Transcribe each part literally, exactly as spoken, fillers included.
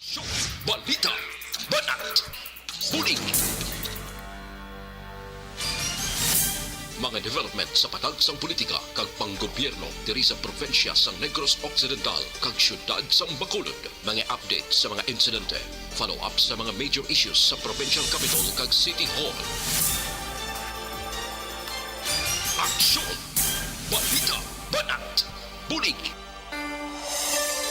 Balita, banat, bulig. Mga development sa patag sang politika kag panggobyerno diri sa probinsya sang Negros Occidental kag siyudad sang Bacolod. Mga update sa mga insidente, follow-up sa mga major issues sa provincial capital kag city hall. Aksyon! Balita, banat, bulig.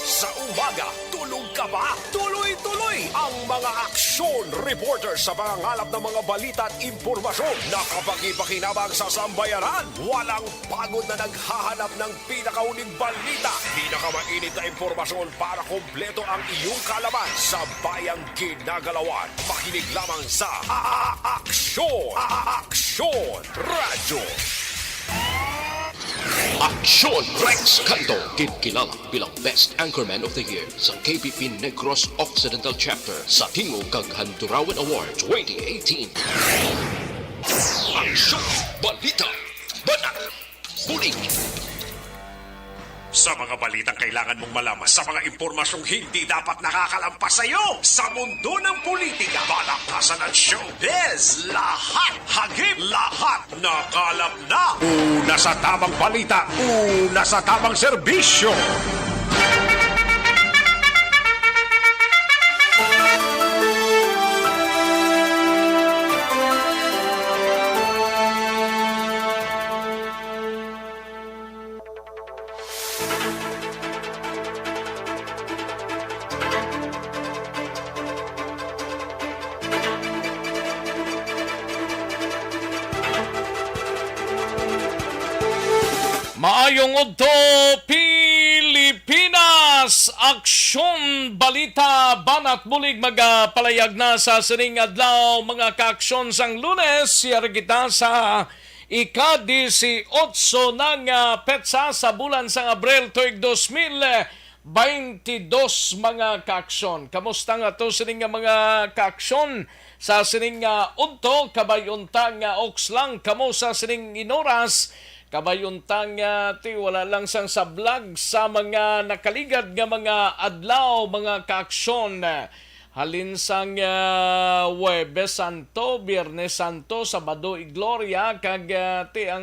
Sa umaga, tulog ka ba? Tuloy-tuloy ang mga aksyon reporter sa pangangalap ng mga balita at impormasyon na kapakipakinabang sa sambayanan. Walang pagod na naghahanap ng pinakauling balita, pinakamainit na impormasyon para kompleto ang iyong kaalaman sa bayang ginagalawan. Makinig lamang sa A-, A-, Aksyon, A-, A-, Aksyon Radyo. Aksyon Rex Canto, ginkilala bilang Best Anchorman of the Year sa K P P Negros Occidental Chapter sa Tingog kag Handurawan Award twenty eighteen. Aksyon! Balita! Banat! Bulig! Sa mga balitang kailangan mong malaman, sa mga impormasyong hindi dapat nakakalampas sa iyo, sa mundo ng politika, balakasan at showbiz, lahat hagip, lahat nakalap na. Una sa tamang balita, una sa tamang serbisyo. Maayong udto, Pilipinas! Aksyon, balita, banat bulig magapalayag na sa sining adlaw, mga kaaksyon, sang Lunes. Yari kita sa ika-dieciocho na nga petsa sa bulan sang Abril tuig dos mil baynte dos, mga kaaksyon. Kamusta nga to sining nga mga kaaksyon sa sining nga udto? Kabay unta nga oks lang kamo sa sining inoras. Kabay unta nga ti wala lang sang sablag sa mga nakaligad nga mga adlaw, mga kaaksyon. Halin sang, ah, Huwebes Santo, Biyernes Santo, Sabado y Gloria, kag, ah, ti ang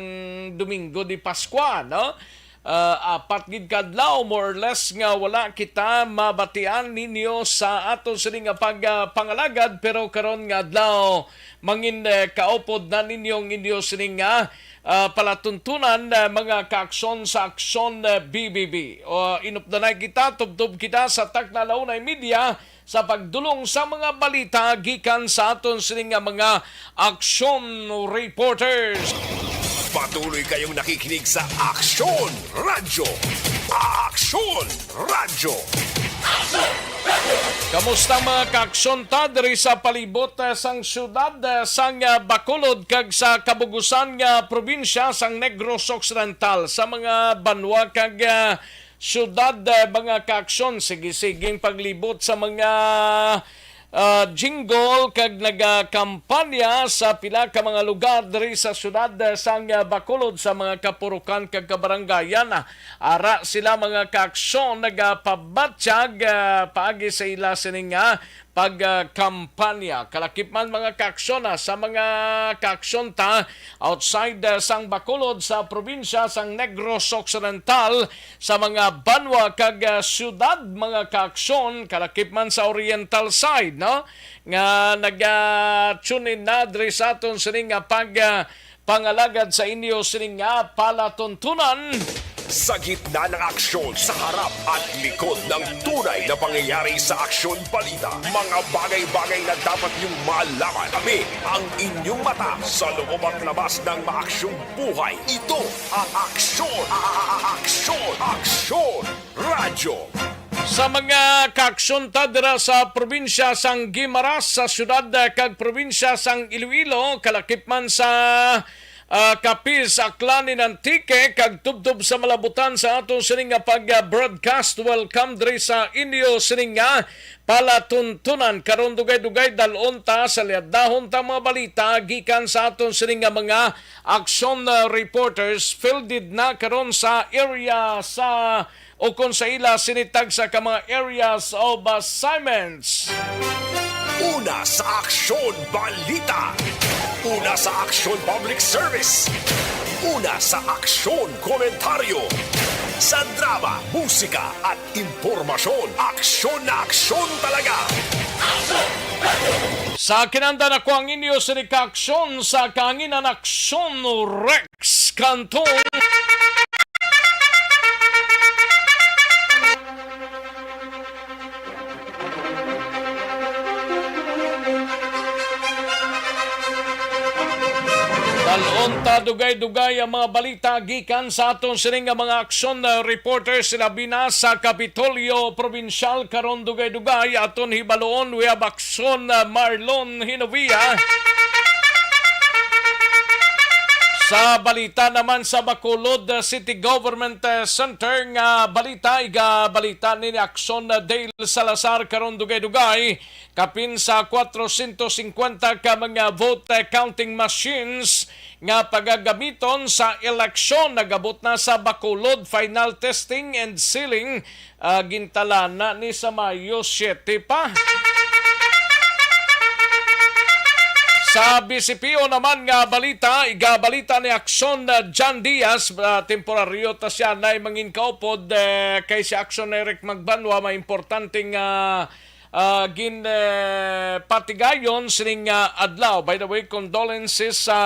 Domingo de Pascua, no? Ah, apat gid ka adlaw, more or less, nga wala kita mabatian ninyo sa aton sini nga pag, ah, pangalagad, pero karon nga adlaw, mangin, eh, kaupod na ninyo ang inyo sini nga, ah, palatuntunan, ah, mga kaaksyon sa Aksyon, ah, B B B. O, inupdanay kita, tubtob kita sa takna la una y media, sa pagdulong sa mga balita gikan sa aton sini nga mga aksyon reporters. Patuloy kayong nakikinig sa Aksyon Radyo. Aksyon Radyo. Kamusta, mga kaaksyon, ta diri sa palibot, eh, sang siyudad, eh, sang, eh, Bacolod kag sa kabugusan nga probinsya sang Negros Occidental, sa mga banwa kag, eh, siyudad, eh, mga kaaksyon, sige-siging paglibot sa mga, ah, jingle kag nagakampanya sa pila ka mga lugar diri sa siyudad, eh, sang, ah, Bacolod, sa mga kapurukan kag kabarangayan. Ara sila, mga kaaksyon, nagapabatyag, ah, paagi sa ila sini nga pagkampanya. Kalakip man, mga kaaksyon, ah, sa mga kaaksyon ta outside, ah, sang Bacolod, sa probinsya sang Negros Occidental, sa mga banwa kag, ah, siyudad, mga kaaksyon, kalakip man sa Oriental side, no, nga naga-tune in na diri sa aton sini nga pag, ah, pangalagad sa inyo sini nga palatuntunan. Sa gitna ng aksyon, sa harap at likod ng tunay na pangyayari sa Aksyon Balita, mga bagay-bagay na dapat niyong malaman. Kami ang inyong mata sa loob at labas ng maaksyong buhay. Ito ang Aksyon, a-, a-, a-, Aksyon, Aksyon Radyo. Sa mga kaaksyon ta dira sa probinsya sang Guimaras, sa siyudad, eh, kag probinsya sang Iloilo, kalakip man sa, ah, Capiz, Aklan, and Antique, kag tubtob sa malabutan sa aton sini nga pag-broadcast. Welcome diri sa inyo sini nga palatuntunan. Karon, dugay-dugay, dal-on ta, salyadahon ta mga balita gikan sa aton sini nga mga aksyon, ah, reporters. Fielded na karon sa area sa o kon sa ila sini tagsa ka mga areas of assignments. Una sa Aksyon Balita. Una sa Aksyon Public Service. Una sa Aksyon Komentaryo. Sa drama, musika, at impormasyon, aksyon na aksyon talaga. Sa kinahanglan, ako ang inyo sini ka aksyon sa kahanginan, Aksyon Rex Cantong. Dal-on ta dugay-dugay ang mga balita gikan sa aton sini nga mga aksyon, uh, reporters, labi na sa Kapitolyo Probinsyal. Karon dugay-dugay aton hibaluon, we have aksyon, uh, Marlon Hinovia. Sa balita naman sa Bacolod, uh, City Government, uh, Center nga balita, igabalita ni Aksyon, uh, Dale Salazar. Karon dugay-dugay, kapin sa kwatrosyentos singkwenta ka mga vote, uh, counting machines nga pagagamiton sa eleksyon nagabot na sa Bacolod. Final testing and sealing, ah, gintalana ni sa Mayo siete pa. Sa B C P O naman nga balita, igabalita ni Aksyon, ah, John Diaz, ah, temporaryo ta siya na mangin kaupod, eh, kay si Aksyon Eric Magbanwa may importanteng, ah, ah, gin, eh, patigayon sining, ah, adlaw. By the way, condolences sa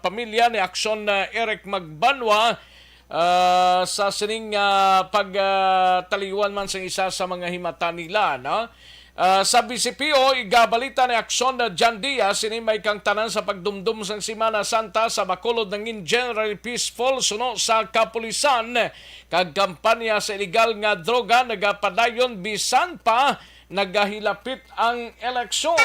pamilya ni Aksyon, ah, Eric Magbanwa, ah, sa sining, ah, pag, ah, taliwan man sang isa sa mga himata nila, no? Ah, sa B C P O, igabalita ni Aksyon na John Diaz, sini may kangtanan sa pagdumdum sang Semana Santa sa Bacolod nangin generally peaceful suno sa kapulisan kag kampanya sa iligal nga droga nagapadayon bisan pa nagahilapit ang eleksyon.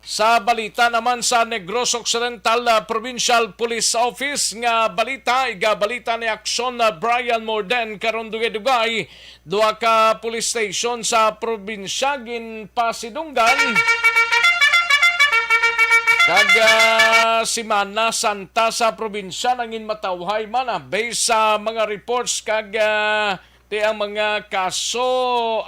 Sa balita naman sa Negros Occidental, ah, Provincial Police Office nga balita, igabalita ni Aksyon, ah, Brian Morden, karon dugay-dugay, duha ka police station sa probinsya ginpasidunggan. Kag, ah, Semana Santa sa probinsya nangin matawhay man, ah, based sa mga reports kag, ah, ti ang mga kaso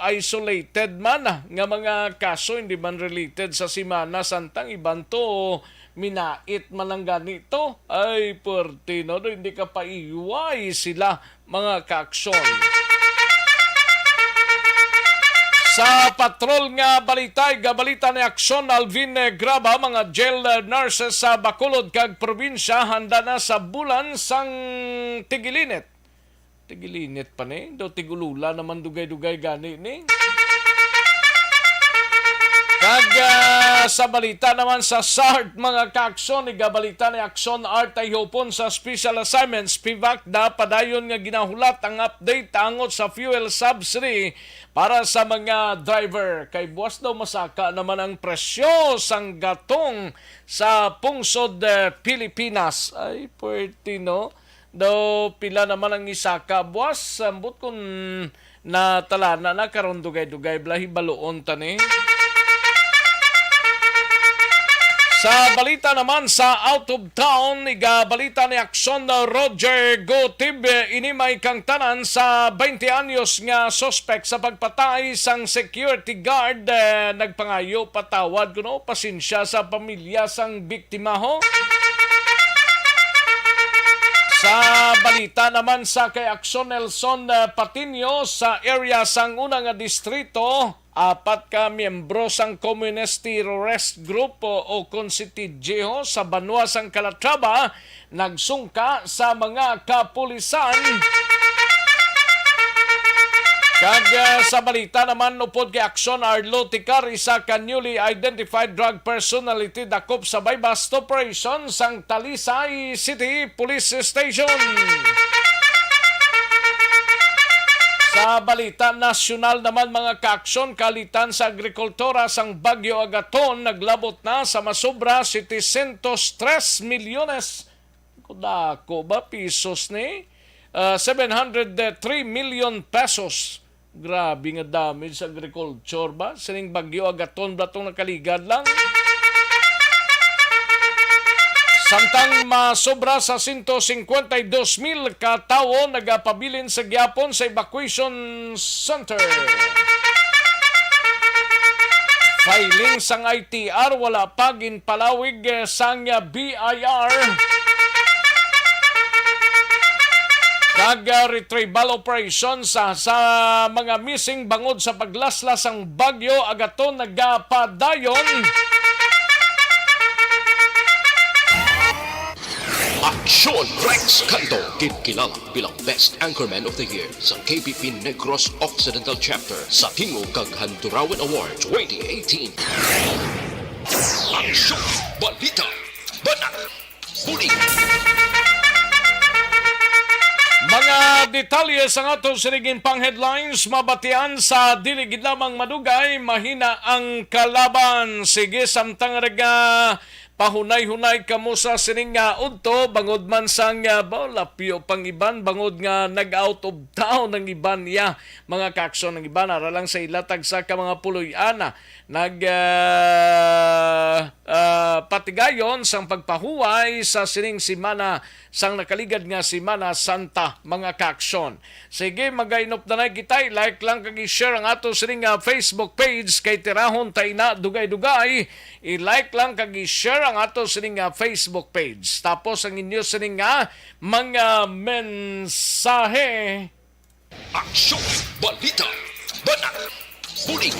isolated man, ah, nga mga kaso hindi man related sa Semana Santa, ang iban to minait man lang gani to. Ay, puwerte, no? Do, hindi ka paiway sila, mga kaaksyon. Sa patrol nga balita, igabalita ni Aksyon Alvin, eh, Graba, mga jail, eh, nurses sa Bacolod kag probinsya handa na sa bulan sang tigilinit. Tigilinit pa ni, daw tigulula naman dugay-dugay gani ni. Kag, ah, sa balita naman sa SART, mga kaaksyon, igabalita ni Aksyon Art Ayhopon sa Special Assignments, PVAC, na padayon nga ginahulat ang update angot sa fuel subsidy para sa mga driver. Kay buwas daw masaka naman ang presyo sang gatong sa pungsod, eh, Pilipinas. Ay, puwerte, no? Daw pila naman ang isa ka buwas, ambot kung natalana na karon dugay-dugay, bala hibaluon ta ni. Sa balita naman sa out of town, igabalita ni Aksyon Roger Gotib, ini may kangtanan sa twenty anyos nga suspek sa pagpatay sang security guard, eh, nagpangayo patawad kuno pasensya sa pamilya sang biktima, ho. Sa balita naman sa kay Aksyon Nelson, eh, Patiño, sa area sang una nga distrito, apat ka miyembro sang Communist Terrorist Group o, o kon si T G ho sa banwa sang Calatrava nagsungka sa mga kapulisan. Kag, ah, sa balita naman, upod kay Aksyon Arlo Ticar, isa ka newly identified drug personality dakop sa buy-bust operation sang Talisay City Police Station. Sa balita nasyonal naman, mga kaaksyon, kaalitan sa agrikultura sang Bagyo Agaton naglabot na sa masobra setecientos tres milyones. Kung dako ba, pesos ni? Ah, seven hundred three million pesos. Grabe nga damage sa agriculture ba? Sining Bagyo Agaton ba tong nakaligad lang? Samtang masobra sa sento singkwenta y dos mil ka tawo nagapabilin sa gihapon sa evacuation center. Filing sang I T R wala pa ginpalawig, eh, sang, ah, B I R. Kag, ah, retrieval operation sa, sa mga missing bangod sa paglaslas sang Bagyo Agaton nagapadayon. Aksyon Rex Canto, ginkilala bilang Best Anchorman of the Year sa K B P Negros Occidental Chapter sa Tingog kag Handurawan Award twenty eighteen. Aksyon, balita, banat, bulig. Mga detalye sang ato sining pang headlines, mabatian sa dili gid lamang madugay, mahina ang kalaban. Sige, samtang rega pahunay-hunay kamo sa sining nga udto, bangod man sang, ah, ba, lapyo pang iban, bangod nga nag-out of town ang iban, ya, mga kaaksyon, ang iban ara lang sa ila tagsa ka mga puloy-ana. Nag, ah, ah, patigayon sang pagpahuway sa sining semana, sang nakaligad nga Semana Santa, mga kaaksyon. Sige, magainop na na kita. I-like lang kag i-share ang ato sining, ah, Facebook page kay tirahon ta ina dugay-dugay. I-like lang kag i-share ang ato sining, ah, Facebook page. Tapos ang inyo sining, ah, mga mensahe. Aksyon, balita, banat, bulig.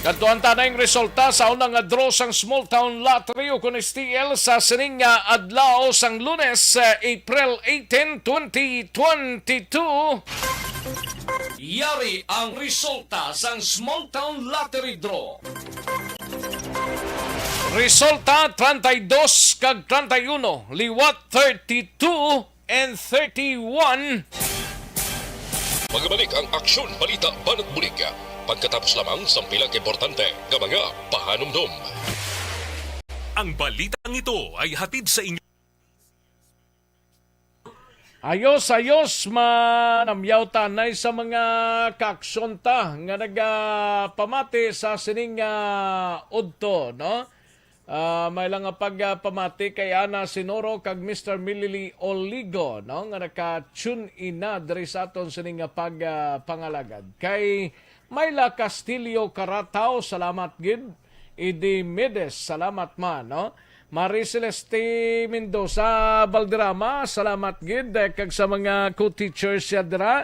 Kadtuan ta na ang resulta sa una nga draw sang Small Town Lottery, ukon S T L, sa sining nga adlaw sang Lunes, eh, April eighteen, twenty twenty-two. Yari ang resulta sang Small Town Lottery Draw. Resulta, treinta y dos kag treinta y uno, liwat thirty-two and thirty-one. Magbalik ang Aksyon, Balita, Banat, Bulig pagkatapos lamang sang pila ka importante nga mga pahanumdom. Ang balitang ito ay hatid sa inyo. Ayos, ayos, manamyaw tanay sa mga kaaksyon ta nga nagapamati sa sining, ah, udto, no? Ah, may lang nga pagpamati kay Ana Sinoro kag Mister Milili Oligo, no, nga naka-tune in na diri sa aton sini nga pag, ah, pangalagad. Kay Myla Castillo Carataw, salamat gid. Edi Medes, salamat man, no? Marie Celeste Mendoza Valderrama, salamat gid, eh, kag sa mga co-teachers siya dira.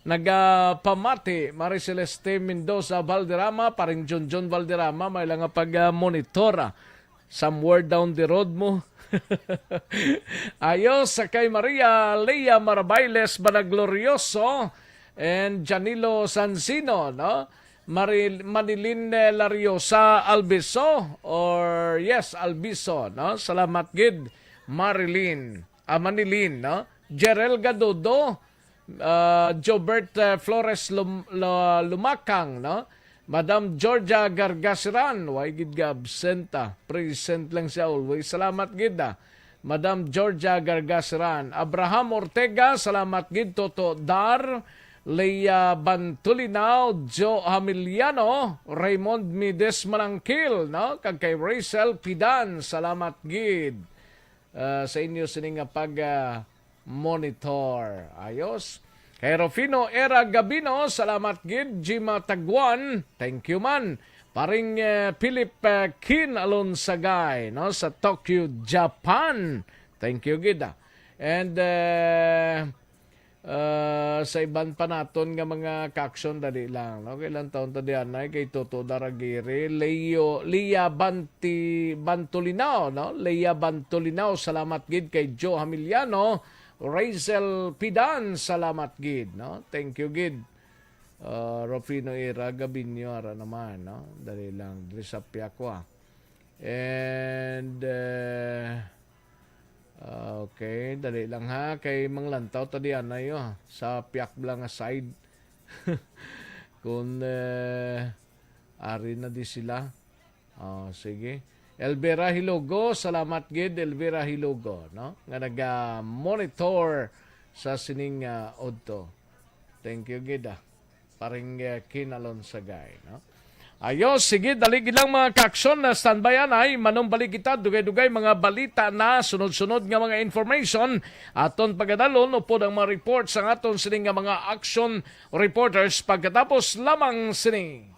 Nagapamati, Marie Celeste Mendoza Valderrama, paring Junjun Valderrama, may lang nga pag, ah, monitor, ah. Somewhere down the road mo. Ayos, sa kay Maria Lea Marabailes Managlorioso and Janilo Sansino, no? Maril-, Manilin, eh, Lariosa Albiso, or yes, Albiso, no? Salamat gid, Marilyn, ah, Manilin, no? Jerel Gadudo, ah, Jobert, eh, Flores Lum-, La-, Lumakang, no? Madam Georgia Gargasiran, way gid ga absent, ah. Present lang siya always. Salamat gid, ah. Madam Georgia Gargasiran. Abraham Ortega, salamat gid. Toto Dar, Leia Bantulinao, Joe Hamiliano, Raymond Mides Manangkil, no? Kag kay Rachel Pidan, salamat gid, ah, sa inyo sini nga pag, ah, monitor. Ayos. Kay Rufino Era Gabino, salamat gid. Jima Taguan, thank you man. Paring, eh, Philip, eh, Kin Alonsagay, no, sa Tokyo, Japan. Thank you gid, ah. And, eh, ah, sa iban pa naton nga mga kaaksyon, dali lang, no? Kailan taon ta diyan, ay, kay Toto Daragiri, Leo, Lia Banti-, Bantulinao, no? Lia Bantulinao, salamat gid. Kay Joe Hamiliano, Raizel Pidan, salamat gid, no? Thank you gid. Ah, Rufino Ira Gabinio, ara naman, no? Dali lang, diri sa Piakwa. And, eh, ah, okay, dali lang ha, kay manglantaw ta diyan na yo, sa Piakbla nga side. Kung, eh, ari na di sila. Oh, sige. Elvira Hilogo, salamat gid, Elvira Hilogo, no? Nga naga-monitor sa sining, ah, udto. Thank you gid, ah. Paring, eh, Kinalon Sagay, no? Ayo, sige, dali gid lang, mga ka-aksyon, na standby anay, manumbalik kita, dugay-dugay mga balita na sunod-sunod nga mga information aton pagadalon upod ang mga report sang aton sini nga mga action reporters pagkatapos lamang sini.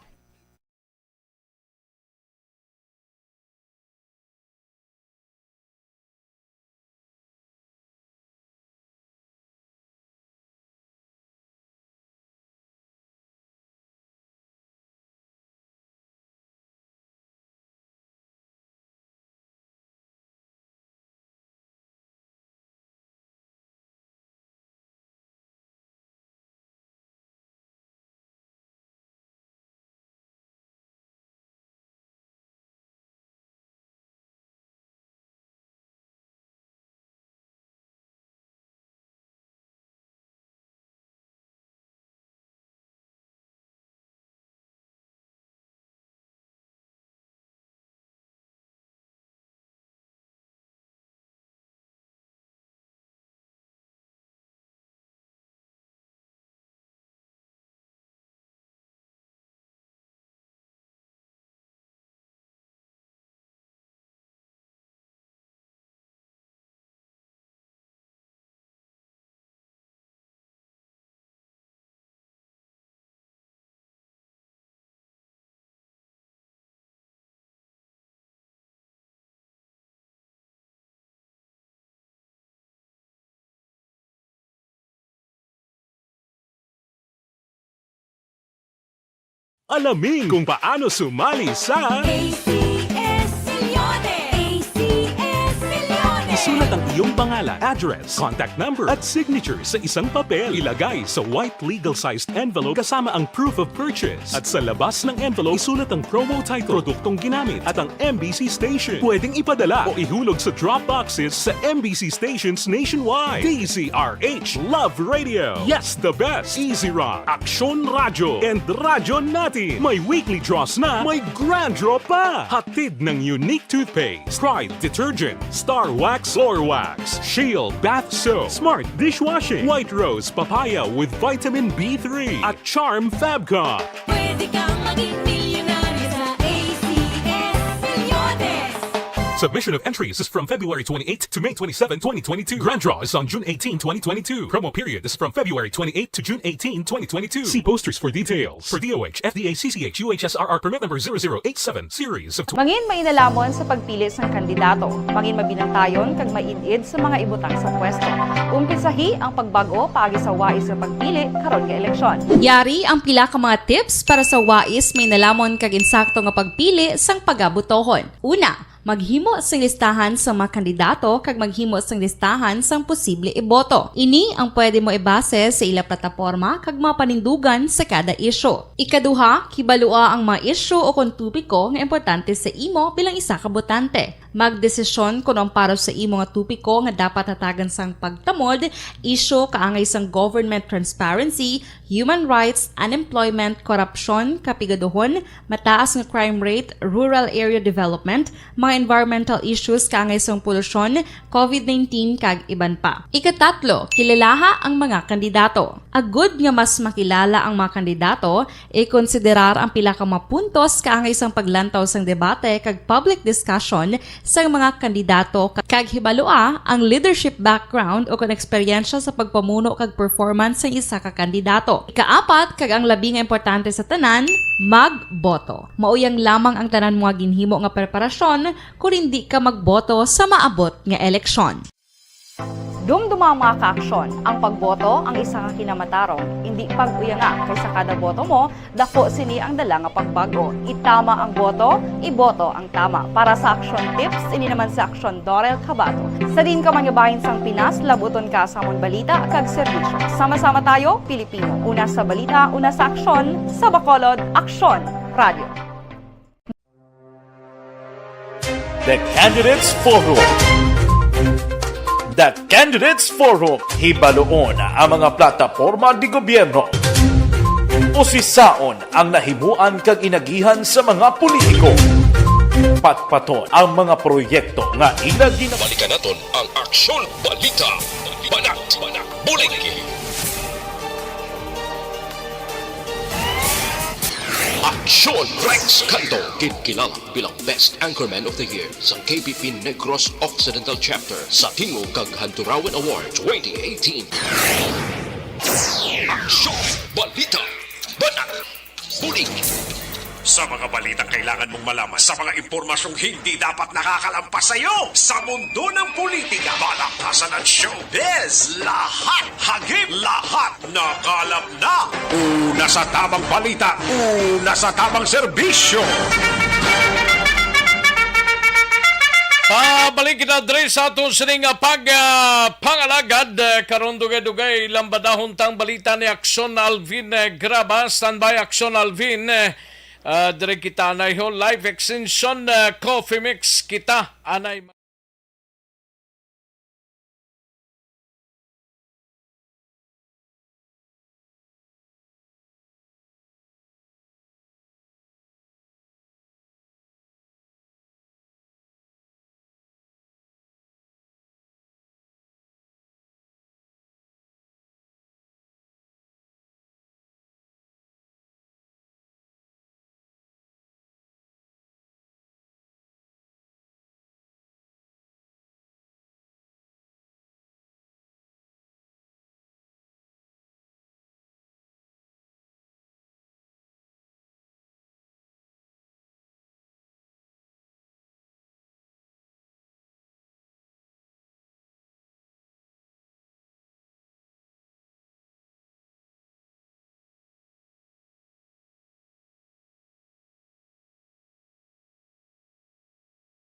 Alamin kung paano sumali sa A C S Leones. A C S Leones. Isulat ang iyong pangalan, address, contact number, at signature sa isang papel. Ilagay sa white legal-sized envelope kasama ang proof of purchase. At sa labas ng envelope, isulat ang promo title, produktong ginamit, at ang M B C station. Pwedeng ipadala o ihulog sa drop boxes sa M B C stations nationwide. D Z R H Love Radio. Yes, the best. Easy Rock, Aksyon Radyo, and Radyo Natin. May weekly draws na, may grand draw pa. Hatid ng Unique Toothpaste, Pride Detergent, Star Wax Floor Wax, Shield Bath Soap, Smart Dishwashing, White Rose Papaya with Vitamin B three, at Charm Fabcon. Pwede kang maging milyonaryo sa A C S Leones. Submission of entries is from February twenty-eighth to May twenty-seven, twenty twenty-two. Grand draw is on June eighteen, twenty twenty-two. Promo period is from February twenty-eighth to June eighteen, twenty twenty-two. See posters for details. For D O H, F D A, C C H, U H S R R permit number zero zero eight seven, series of tw- Mangin mainalamon sa pagpili sang kandidato. Mangin mabinantayon kag maid-id sa mga ibutang sa pwesto. Umpisahi ang pagbag-o paagi sa wais nga pagpili karon nga eleksyon. Yari ang pila ka mga tips para sa wais mainalamon kag insakto nga pagpili sang pagabotohon. Una, maghimo sing listahan sang mga kandidato kag maghimo sing listahan sang posible iboto. Ini ang pwede mo ibase sa ila plataporma kag mga panindugan sa kada isyu. Ikaduha, kibalua ang mga isyu o kon topiko nga importante sa imo bilang isa ka botante. Magdesisyon kon ang para sa imo nga topiko nga dapat hatagan sang pagtamod, isyu kaangay sang government transparency, human rights, unemployment, korupsyon, kapigaduhon, mataas nga crime rate, rural area development, mga environmental issues kaangay sang polusyon, covid nineteen, kag iban pa. Ikatatlo, kilalaha ang mga kandidato. Agud nga mas makilala ang mga kandidato, ikonsiderar ang pila ka mga puntos kaangay sang paglantaw sang debate kag public discussion sang mga kandidato, kag hibalua ang leadership background o kon eksperyensya sa pagpamuno kag performance sang isa ka kandidato. Ikaapat, kag ang labi nga importante sa tanan, magboto. Mauyang lamang ang tanan mo nga ginhimo nga preparasyon kon indi ka magboto sa maabot nga eleksyon. Dumduma, mga kaaksyon, ang pagboto ang isa ka kinamatarong. Indi pag-uyanga, kay sa kada boto mo, dako sini ang dala nga pagbago. Itama ang boto, iboto ang tama. Para sa Aksyon Tips, ini naman si Aksyon Dorel Cabato. Sa diin ka man nga bahin sang Pinas, labuton ka sa amon balita kag serbisyo. Sama-sama tayo, Pilipino. Una sa balita, una sa aksyon, sa Bacolod, Aksyon Radio. The Candidates Forum. The Candidates Forum. Hibaluon ang mga plataporma de gobyerno. Usisaon ang nahimuan kag inagihan sa mga politiko. Patpaton ang mga proyekto nga ila gina- Balikan naton ang Aksyon Balita. Banat, bulig. Aksyon Rex Canto, ginkilala bilang Best Anchorman of the Year sa K P P Negros Occidental Chapter sa Tingog kag Hanturawan Award twenty eighteen. Aksyon! Balita! Banat! Bulig! Sa mga balitang kailangan mong malaman, sa mga impormasyong hindi dapat nakakalampas sa iyo, sa mundo ng politika, balaktasan at showbiz, lahat hagip, lahat nakalap na. Una sa tamang balita, una sa tamang serbisyo. Pabalik kita diri sa aton sining, ah, pag, ah, pangalagad, ah, karon dugay-dugay, lambadahon tang balita ni Aksyon Alvin, eh, Graba. Standby, Aksyon Alvin, eh, ah, diri kita anay ho, live extension, ah, coffee mix kita anay.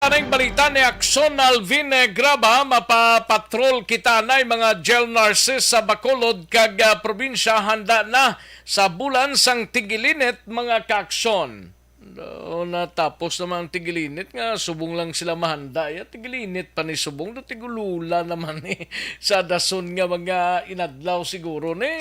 Aning balita ni Aksyon Alvin, eh, Graba, mapapatrol kita na mga jail nurses sa Bacolod kag, ah, probinsya handa na sa bulan sang tigilinit, mga kaaksyon. Oh, natapos naman ang tigilinit nga subong lang sila mahanda. Ya, tigilinit pa ni subong, do tigulula naman ni sa dason nga mga inadlaw siguro ni.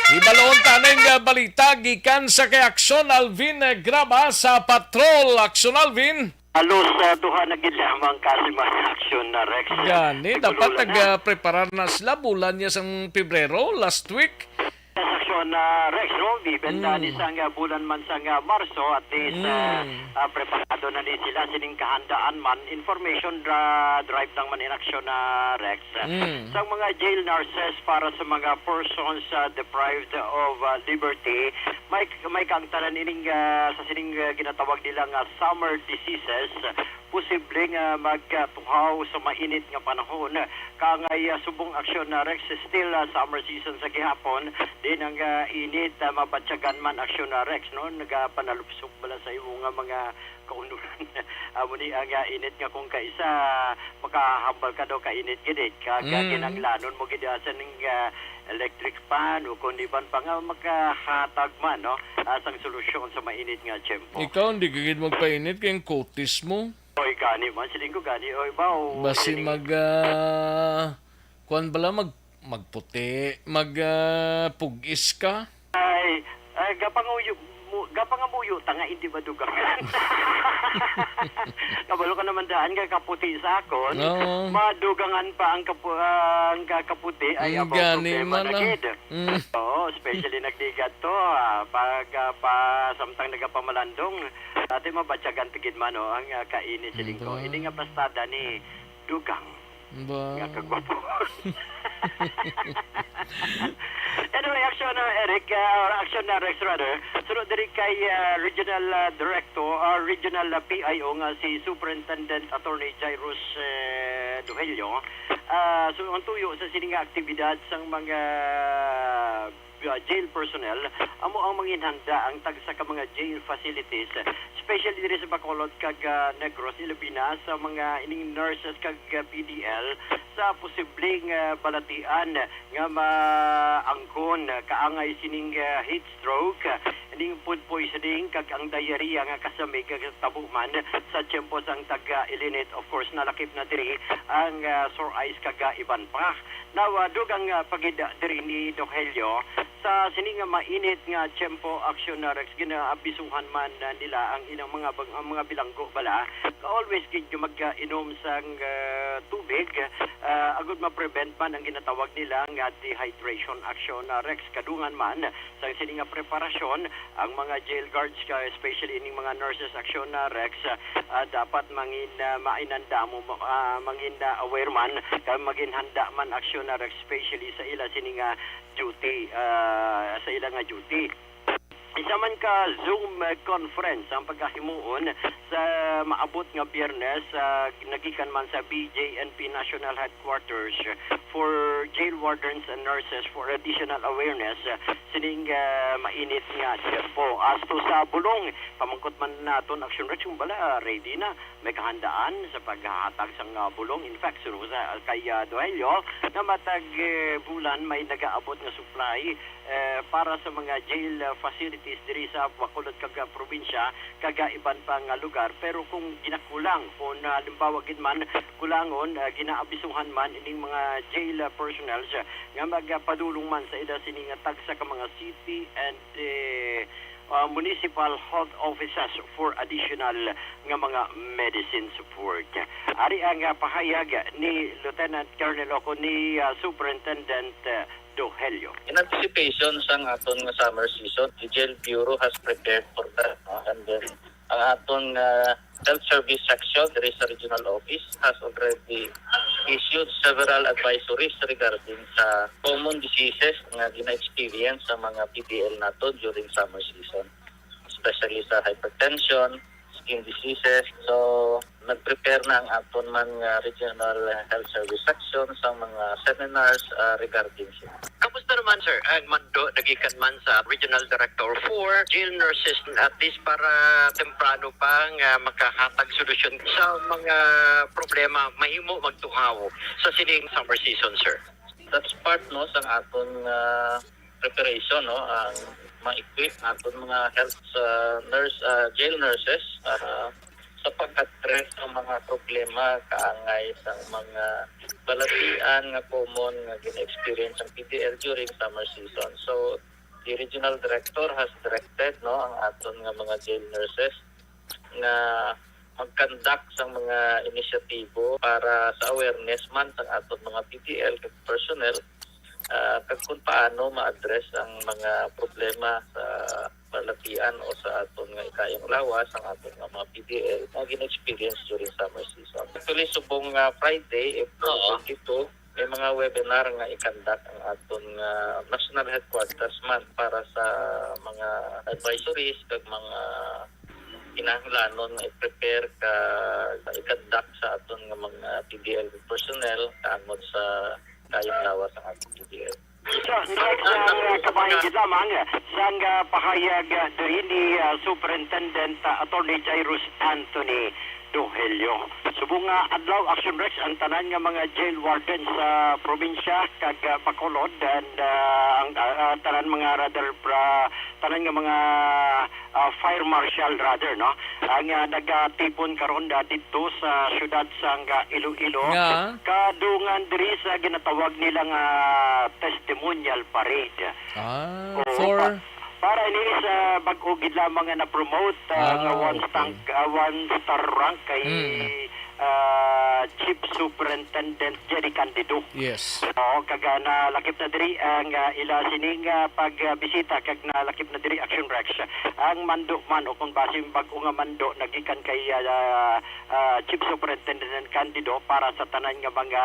Hibalon taning, ah, balita gikan sa kay Aksyon Alvin, eh, Graba sa Patrol. Aksyon Alvin. Halos, ah, duha na gid lamang kasi mga aksyon na Rex. Gani, dapat nag, ah, preparar na sila bulan niya sang Pebrero, last week. Sa aksyon na Rex, no? Even na ni sang, ah, bulan man sang, ah, Marso, at least, ah, ah, preparado na ni sila sining kahandaan man. Information dra-, drive lang man in aksyon na Rex. Sa mga jail nurses para sa mga persons, ah, deprived of, ah, liberty, may, may kaangtanan ining, ah, sa sining, ah, ginatawag nila nga summer diseases. Posible nga magkatuhaw sa mainit nga panahon. Kangay, ah, subong aksyon na Rex, still, ah, summer season sa gihapon. Din ang, ah, init, ah, mabatyagan man aksyon na Rex, no? Nagapanalupsok bala sa imo nga mga kaunuran. Amo ni ang, ah, init nga kung kaisa makahambal ka daw ka init gid, eh. Kag, ah, kinahanglanon mo gid, ah, sa ning, ah, electric fan o kung iban pa nga makahatag man, no, ah, sang solusyon sa mainit nga tiyempo. Ikaw, hindi ka gid magpainit kay ang kutis mo. Oy, gani man, siling ko gani, oy, ba, o Basi siling mag, ah, kuwan bala, mag, magputi, mag, ah, pugis ka. Ay, ay, gapanguyo, mu-, gapangamuyo ta nga hindi madugangan. Kabalo ka naman daan nga kaputi sa akon, Oo. madugangan pa ang kapu-, ang ka-, kaputi, ay, Mm, abo, gani problema man na lang. gid. Mm. Oo, especially nagligad to, ah, pag, ah, pa, samtang nagapamalandong, dati mabatyagan tigid man, oh, ang, ah, kainit siling ko. Ba? Ini nga plastada ni Dugang Ba? nga kagwapo. Anyway, aksyon na, Eric, ah, or aksyon na, Rex, rather. Sunod diri kay, ah, Regional, ah, Director, ah, Regional, ah, P I O nga si Superintendent Attorney Jairus, eh, Duhelio. Ah, so, ang tuyo sa sini nga aktibidad sang mga ah, jail personnel, amo ang manginhanda ang tagsa ka mga jail facilities, especially diri sa Bacolod kag, ah, Negros, ilabi na sa mga ining nurses kag, ah, P D L sa posibleng, ah, balatian nga maangkon kaangay sining, ah, heat stroke, ning food poisoning kag ang diarrhea nga kasami nga tabo man sa tiyempo sang tag-ilinit. Of course, nalakip na diri ang, ah, sore eyes kag, ah, iban pa. Now, ah, dugang, ah, pagid diri ni Doc Helio, Sa sini nga mainit nga tiyempo, Aksyon na Rex, ginaabisuhan man na nila ang ilang mga bang-, ang mga bilanggo bala. Ka always gid nga mag-inom sang, ah, tubig, ah, agud ma-prevent man ang ginatawag nila nga dehydration, Aksyon na Rex. Kadungan man sang sini nga preparasyon, ang mga jail guards, ka especially ining mga nurses, Aksyon na Rex, ah, dapat mangin, ah, mainanda mo, ah, mangin, ah, aware man, ka magin handa man, Aksyon na Rex, especially sa ila sini nga duty, ah, sa ila nga duty. Isa man ka Zoom, eh, conference ang pagkahimuon sa maabot nga Biyernes, ah, nagikan man sa B J N P National Headquarters for jail wardens and nurses for additional awareness, ah, sining, ah, mainit nga tiyempo. As to sa bulong, pamangkot man naton, Action Rex, kung bala, ah, ready na, may kahandaan sa paghahatag sang, ah, bulong. In fact, suno sa kay, ah, Dohelio, na matag, eh, bulan may nagaabot nga supply, eh, para sa mga jail, ah, facilities diri sa Bacolod kag, ah, probinsya, kag, ah, iban pa nga lugar. Pero kung ginakulang, kung, ah, halimbawa gid man, kulangon, ah, ginaabisuhan man ining mga jail, ah, personnel, ah, nga magapadulong man sa ila sini nga tagsa ka mga city and, eh, ah, municipal health offices for additional nga mga medicine support. Ari ang, ah, pahayag ni Lieutenant Colonel o ni, ah, Superintendent, ah, Dohelio. In anticipation sang aton nga summer season, the Jail Bureau has prepared for that, no? And then, ang aton nga health service section diri sa regional office has already issued several advisories regarding sa common diseases nga gina-experience sa mga P D L naton during summer season, especially sa hypertension, skin diseases. So, nag-prepare na ang aton man nga regional health service section sa mga seminars, ah, regarding sila. Kamusta naman, sir, ang mando nagikan man sa Regional Director for Jail Nurses, at least para temprano pa nga makahatag solusyon sa mga problema mahimo magtungaw sa sining summer season, sir? That's part, no, sang aton, ah, preparation, no, ang ma-equip naton mga health, ah, nurse, ah, jail nurses, ah, sa pag-address sa mga problema kaangay sa mga balatian nga common nga gina-experience ang P D L during summer season. So, the regional director has directed, no, ang aton nga mga jail nurses nga mag-conduct sa mga inisyatibo para sa awareness man sa aton mga P D L kag personnel, ah, kag kung paano ma-address ang mga problema sa balatian o sa aton nga ikayang lawas, ang aton nga mga P D L nga gina-experience during summer season. Actually, subong nga Friday, April Oo. twenty-two, may mga webinar nga i-conduct ang aton nga national headquarters man para sa mga advisories kag mga kinahanglanon nga i-prepare ka i-conduct sa aton nga mga P D L personnel kaangod sa kayang lawas ang aton P D L. Sa, sa, sa, ah, kabahin gid lamang sang, ah, pahayag, ah, diri ni, ah, Superintendent, ah, Attorney Jairus Anthony Dohelio. Subong nga adlaw, Action Rex, ang tanan nga mga jail warden sa probinsya kag, ah, Bacolod and, ah, ang, ah, ah, tanan mga rather, pra-, tanan nga mga, ah, fire marshal rather, no? Ang, ah, nagatipon karon, ah, didto sa siyudad sang, ah, Iloilo. Nga? Kadungan diri sa ginatawag nila nga testimonial parade. Ah, Oo, for pa-, para ini sa bag-o gid lamang nga na-promote, ah, Ah, nga one okay. star, ah, one star rank kay, Mm. ah, Chief Superintendent Jerry Candido. Yes. Oo, kag, ah, nalakip na diri ang, ah, ila sining, ah, pagbisita kag nalakip na diri, Action Rex. Ang mando man o kung basin bag-o nga mando nagikan kay, ah, ah, Chief Superintendent Candido para sa tanan nga mga,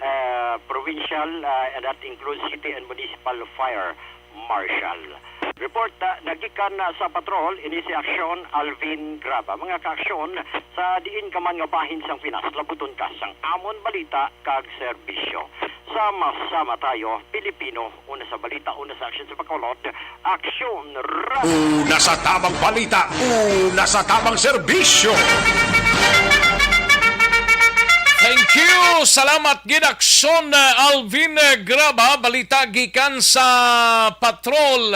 ah, provincial, ah, and that includes city and municipal fire marshal. Report, ah, nagikan, ah, sa patrol, ini si Aksyon Alvin Graba. Mga kaaksyon, sa diin ka man nga bahin sang Pinas, labuton ka sang amon balita kag serbisyo. Sama-sama tayo, Pilipino, una sa balita, una sa aksyon sa Bacolod, Aksyon Ra- Una sa tamang balita, una sa tamang serbisyo. Thank you. Salamat gid, Aksyon, uh, Alvin, uh, Graba. Balita gikan sa patrol.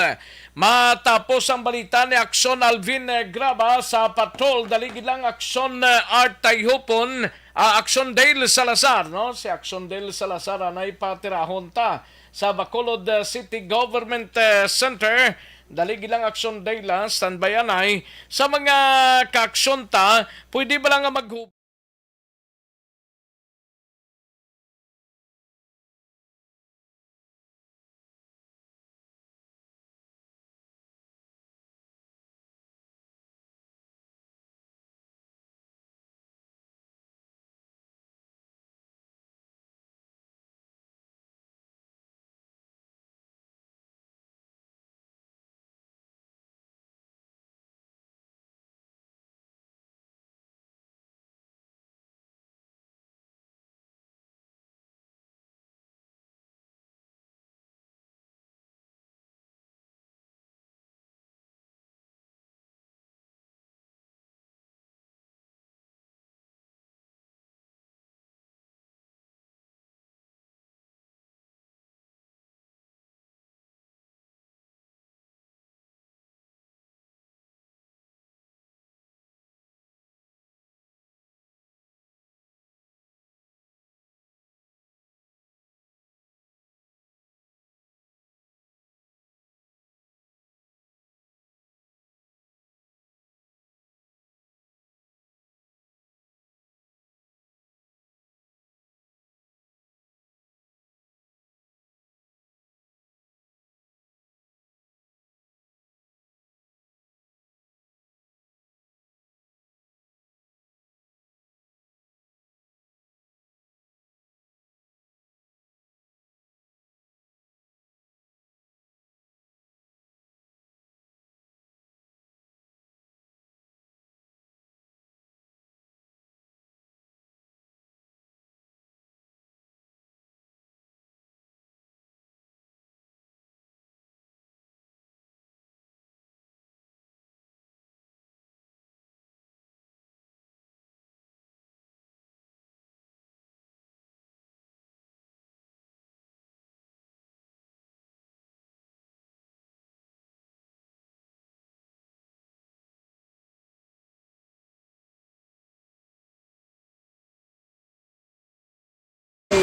Matapos ang balita ni Aksyon Alvin, uh, Graba sa patrol, dali gid lang Aksyon, uh, Art Tayhupon, uh, Aksyon Dale Salazar, no? Si Aksyon Dale Salazar anay patirahon ta. sa Bacolod, uh, City Government, uh, Center. Dali lang aksyon, Dela, standby anay. Sa mga kaaksyon ta, pwede ba lang nga maghub-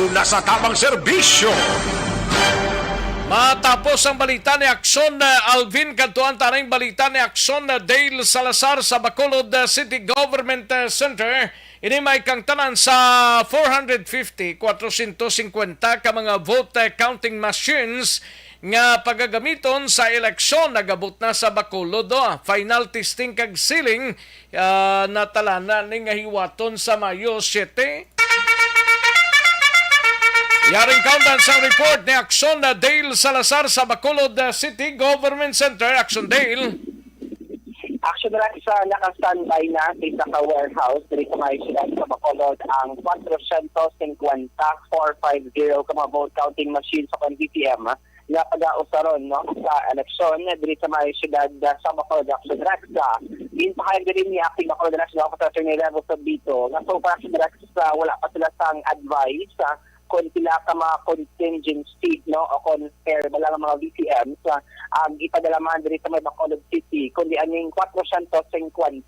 Nasa tamang serbisyo. Matapos ang balita ni Aksyon, uh, Alvin, kadtuan ta ning balita ni Aksyon, uh, Dale Salazar sa Bacolod, uh, City Government, uh, Center. Ini may kangtanan sa four hundred fifty, kwatrosyentos singkwenta ka mga vote, uh, counting machines nga pagagamiton sa eleksyon. Nagabot na sa Bacolod, oh. Final testing kag sealing, ah, natalana ni nga hiwaton sa Mayo siete. Yaring kaundan sang report ni Aksyon na Dale Salazar sa Bacolod, ah, City Government Center. Aksyon, Dale. Action Rex, ah, naka-standby na sa isa ka warehouse diri sa may siyudad sa Bacolod ang four hundred fifty, four five zero ka mga vote counting machine sa V T M nga pagausaron, no, sa eleksyon diri sa may siyudad, ah, sa Bacolod, Action Rex. Ah, ginpahayag diri ni Acting Bacolod Election Officer Attorney Revo Sorbito nga so far, Action Rex, ah, wala pa sila sang advice, ah, kung pila ka mga contingency, no, o kung pair ba lang ang mga V T Ms, ah, ang ipadala man diri sa may Bacolod City, kundi aning four hundred fifty,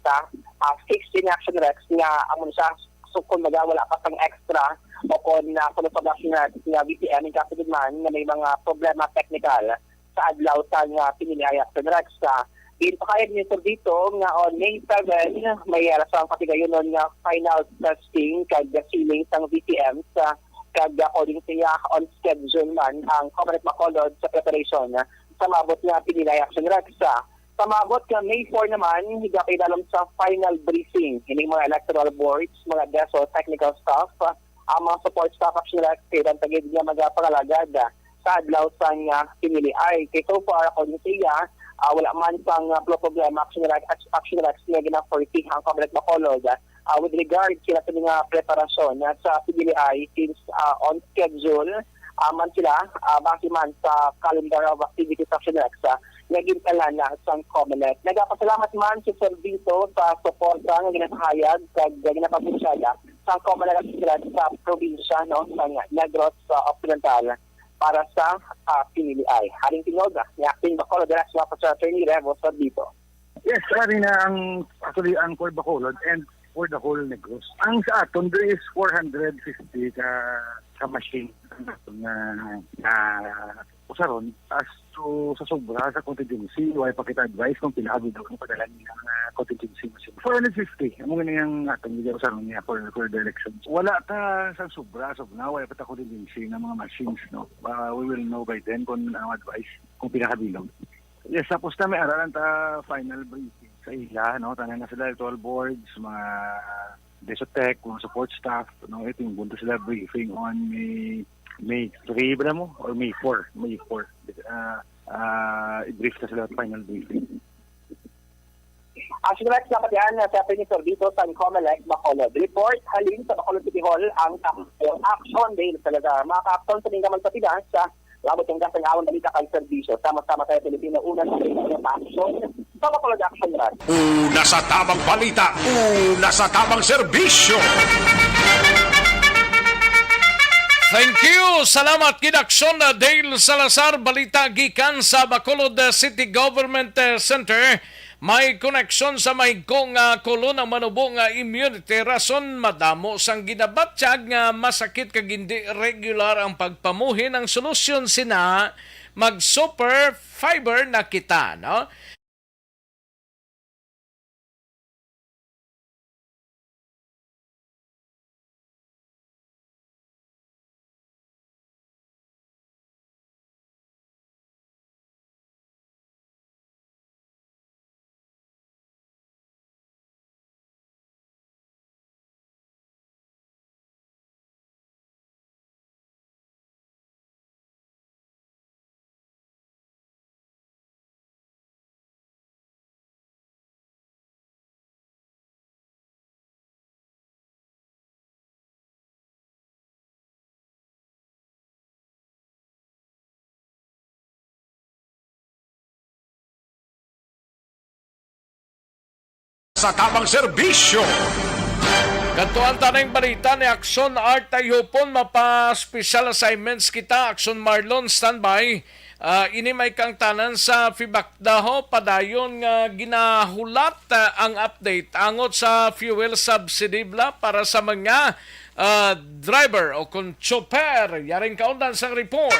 ah, fixed in Action Rex nga amo na siya, so kung baga wala pa sang extra o kung, ah, kung sa Action Rex nga V T M, in case gid man nga may mga problema technical sa adlaw sang, ah, piniliay, Action Rex. Ah, ginpakayag ni Sorbito nga on May seven, may, ah, sa patigayunon nga final testing kag sealing sang V T Ms, ah, kag according sa iya, on schedule man ang Comelec Bacolod sa preparation, ah, sa maabot nga piniliay, Action Rex. Ah, sa maabot nga May four naman, higa pa ilalim sa final briefing ining mga electoral boards, mga desk o technical staff, ah, ang mga support staff, Action Rex, kay dan tagid nga magapangalagad, ah, sa adlaw sang, ah, piniliay. Kay so far, according sa iya, ah, wala man sang, ah, pro-, problema, Action Rex, Action Rex, nga ginaforesee ang Comelec Bacolod, ah, with regard sila sa mga preparasyon, ah, sa piniliay since, ah, on schedule, ah, man sila, ah, base man sa calendar of activities, Action Rex, ah, nga gintalan na sang Comelec. Nagapasalamat man si Sorbito sa suporta nga ginapahayag kag ginapagbutyada sang Comelec sa probinsya, no, sang Negros, ah, Occidental para sa, ah, piniliay. Haring tingog, ah, ni Acting Bacolod Election Officer Attorney Revo Sorbito. Yes, pari na ang, actually, ang for Bacolod and for the whole Negros. Ang sa aton, there is four hundred fifty ka, ka machine. Nga, nga usaron, as to sa sobra sa contingency, wala pa kita advice kung pila ka bilog ang padala niya nga contingency machine. Four hundred fifty, amo nga yung atong usaron niya for, for the elections. Wala ta sa sobra, sobra, wala pa ta contingency ng mga machines, no? Uh, we will know by then kung ang advice, kung pila ka bilog. Yes, tapos na may aralan ta final briefing sa ila, no? Tanan na sila electoral boards, mga DESOTEC, mga support staff, no? Ito yung bunto sila briefing on May, May three ba na mo? Or May four? May four. Ah, ah, i-brief na sila final briefing. Ang sila sa kapatihan na sa Attorney Servito sa Comelec, Bacolod. Report, halin sa Bacolod City Hall, ang Action Dale Salazar. Mga ka-action sa mga magpatigas sa labot ng gasang awang balita kag serbisyo. Sama-sama tayo, Pilipino, una sa Pilipino sa action. Sa Bacolod Action News. Una sa tamang balita, una sa tamang serbisyo. Thank you. Salamat, Kidaksyon na Dale Salazar. Balita gikan sa Bacolod City Government, eh, Center. May koneksyon sa mahigko nga kolon ang manubo nga immunity, rason madamo sang ginabatyag nga masakit kag hindi regular ang pagpamuhin. Ang solusyon sina, mag super fiber na kita, no? Sa tamang serbisyo. Kadtuan ta ning balita ni Action Art Tayhupon, mapa special assignments kita. Action Marlon, standby. Ah, ini may kang tanan sa Fibakdaho, padayon nga ginahulat, ah, ang update angot sa fuel subsidy bla para sa mga, ah, driver o kon chopper. Yaring kaundan sang report.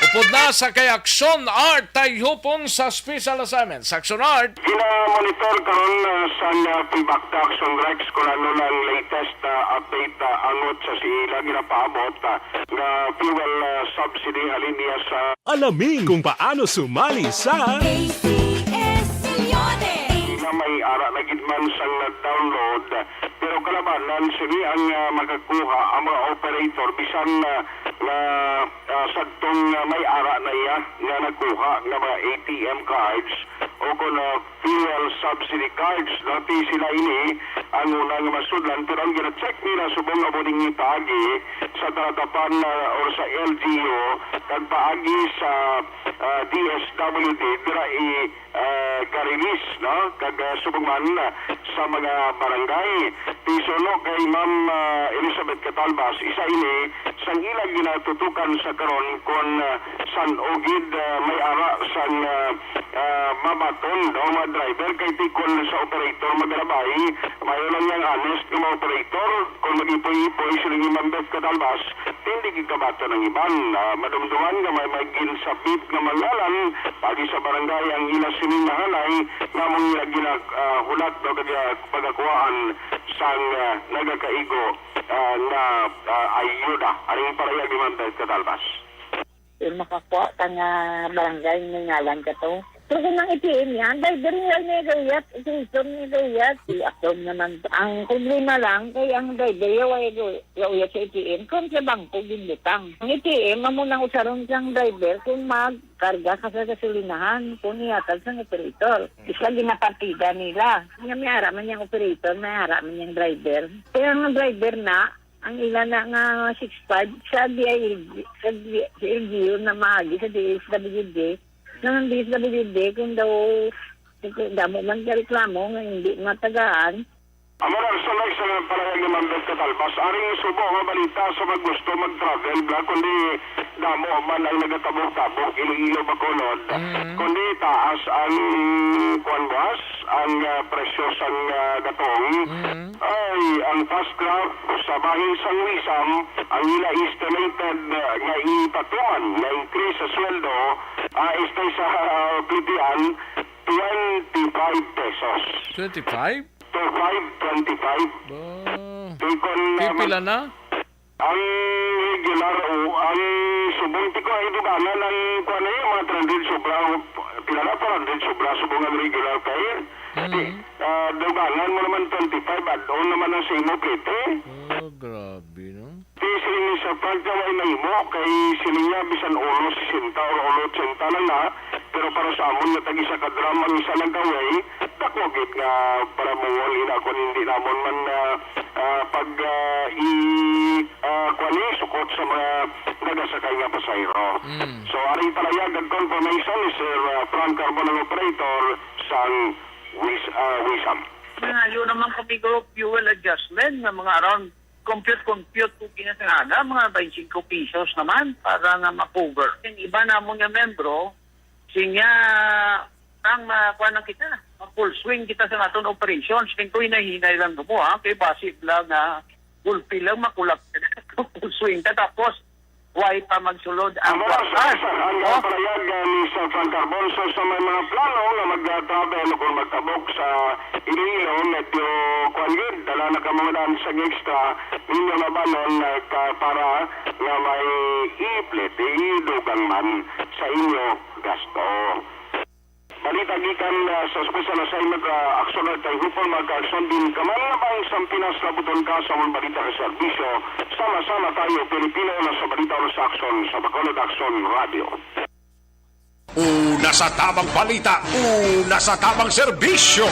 Upod na sa kay Action Art Tayhupon sa special assignment. Sa Action Art. Gina-monitor karon, ah, sang, ah, Fibakda Action Rex kung ano lang latest, ah, update, ah, angot sa sila ginapaabot, ah, nga fuel, ah, subsidy halin niya sa Alamin kung paano sumali sa A C S Uniones. Nga may ara na gid man sang nag-download, pero kalabanan sini ang, ah, makakuha ang mga operator bisan, ah, nga, ah, sadtong, ah, may ara na iya nga nakuha nga mga A T M cards o kon, ah, fuel subsidy cards. Dati sila ini ang una nga masudlan, pero ang gina-check nila subong amo ning ipaagi sa talatapan, ah, or sa L G U, kag paagi sa, ah, D S W D, dira i, ah, ga-release, no? Kag, ah, subong man, ah, sa mga barangay. Tisuno kay Ma'am, ah, Elizabeth Catalbas, isa ini sang ila ginatutukan sa karon kon, ah, san-o gid, ah, may ara sang, ah, ah, mabaton, no, mga driver, kay tikon sa operator magalabay, mayo lang yang honest nga mga operator, kung mag-ipoy-ipoy sila ni Ma'am Beth Catalbas, hindi gid kabaton ang iban. Ah, madumduman nga may, may ginsabit nga mga ngalan, paagi sa barangay ang ila sining nahanay, nga among ila gina-, ah, hulat, no, kag, ah, pagakuhaan sang, ah, nagakaigo, ah, nga, ah, ayuda. Aring parayag ni Ma'am Beth Catalbas. Yung makakuha ka nga barangay, may ngalan ka to. Pero kung ang A T M yan, driver, wala na yung gawiyat, sensor na yung gawiyat. Di ako naman. Ang problema lang, kay ang driver, yung wala yung gawiyat sa A T M, kung sa bangko, ginlutang. Ang A T M, amo nang usaron sang driver kung magkarga ka sa gasolinahan, kung ihatag sa operator. Isa ginapartida nila. Nga may ara man yung operator, may ara man yung driver. Kaya ang driver na, ang ila na nga six five sa D I L G, sa D-, sa L G U na maagi sa D S W D, nga ang D S W D kung daw, kung damo man ka reklamo nga hindi matagaan, Amo na, Arson, sa palaya ni Ma'am Beth Catalbas, aring subo nga balita sa mga gusto mag-travel, bla, kundi damo man ang nagatabog-tabog, Iloilo, Bacolod. Mm. Kundi taas ang, kuwan, boss, ang, ah, presyo sang, ah, gatong. Mm. Ay, ang fast craft sa bahin sang Wisam, ang ila estimated, ah, nga ipatuman nga increase sa sweldo, ah, este sa, ah, plitian, twenty-five pesos. Twenty-five? Two five, twenty-five. Ba? Kay kon, ah, Pipila na? Ang regular o ang subong, ti ko, ay dugangan ang kuwan, eh, mga three hundred sobra, o pila na, four hundred sobra, subong ang regular fare. Mm. Ti, ah, dugangan mo naman twenty-five, add-on naman ang sa imo plete. Oh, grabe, no? Ti, sila ni Sir Frank, nga way mahimo, kay sila niya bisan uno sesenta o uno ochenta lang na, pero para sa amon nga tag-isa ka drum ang isa lang ka way, dako gid nga para mawali na kung hindi namon man, ah, ah, pag, ah, i-, ah, kuwan, eh, sukot sa mga nagasakay nga pasahero. Mm. So, aring palayag ang confirmation ni Sir, ah, Frank Carbon, ang operator sang Wis-, ah, Wisam. Nangayo naman kami ko fuel adjustment nga mga around, compute-compute ko kinasangana, mga twenty-five pesos naman para nga ma-cover. Ang iba namon nga membro, sinya, ang makuha lang kita, ma-full swing kita sa aton operations. Siling ko, hinay-hinay lang mo, ha? Kay basi lang nga gulpi lang, makulap ka na. Full swing ka, tapos why pa magsulod ang Amo, kwarta? Sir, ang Oh? Palayag, ah, ni Sir Frank Carbon, so, sa may mga plano nga mag-travel o kung magtabok sa Iloilo, medyo, kuwan gid, dala na ka mga daan sa extra, ninyo na balon, ah, ka-, para nga may iplit, idugang man sa inyo gasto. Balita gikan, ah, sa Special Assignment, ah, Action Red Taihupon, mga ka-aksyon, din ka man, nabang sang Pinas, labuton ka sa among balita ka serbisyo. Sama-sama tayo, Pilipino, na sa balita o sa aksyon, sa Bacolod Aksyon Radio. Una sa tabang balita, una sa tabang serbisyo.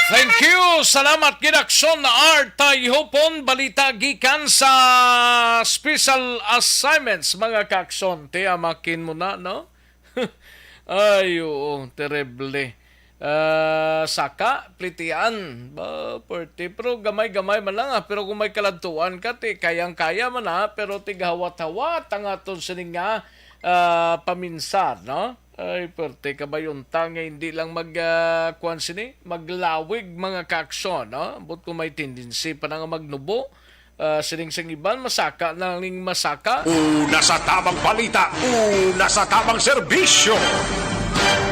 Thank you. Salamat gid, Aksyon R. Taihupon. Balita gikan sa Special Assignments, mga ka-aksyon. Ti, amakin mo na, no? Ay, oo, terrible. Ah, saka, plitian. Ba, perte. Pero gamay-gamay man lang, ah. Pero kung may kaladtuan ka, ti, kayang-kaya man, ah. Pero tigahawat-hawat ang aton sining nga, ah, paminsan, no? Ay, perte, kabay unta nga hindi lang mag, ah, kuwan sini, maglawig mga ka-aksyon, no? Ambot kung may tendency pa na nga magnubo, ah, sining sang iban, masaka na ning masaka. Una sa tabang balita, una sa tabang serbisyo.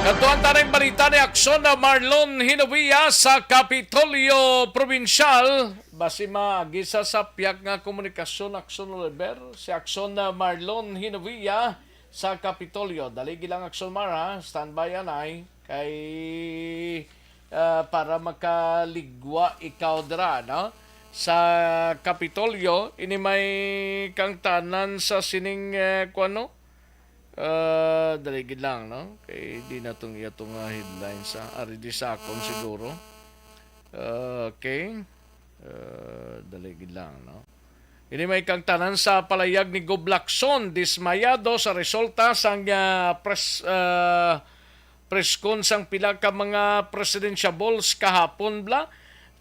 Kadtuan ta ning balita ni Aksyon na Marlon Hinovia sa Kapitolyo Probinsyal. Basi maagi sa sapyak nga komunikasyon, Aksyon Oliver. Si Aksyon na Marlon Hinovia sa Kapitolyo. Dali gilang, Aksyon Mar, ha? Standby anay. Kay, ah, para makaligwa ikaw dira, no? Sa Kapitolyo, ini may kangtanan sa sining, eh, kuwan, no? Ah, dali gid lang, no? Kay di na tong iya tong, ah, headlines, ah. Ari di sa akon siguro. Okay. Ah, dali gid lang, no? Ini may kangtanan sa palayag ni Gob Lacson, dismayado sa resulta sang, ah, pres-, ah, preskon sang pila ka mga presidential balls kahapon, bla.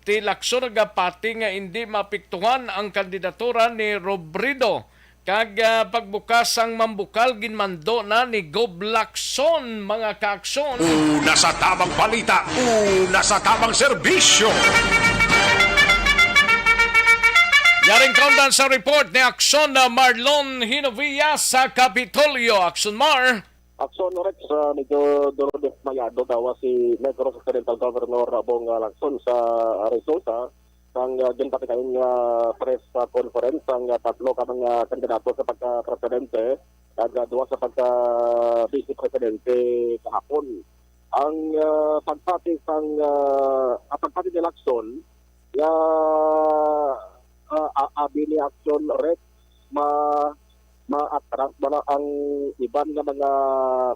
Ti Lacson nagapati nga indi maapektuhan ang kandidatura ni Robredo, kag, ah, pagbukas sang mambukal ginmando na ni Gob Lacson, mga ka-aksyon. Una sa tabang balita, una sa tabang serbisyo. Yaring kaundan sa report ni Aksyon na Marlon Hinovia sa Kapitolyo. Aksyon Mar. Aksyon Rex, ah, medyo duro dismayado daw si Negros Occidental Governor Bong, ah, Lacson sa, ah, resulta sang, ah, ginpatigayon nga press, ah, conference sang, ah, tatlo ka mga kandidato sa pagka-presidente kag, ah, duha sa pagka-vice presidente kahapon. Ang, ah, pagpati sang, ah, ang pagpati ni Lacson nga, ah, a-, abi ni Aksyon Rex, ma-, ma-attract bala ang iban nga mga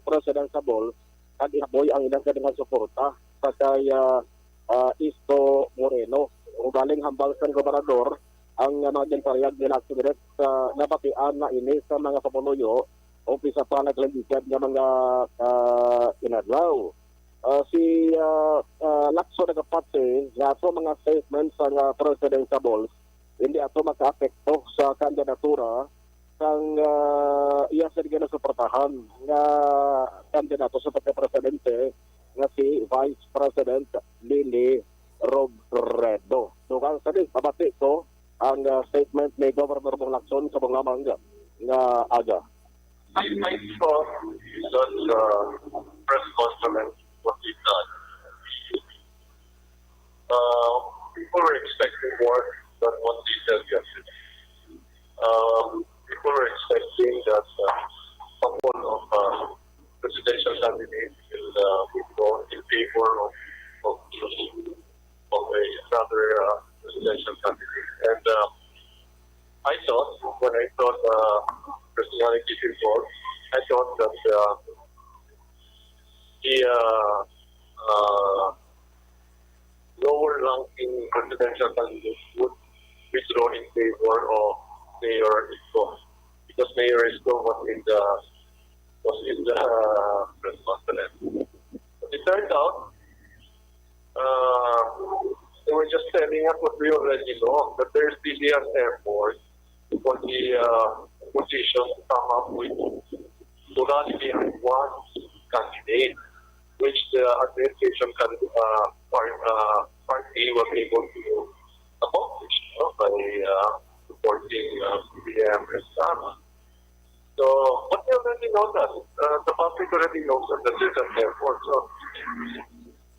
presidential balls kag ihaboy ang ilang kadungan suporta sa kay, ah, ah, Isko Moreno. Ugaling hambal sang gobernador ang, ah, mga ginpahayag ni Lacson Rex, ah, nabatian na ini sa mga pumuluyo o bisan pa naglaligad nga mga, ah, inadlaw. Ah, si ah, ah, Lacson nagapati nga ato mga statements sa nga presidential balls hindi ato makaapekto sa kandidatura sang ah, iya sa ginasuportahan nga kandidato sa pagka-presidente nga si Vice President Leni Robredo. Dugang sa ni, mabati ko ang ah, statement ni Governor Bong Lacson sa mga mangga nga aga. I, I saw that uh, press conference was done. Uh, people were expecting more than what they said yesterday. Um, people were expecting that uh, couple of uh, presidential candidates will uh, will go in favor of of, of a, another uh, presidential candidate. And uh, I thought, when I thought uh, personalities involved, I thought that uh, the uh, uh, lower ranking presidential candidate would withdraw in favor of Mayor Isko, because Mayor Isko was in the was in the uh, press conference. But it turned out uh, they were just telling us what we already know, that there's really an effort for the uh, opposition to come up with to rally behind one candidate, which the administration can uh, par- uh, party was able to accomplish, no, by uh, supporting uh, B B M and Sara. So, but we already know that. Uh, the public already knows that there's an effort. So,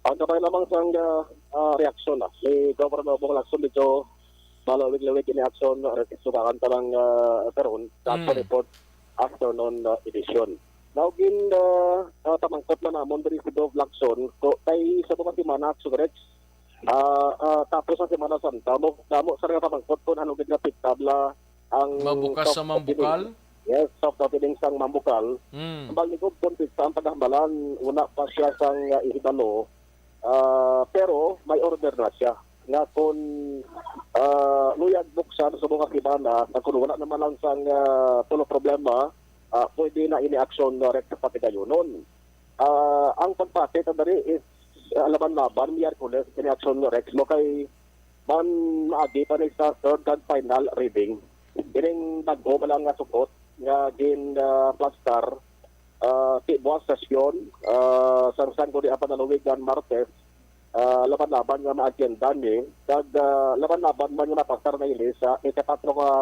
Ang kabay lamang sang ah, ah, reaksyon na ni Governor Bong Lacson dito, malawig-lawig ini aksyon, ah, sugaran ta lang ah, karon sa aksyon Mm. report afternoon ah, edition. Now, gin ah, ah, pamangkot na namon diri si Gov Lacson ko kay sa mga semana, aksyon Rex, ah, ah, tapos sa Semana Santa mo damo sa nga pamangkot kung ano gid nga apektabla ang Mabukas soft sa opening. Mambukal? Yes, soft opening sang Mambukal. Mm. Ang Baligog, kung pizza ang paghambalan, una pa siya sang uh, ihibalo, ah, pero may order na siya nga kung ah, luyag buksan sa mga semana, na kung wala naman lang sang ah, tulo problema, ah, pwede na ini aksyon na rek sa patigayonon. Ah, ang pagpati ta diri is ah, laban-laban, Miyerkules, ini aksyon na rek mo kay man maagi pa ni sa third kag final reading. Ining bag-o pa lang nga sukot nga gin ah, plastar ah, ti buwas sesyon ah, sang Sangguniang Panlalawigan Martes, ah, laban-laban nga maagenda ni kag ah, laban-laban man nga mapasar na ini sa ikapatlo nga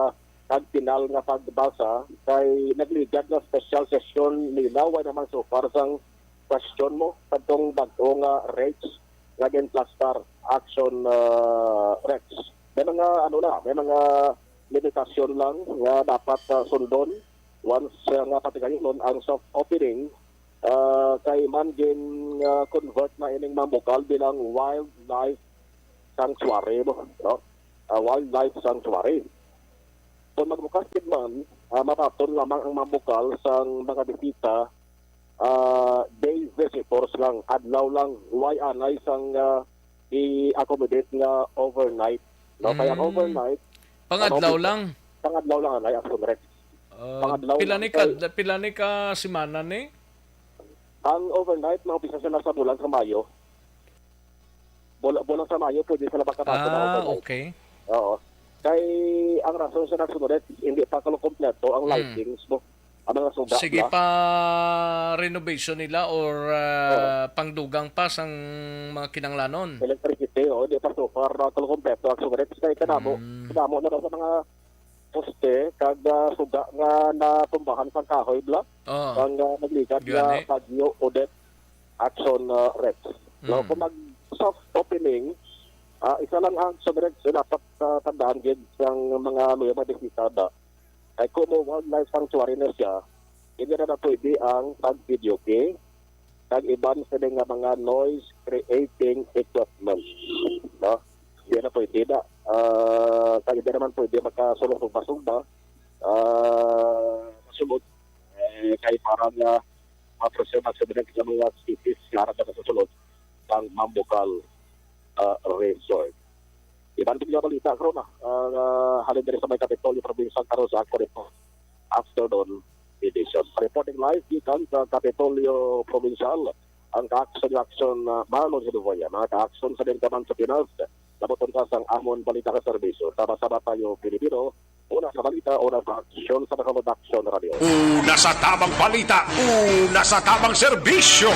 kag final nga pagbasa kay nagligad nga special session nila, way naman so far sang question mo kadtong bag-o nga rates nga ginplastar, action ah, rates. May mga ano na, may mga limitasyon lang nga dapat ah, sundon once ah, nga patigayonon ang soft opening ah, kay man gin ah, convert na ining Mambukal bilang wildlife sanctuary mo, no? Ah, wildlife sanctuary. Kung magbukas gid man, ah, mapaton lamang ang Mambukal sang mga bisita ah, day visitors lang, adlaw lang, way anay sang ah, i-accommodate nga overnight. No, kaya ang Mm. overnight, Pangadlaw ano, lang. Pangadlaw lang anay ang Sunrex. Ah, Pangadlaw pila lang ni ka kay pila ni ka semana ni? Ang overnight maumpisa siya na sa bulan sa Mayo. Bula, bulan sa Mayo pwede sila magkapasok na Ah, overnight. Okay. Oo. Kay ang rason sa nagsunod, hindi pa kuno kompleto ang Hmm. lightings mo. Ang mga suga Sige na. Pa renovation nila or ah, Oo. Pangdugang pa sang mga kinanglanon? Electricity, oh, hindi pa so far na kuno kompleto ang suga. Kay kanamo, Hmm. kanamo na daw sa mga poste kag ah, suga nga natumbahan sang kahoy bla. Oh. Ang ah, nagligad nga Gani. Bagyo Odette action uh, Rex. No, Mm. Kung mag soft opening, ah, isa lang ang action Rex, eh, dapat uh, tandaan gid sang mga luya mga bisita ba. Kay kung mo wildlife sanctuary na siya, hindi na, na pwede ang pag-videoke kag iban sila nga mga noise creating equipment. No? Hindi na pwede na. Ah, kag hindi naman pwede makasulong sugba-sugba. Ah, masulod. Eh, kay para nga ma-preserve ang sa mga species nga ara na sa sulod sang Mambukal ah, Resort. Iban pa nga balita karon na ah, halin diri sa may Kapitolyo Provincial karon sa Ako Report Afternoon Edition. Reporting live gikan sa Kapitolyo Provincial, Ang kaakson-akson na Marlon Hinovea, mga kaakson sa Dinggaman sa Pinas, nabuton ka sang amon balita ka serbisyo. Sama-sama tayo, Pilipino, una sa balita, una sa aksyon sa Tagalog Aksyon Radio. Una sa tamang balita, una sa tamang serbisyo.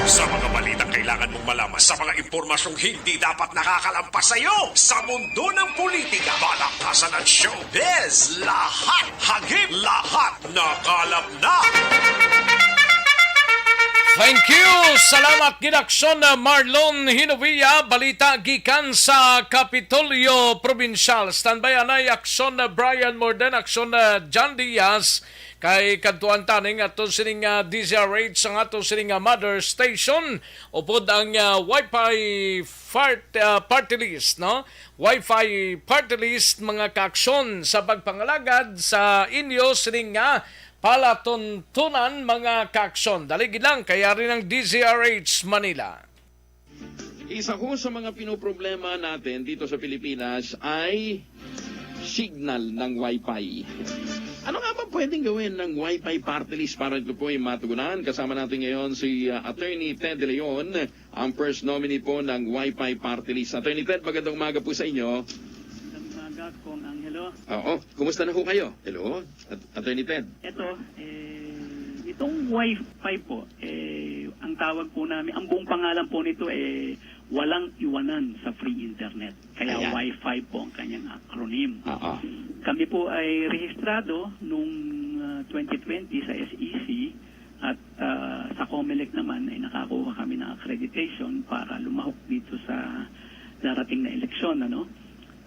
Sa mga balitang kailangan mong malaman, sa mga impormasyong hindi dapat nakakalampas sa iyo, sa mundo ng politika, balaktasan at showbiz, lahat hagip, lahat nakalap na. Thank you. Salamat gid, Aksyon, uh, Marlon Hinovia. Balita gikan sa Kapitolyo Probinsyal. Standby anay, Aksyon, uh, Brian Morden, Aksyon, uh, John Diaz. Kay kadtuan taning ato sining, uh, D Z R H, ang ato sining, uh, mother station, upod ang, uh, Wi-Fi fart-, uh, party list, no? Wi-Fi party list, mga kaaksyon, sa pagpangalagad sa inyo sining nga palatuntunan, mga kaaksyon. Dali gid lang, kay ari ang D Z R H Manila. Isa ho sa mga pinoproblema natin dito sa Pilipinas ay signal ng Wi-Fi. Ano nga ba pwedeng gawin ng Wi-Fi party list para ito po ay matugunan? Kasama natin ngayon si, uh, Attorney Ted De Leon, ang first nominee po ng Wi-Fi party list. Attorney Ted, magandang umaga po sa inyo. Magandang umaga, Kong Angelo. Oo. Kumusta na ho kayo? Hello, At-, Attorney Ted. Ito, eh, itong Wi-Fi po, eh, ang tawag po namin, ang buong pangalan po nito, eh, walang iwanan sa free internet. Kaya Ayan. Wi-Fi po ang kanyang acronym. Oo. Kami po ay rehistrado nung, ah, twenty twenty sa S E C at, ah, sa Comelec naman ay nakakuha kami ng accreditation para lumahok dito sa darating na eleksyon, ano?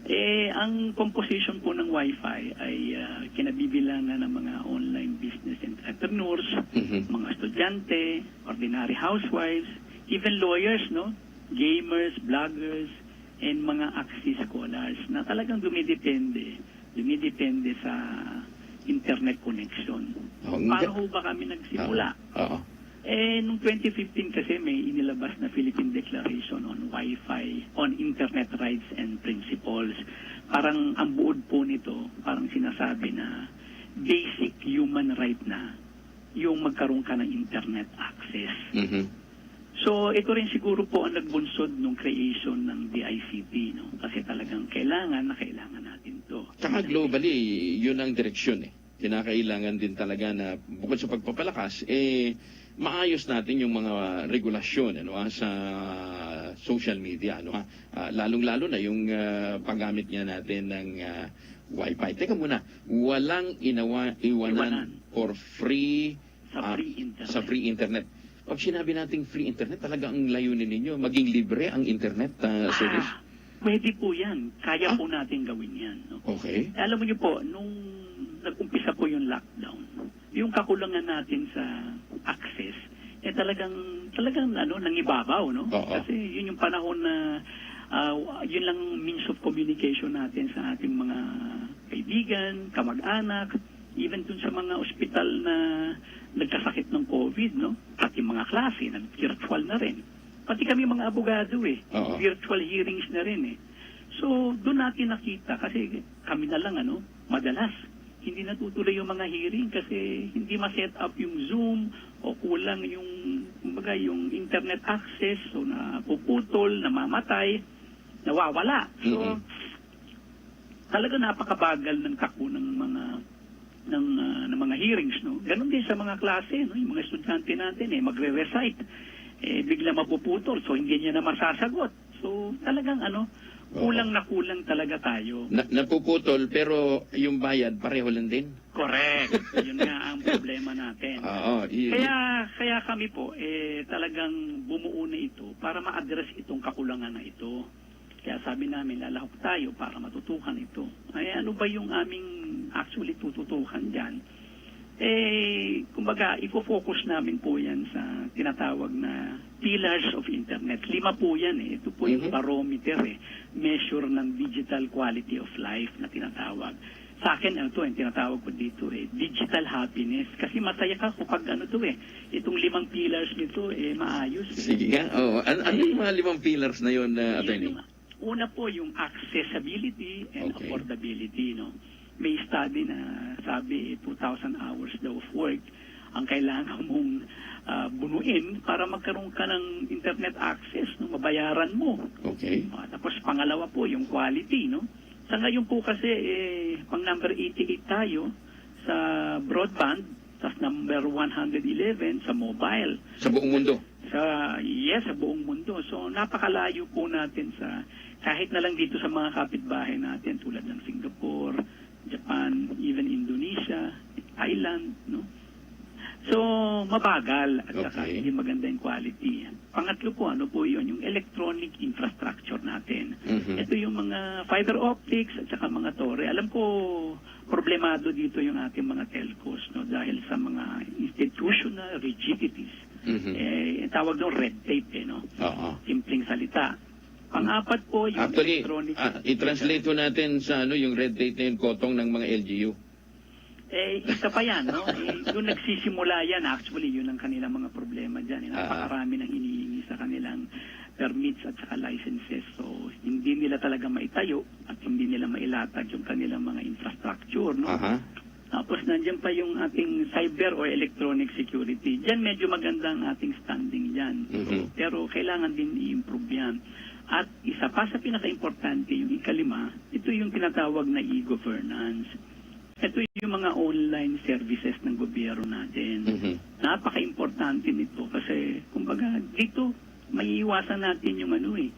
Eh, ang composition po ng Wi-Fi ay, ah, kinabibilangan ng mga online business entrepreneurs, Mhm. mga estudyante, ordinary housewives, even lawyers, no? Gamers, bloggers, and mga Axis scholars na talagang dumidepende, dumidepende sa internet connection. Oh, ang Paano ga- ho ba kami nagsimula? Oo. Oo. Eh, nung twenty fifteen kasi may inilabas na Philippine Declaration on Wi-Fi, on Internet Rights and Principles. Parang ang buod po nito, parang sinasabi na basic human right na yung magkaroon ka ng internet access. Mhm. So, ito rin siguro po ang nagbunsod nung creation ng D I C T, no? Kasi talagang kailangan na kailangan natin to. Tsaka globally, yun ang direksyon eh. Kinakailangan din talaga na bukod sa pagpapalakas, eh, maayos natin yung mga regulasyon, ano, ah, sa social media, ano, ah. Ah, lalong-lalo na yung, ah, paggamit nga natin ng, ah, Wi-Fi. Teka muna, walang inawa-, iwanan Iwanan. for free, Sa ah, free internet. sa free internet. Pag sinabi nating free internet, talaga ang layunin ninyo, maging libre ang internet, ah, service? Ah, pwede po yan. Kaya Ah? po natin gawin yan, no? Okay. Alam mo niyo po, nung nag-umpisa po yung lockdown, yung kakulangan natin sa access, eh, talagang, talagang, ano, nangibabaw, no? Oo. Kasi yun yung panahon na, ah, yun lang means of communication natin sa ating mga kaibigan, kamag-anak, even dun sa mga ospital na nagkasakit ng COVID, no? Pati mga klase, nag-virtual na rin. Pati kami mga abogado, eh, Oo. virtual hearings na rin, eh. So, dun natin nakita, kasi kami na lang, ano, madalas, hindi natutuloy yung mga hearing kasi hindi ma-set up yung Zoom o kulang yung, kumbaga, yung internet access, so napuputol, namamatay, nawawala. So, Mm-mm. talaga napakabagal ng tako ng mga, ng, ah, ng mga hearings, no? Ganun din sa mga klase, no? Yung mga estudyante natin, eh, magre-recite, eh, bigla mapuputol, so hindi niya na masasagot. So, talagang, ano, Oo. kulang na kulang talaga tayo. Na-, napuputol, pero yung bayad, pareho lang din? Correct. Yun nga ang problema natin. Oo, y-, Kaya, kaya kami po, eh, talagang bumuo na ito para ma-address itong kakulangan na ito. Kaya sabi namin, lalahok tayo para matutukan ito. Ay, ano ba yung aming actually tututukan dyan? Eh, kumbaga, ifo-focus namin po yan sa tinatawag na pillars of internet. Lima po yan eh. Ito po yung Mhm. barometer eh. Measure ng digital quality of life na tinatawag. Sa akin, ano to, yung tinatawag ko dito eh, digital happiness. Kasi masaya ka kapag ano to eh, itong limang pillars nito eh, maayos eh. Sige nga. Oo. An-, ano yung mga limang pillars na yun, uh, Yun attorney? yung, una po yung accessibility and Okay. affordability, no? May study na sabi, eh, two thousand hours daw of work, ang kailangan mong, ah, bunuin para magkaroon ka ng internet access, no? Mabayaran mo. Okay. Ah, tapos pangalawa po, yung quality, no? Sa ngayon po kasi, eh, pang number eighty-eight tayo sa broadband, tas number one hundred eleven sa mobile. Sa buong mundo. Sa, yes, sa buong mundo. So, napakalayo po natin sa, kahit na lang dito sa mga kapitbahay natin, tulad ng Singapore, Japan, even Indonesia, Thailand, no? So, mabagal at saka Okay. hindi maganda yung quality. Pangatlo po, ano po yun? Yung electronic infrastructure natin. Mhm. Ito yung mga fiber optics at saka mga tore. Alam ko, problemado dito yung ating mga telcos, no? Dahil sa mga institutional rigidities. Mhm. Eh, tawag doon red tape, eh, no? Oo. Simpleng salita. Pang-apat po, yung Actually, electronic ah, i-translate po natin sa ano yung red tape na yung kotong ng mga L G U. Eh, isa pa yan, no? Eh, doon nagsisimula yan. Actually, yun ang kanilang mga problema dyan. Eh. Ah. Napakarami nang hinihingi sa kanilang permits at saka licenses. So, hindi nila talaga maitayo at hindi nila mailatag yung kanilang mga infrastructure, no? Aha. Tapos, nandiyan pa yung ating cyber o electronic security. Diyan, medyo maganda ang ating standing dyan. Mhm. Pero kailangan din i-improve yan. At isa pa sa pinaka-importante, yung ikalima, ito yung tinatawag na e-governance. Ito yung mga online services ng gobyerno natin. Mhm. Napaka-importante nito kasi, kumbaga, dito maiiwasan natin yung ano eh,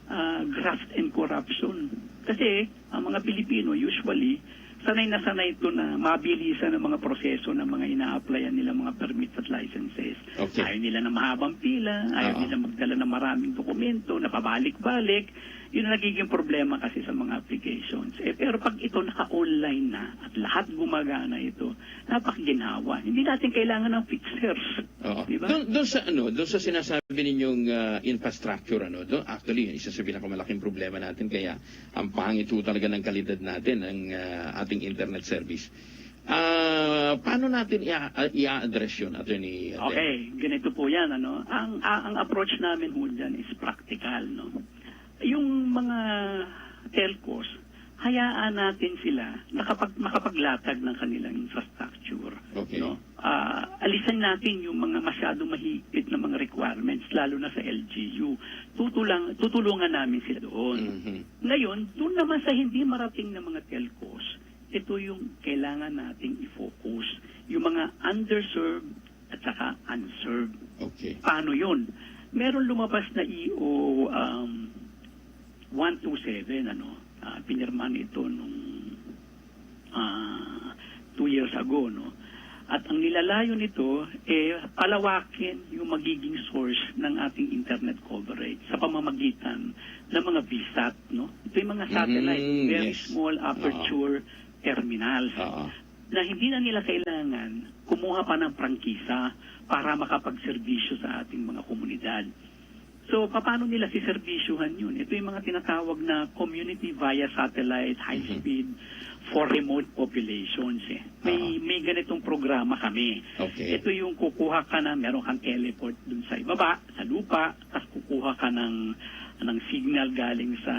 ah, graft and corruption. Kasi ang mga Pilipino, usually, sanay na sanay ito na mabilisan ang mga proseso ng mga ina-applyan nila, mga permits at licenses. Okay. Ayaw nila na mahabang pila, ayaw Oo. nila magdala ng maraming dokumento, napabalik-balik. Yun ang nagiging problema kasi sa mga applications. Eh, pero pag ito naka-online na at lahat gumagana ito, napakaginhawa. Hindi natin kailangan ng fixers. Oo. Di ba? Doon, doon sa ano, doon sa sinasabi ninyong ah, infrastructure, ano, doon, actually, isa sa pinakamalaking problema natin, kaya ang pangit ho talaga ng kalidad natin ng ah, ating internet service. Ah, paano natin i- i-address 'yun, Attorney? Ate? Okay, ganito po 'yan, ano. Ang a- ang approach namin ho diyan is practical, no. Yung mga telcos, hayaan natin sila nakapag makapaglatag ng kanilang infrastructure, Okay. no. Ah, alisan natin yung mga masyado mahigpit na mga requirements, lalo na sa L G U. Tutulang, tutulungan namin sila doon. Mhm. Ngayon, doon naman sa hindi marating na mga telcos, ito yung kailangan nating i-focus. Yung mga underserved at saka unserved. Okay. Paano yun? Meron lumabas na E O um, one two seven, ano, ah, pinirmahan ito nung ah, two years ago, no? At ang nilalayo nito, eh, palawakin yung magiging source ng ating internet coverage sa pamamagitan ng mga VSAT, no? Ito yung mga satellite, Mm, very yes. small aperture terminals Oo. na hindi na nila kailangan kumuha pa ng prangkisa para makapagserbisyo sa ating mga komunidad. So, paano nila siserbisyuhan yun? Ito yung mga tinatawag na community via satellite, high-speed, for remote populations. Eh. May, Oo. may ganitong programa kami. Okay. Ito yung kukuha ka na, meron kang teleport dun sa ibaba, sa lupa, tapos kukuha ka ng, ng signal galing sa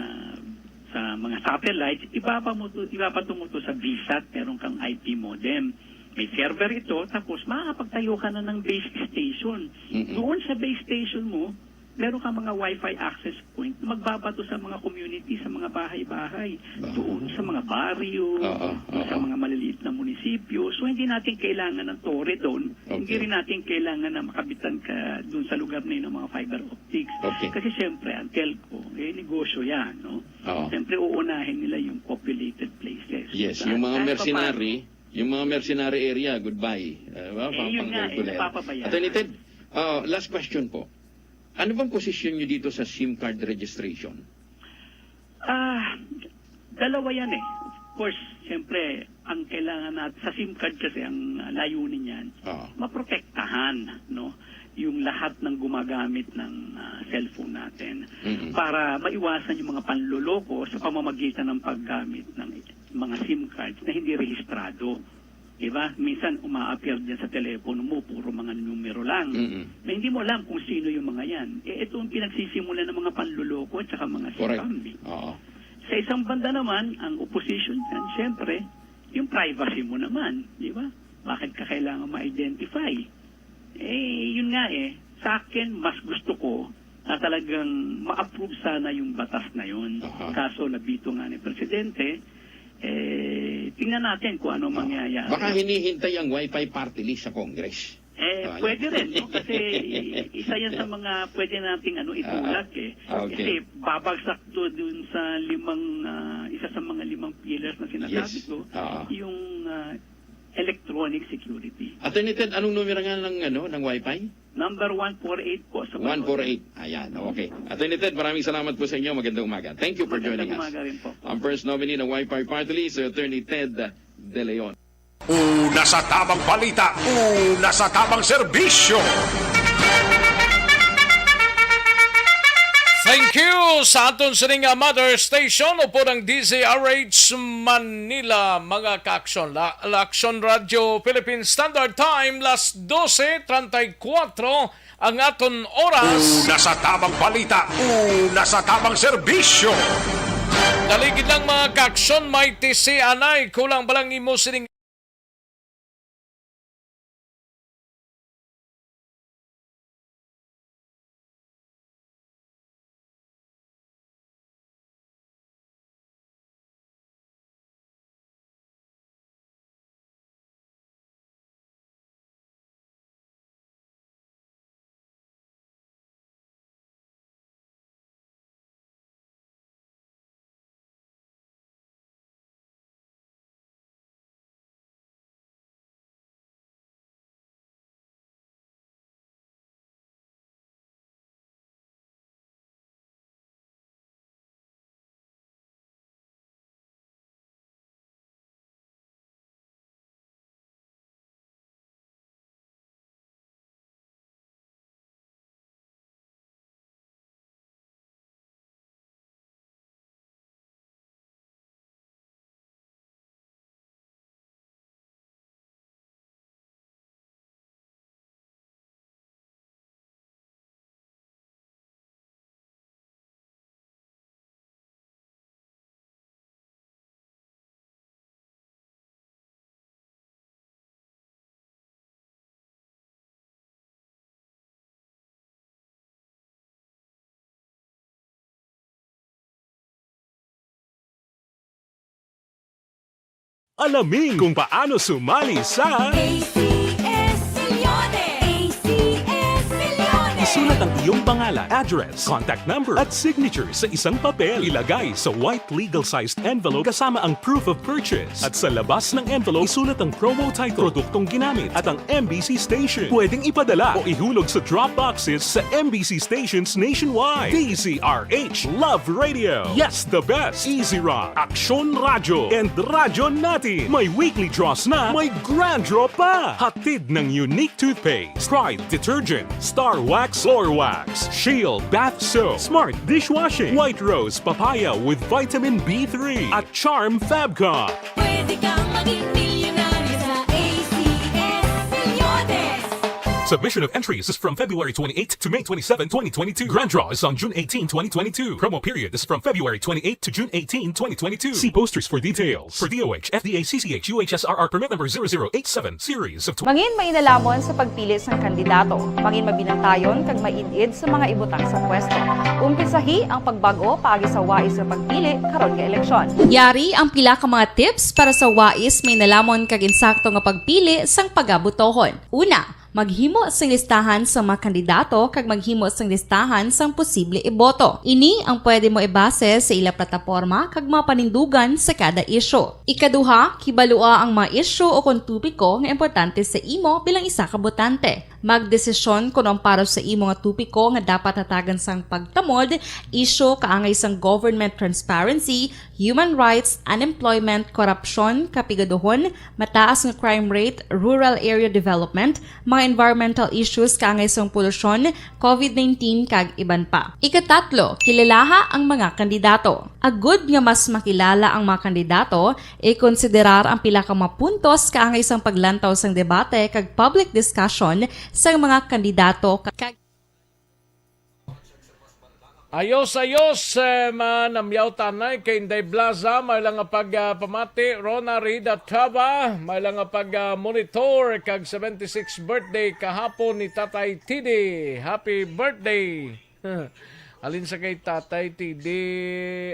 sa mga satellites, ibaba mo to, ibabato mo to sa VSAT, meron kang I P modem. May server ito, tapos makakapagtayo ka na ng base station. Mm-mm. Doon sa base station mo, meron ka mga wifi access point na magbabato sa mga community, sa mga bahay-bahay, Aha. doon sa mga baryo, Oo, doon sa oo. mga maliliit na munisipyo. So, hindi natin kailangan ng tore doon. Hindi Okay. rin natin kailangan na makabitan ka doon sa lugar na yun ng mga fiber optics. Okay. Kasi siyempre, ang telco, eh, negosyo yan, no? Oo. Siyempre, uunahin nila yung populated places. Yes, Sa- yung mga kahit mercenary, yung mga mercenary area, goodbye. Uh, Eh, yun nga, eh, napapabayaan. Attorney Ted, uh, last question po. Ano bang posisyon nyo dito sa SIM card registration? Ah, dalawa yan eh. Of course, siyempre, ang kailangan natin, sa SIM card kasi, ang ah, layunin yan, Oo. maprotektahan, no, yung lahat ng gumagamit ng ah, cellphone natin Mm-mm. para maiwasan yung mga panloloko sa pamamagitan ng paggamit ng mga SIM cards na hindi rehistrado. Diba? Minsan, uma-appear dyan sa telepono mo, puro mga numero lang. Mm-mm. Na hindi mo alam kung sino yung mga yan. Eh, ito ang pinagsisimulan ng mga panloloko at saka mga Correct. scam, eh. Oo. Sa isang banda naman, ang opposition dyan, siyempre, yung privacy mo naman, di ba? Bakit ka kailangan identify. Eh, yun nga eh, sa akin, mas gusto ko na talagang ma-approve sana yung batas na yun. Aha. Kaso nabito nga ni Presidente, eh, tingnan natin kung ano mangyayari. Baka hinihintay ang Wi-Fi party list sa Congress. Eh, Ah, pwede yan. rin, no? Kasi isa yan sa mga pwede nating, ano, Ah, itulak, eh. ah, okay. Kasi babagsak to dun sa limang, ah, isa sa mga limang pillars na sinasabi Yes. ko, Ah. yung, ah, electronic security. Attorney Ted, anong numero nga ng, ano, ng Wi-Fi? Number one four eight po sa Bacolod. One four eight. Ayan, okay. Attorney Ted, maraming salamat po sa inyo. Magandang umaga. Thank you for Magandang joining us. umaga rin po. Ang first nominee ng Wi-Fi Party List, Attorney Ted De Leon. Una sa tamang balita, una sa tamang serbisyo. Thank you sa aton sining nga mother station, upod ang D Z R H Manila, mga ka-aksyon. La, la Aksyon Radio Philippine Standard Time, las dose treinta y cuatro ang aton oras. Una sa tamang balita, una sa tamang serbisyo. Dali gid lang, mga ka-aksyon, may T C anay, kulang pa lang imo sining Alamin kung paano sumali sa A C S Millones! A C S Millones! Isulat ang iyong pangalan, address, contact number, at signature sa isang papel. Ilagay sa white legal-sized envelope kasama ang proof of purchase. At sa labas ng envelope, isulat ang promo title, produktong ginamit, at ang M B C station. Pwedeng ipadala o ihulog sa drop boxes sa M B C stations nationwide. D Z R H, Love Radio. Yes, the best. Easy Rock, Aksyon Radyo, and Radyo Natin. May weekly draws na, may grand draw pa. Hatid ng Unique Toothpaste, Pride Detergent, Star Wax Floor Wax, Shield Bath Soap, Smart Dishwashing, White Rose Papaya with Vitamin B three, at Charm Fab Cup. Pwede kang maging milyonaryo sa A C S Millones. Submission of entries is from February twenty-eighth to May twenty-seven, twenty twenty-two. Grand draw is on June eighteen, twenty twenty-two. Promo period is from February twenty-eighth to June eighteen, twenty twenty-two. See posters for details. For D O H, F D A, C C H, U H S R R permit number zero zero eight seven, series of tw- Mangin mainalamon sa pagpili sang kandidato. Mangin mabinantayon kag maid-id sa mga ibutang sa pwesto. Umpisahi ang pagbag-o paagi sa wais nga pagpili karon nga eleksyon. Yari ang pila ka mga tips para sa wais, mainalamon kag insakto nga pagpili sang pagabotohon. Una, maghimo sing listahan sa mga kandidato kag maghimo sing listahan sang posible iboto. Ini ang pwede mo ibase sa ila plataporma kag mga panindugan sa kada isyu. Ikaduha, kibalua ang mga isyu o kon topiko nga importante sa imo bilang isa ka botante. Magdesisyon kon ang para sa imo nga topiko nga dapat hatagan sang pagtamod, isyu kaangay sang government transparency, human rights, unemployment, korupsyon, kapigaduhon, mataas nga crime rate, rural area development, mga environmental issues kaangay sang polusyon, covid nineteen, kag iban pa. Ikatatlo, kilalaha ang mga kandidato. Agud nga mas makilala ang mga kandidato, ikonsiderar ang pila ka mga puntos kaangay sang paglantaw sang debate kag public discussion sang mga kandidato ka-, kag Ayos, ayos, eh, manamyaw tanay kay Inday Blaza, may lang nga pag, ah, pamati, Rona Rida Traba, may lang nga pag, ah, monitor kag seventy-six birthday kahapon ni Tatay T D. Happy birthday! Halin sa kay Tatay T D,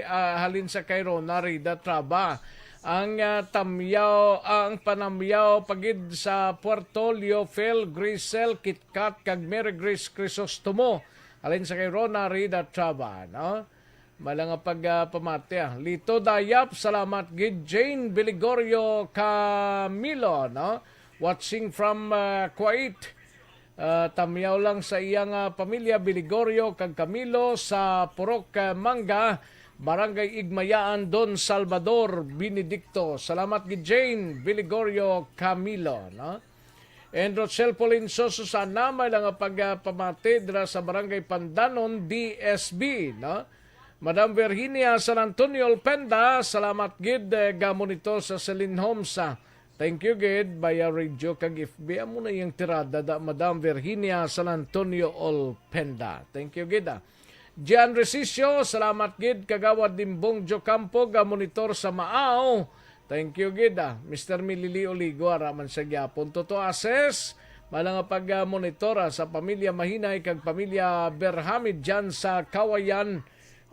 ah, halin sa kay Rona Rida Traba. Ang, ah, tamyaw, ang panamyaw pagid sa Puerto Leofil, Grisel, Kitkat, kag Mary Grace Crisostomo. Halin sa kay Rona Rida Traba, no? Mala nga pag, ah, pamati, ah. Lito Dayap, salamat gid. Jane Biligorio Camilo, no? Watching from, ah, Kuwait. Ah, tamyaw lang sa iya nga pamilya, Biligorio kag Camilo sa Purok, ah, Mangga, Barangay Igmayaan, Don Salvador Benedicto. Salamat gid Jane Biligorio Camilo, no? And Rochelle Polinso Susana, may lang nga pag, ah, pamati dira sa Barangay Pandanon, D S B, no? Madam Virginia San Antonio Olpenda, salamat gid, eh, ga monitor sa Celine Homes, ah. Thank you gid, via radio kag F B. Amo na yung tirada da, Madam Virginia San Antonio Olpenda. Thank you gid, ah. Gian Resicio, salamat gid, Kagawad Dimbong Jocampo, ga monitor sa Maaw. Thank you gid, ah. Mister Milili Oligo, ara man sa gyapon. Toto Ases, mala nga pag, ah, monitor, ah, sa pamilya Mahinay kag pamilya Berhamid dyan sa Kawayan,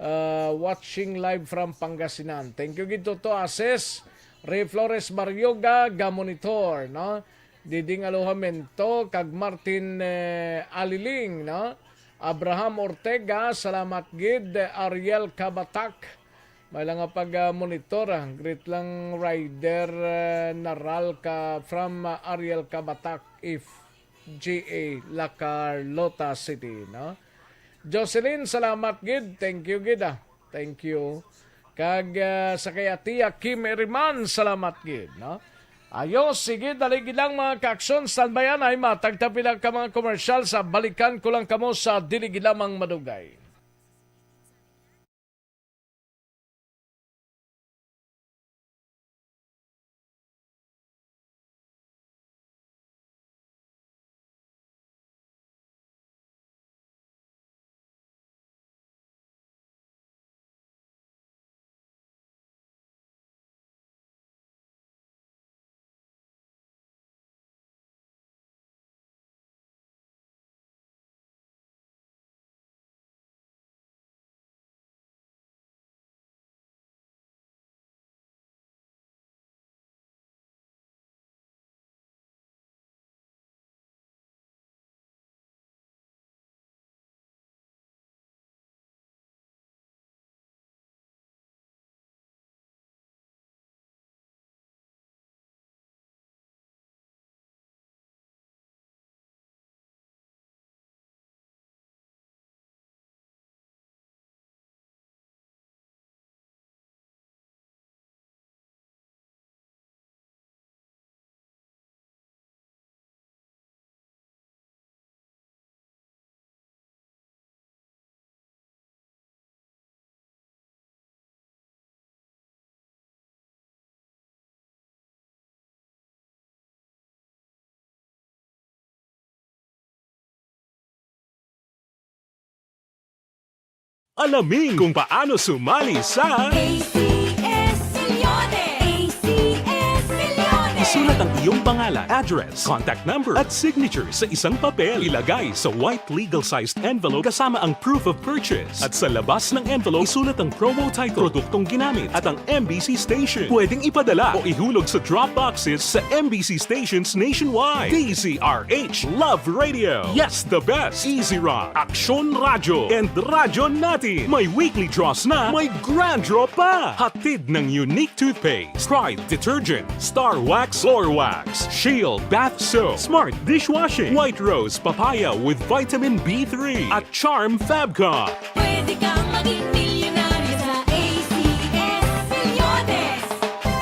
ah, watching live from Pangasinan. Thank you gid, Toto Ases. Ray Flores Barrioga, ga monitor, no? Diding Alojamento, kag Martin, eh, Aliling, no? Abraham Ortega, salamat gid. Ariel Kabatak, may lang nga pag, ah, monitor, ah. Greet lang rider, eh, Naral ka from, ah, Ariel Kabatak, F G A, La Carlota City, no? Jocelyn, salamat gid. Thank you gid, ah. Thank you. Kag, ah, sa kay Atia Kim Eriman, salamat gid, no? Ayos, sige, dali gid lang, mga kaaksyon. Standby anay, matag ta pila ka mga komersyal sa balikan ko lang kamo sa dili gid lamang madugay. Alamin kung paano sumali sa A C S Millones. A C S Millones. Isulat ang iyong pangalan, address, contact number, at signature sa isang papel. Ilagay sa white legal-sized envelope kasama ang proof of purchase. At sa labas ng envelope, isulat ang promo title, produktong ginamit, at ang M B C station. Pwedeng ipadala o ihulog sa drop boxes sa M B C stations nationwide. D Z R H Love Radio. Yes, the best. Easy Rock, Aksyon Radyo, and Radyo Natin. May weekly draws na, may grand draw pa. Hatid ng Unique Toothpaste, Pride Detergent, Star Wax Floor Wax, Shield Bath Soap, Smart Dishwashing, White Rose Papaya with Vitamin B three, at Charm Fabcon. Pwede kang maging milyonaryo sa A C S Millones.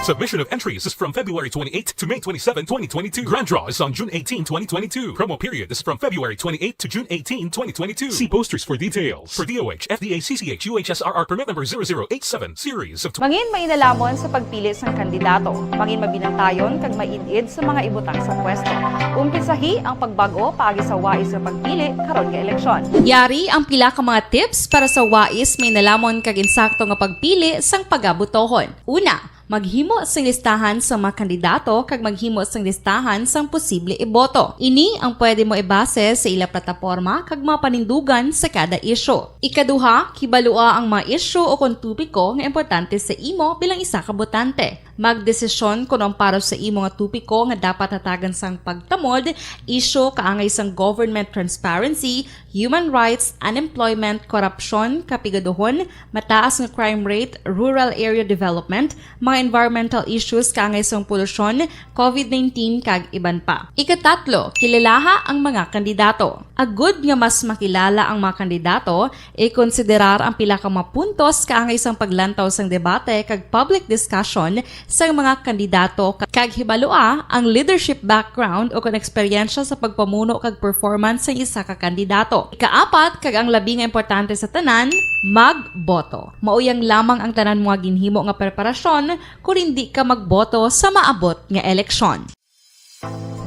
Submission of entries is from February twenty-eight to May twenty-seven, twenty twenty-two. Grand draw is on June eighteen, twenty twenty-two. Promo period is from February twenty-eight to June eighteen, twenty twenty-two. See posters for details. For D O H, F D A, C C H, U H S R R permit number zero zero eight seven, series of Mangin mainalaman sa pagpili sang kandidato. Mangin mabinantayon kag maid-id sa mga ibutang sa pwesto. Umpisahi ang pagbag-o paagi sa wais nga pagpili karon nga eleksyon. Yari ang pila ka mga tips para sa wais, mainalamon kag insakto nga pagpili sang pagabotohon. Una, maghimo sing listahan sa mga kandidato kag maghimo sing listahan sang posible iboto. Ini ang pwede mo ibase sa ila plataporma kag mga panindugan sa kada isyu. Ikaduha, kibalua ang mga isyu o kon topiko nga importante sa imo bilang isa ka botante. Magdesisyon kon ang para sa imo nga topiko nga dapat hatagan sang pagtamod, isyu kaangay sang government transparency, human rights, unemployment, korupsyon, kapigaduhon, mataas nga crime rate, rural area development, mga environmental issues kaangay sang polusyon, covid nineteen, kag iban pa. Ikatatlo, kilalaha ang mga kandidato. Agud nga mas makilala ang mga kandidato, ikonsiderar ang pila ka mga puntos kaangay sang paglantaw sang debate kag public discussion sang mga kandidato, kag hibalua ang leadership background o kon eksperyensya sa pagpamuno kag performance sang isa ka kandidato. Ikaapat, kag ang labi nga importante sa tanan, magboto. Mao yang lamang ang tanan mga ginhimo nga preparasyon kon indi ka magboto sa maabot nga eleksyon.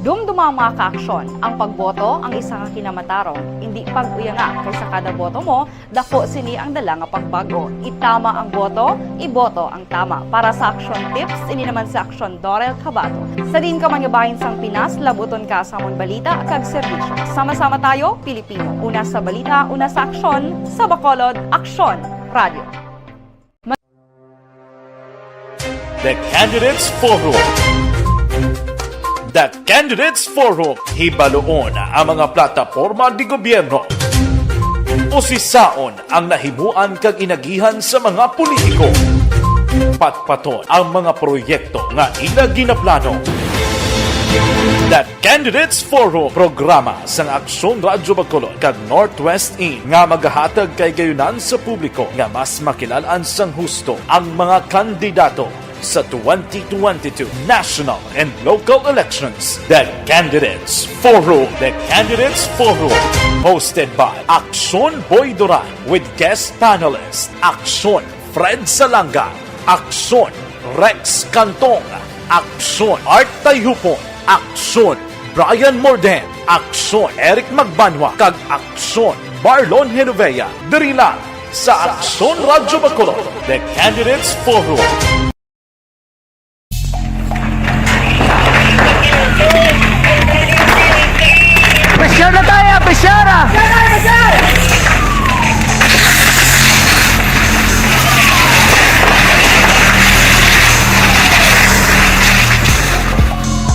Dumduma ang mga kaaksyon. Ang pagboto ang isa ka kinamatarong. Indi pag-uyanga, kay sa kada boto mo, dako sini ang dala nga pagbag-o. Itama ang boto, iboto ang tama. Para sa Aksyon Tips, ini naman si Aksyon Dorel Cabato. Sa diin ka man nga bahin sang Pinas, labuton ka sa amon balita kag serbisyo. Sama-sama tayo, Pilipino. Una sa balita, una sa aksyon, sa Bacolod, Aksyon Radio. The Candidates Forum. The Candidates Forum. Hibaluon ang mga plataporma di gobyerno. Usisaon ang nahimuan kag inagihan sa mga politiko. Patpaton ang mga proyekto nga ila ginaplano. The Candidates Forum, programa sang Aksyon Radyo Bacolod kag Northwest In nga magahatag kahigayonan sa publiko nga mas makilalaan sang husto ang mga kandidato sa twenty twenty-two national and local elections. The Candidates Forum. The Candidates Forum, hosted by Aksyon Boy Duran with guest panelist Aksyon Fred Salanga, Aksyon Rex Cantong, Aksyon Art Tayupon, Aksyon Brian Morden, Aksyon Eric Magbanwa, kag Aksyon Marlon Genovea, diri lang sa Aksyon Radyo Bacolod, The Candidates Forum. Pressure na tayo, pressure!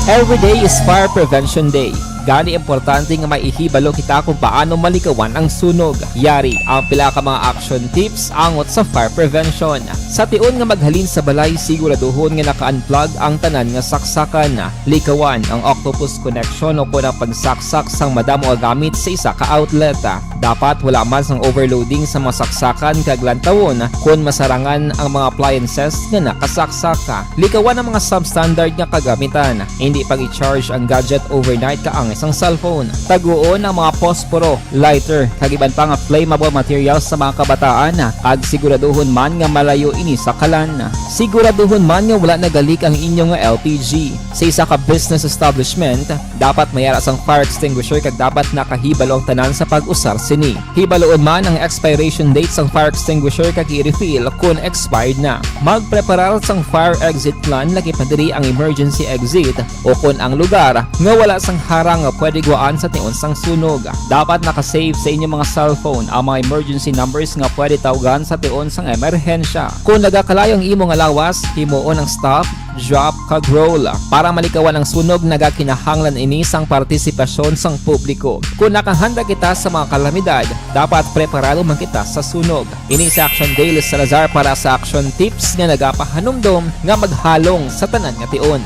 Every day is Fire Prevention Day. Gani, importante nga maihibalo kita kung paano malikawan ang sunog. Yari ang pila ka mga action tips angot sa fire prevention. Sa tion nga maghalin sa balay, siguraduhon nga naka-unplug ang tanan nga saksakan. Likawan ang octopus connection o kon ang pagsaksak sang madamo nga gamit sa isa ka outlet. Dapat wala man sang overloading sa mga saksakan kag lantawon kon masarangan ang mga appliances nga nakasaksak. Likawan ang mga substandard nga kagamitan. Hindi pag-i-charge ang gadget overnight kaangay sang cellphone. Taguon ang mga posporo, lighter, kag iban pa nga flammable materials sa mga kabataan, kag siguraduhon man nga malayo ini sa kalan. Siguraduhon man nga wala nagalik ang inyo nga L P G. Sa isa ka business establishment, dapat may ara sang fire extinguisher kag dapat nakahibalo ang tanan sa pag-usar sini. Hibaluon man ang expiration date sang fire extinguisher kag i-refill kon expired na. Magpreparar sang fire exit plan, lakip na diri ang emergency exit o kon ang lugar nga wala sang harang nga pwede guwaan sa tion sang sunog. Dapat naka-save sa inyo mga cellphone ang mga emergency numbers nga pwede tawgan sa tion sang emerhensya. Kon nagakalayo ang imo nga lawas, himuon ang stop, drop, kag roll. Para malikawan ang sunog, nagakinahanglan ini sang partisipasyon sang publiko. Kon nakahanda kita sa mga kalamidad, dapat preparado man kita sa sunog. Ini si Action Dale Salazar para sa Action Tips nga nagapahanumdom nga maghalong sa tanan nga tion.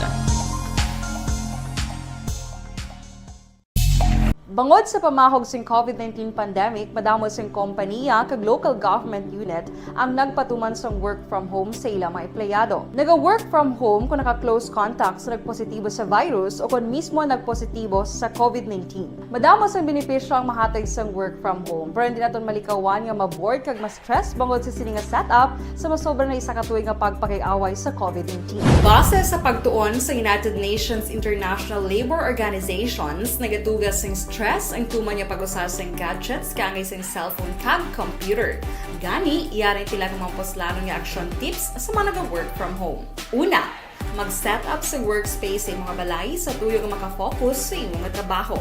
Bangod sa pamahog sing COVID nineteen pandemic, madamo sing kompaniya kag local government unit ang nagpatuman sang work from home sa ila mga empleyado. Naga-work from home kung naka-close contact sa nagpositibo sa virus o kon mismo nagpositibo sa COVID nineteen. Madamo sang benepisyo ang mahatag sang work from home, pero hindi naton malikawan nga ma-bored kag ma-stress bangod sa sini nga setup sa masobra na isa ka tuig nga pagpakig-away sa COVID nineteen. Base sa pagtuon sa United Nations International Labour Organizations, nagatuga sing stress ang tuman nga pag-usa sing gadgets kaangay sing cellphone kag computer. Gani, yari pila ka mga puslanon nga action tips sa mga naga-work from home. Una, mag-set up sa workspace sa imo nga balay sa tuyo nga makafocus sa imo nga trabaho.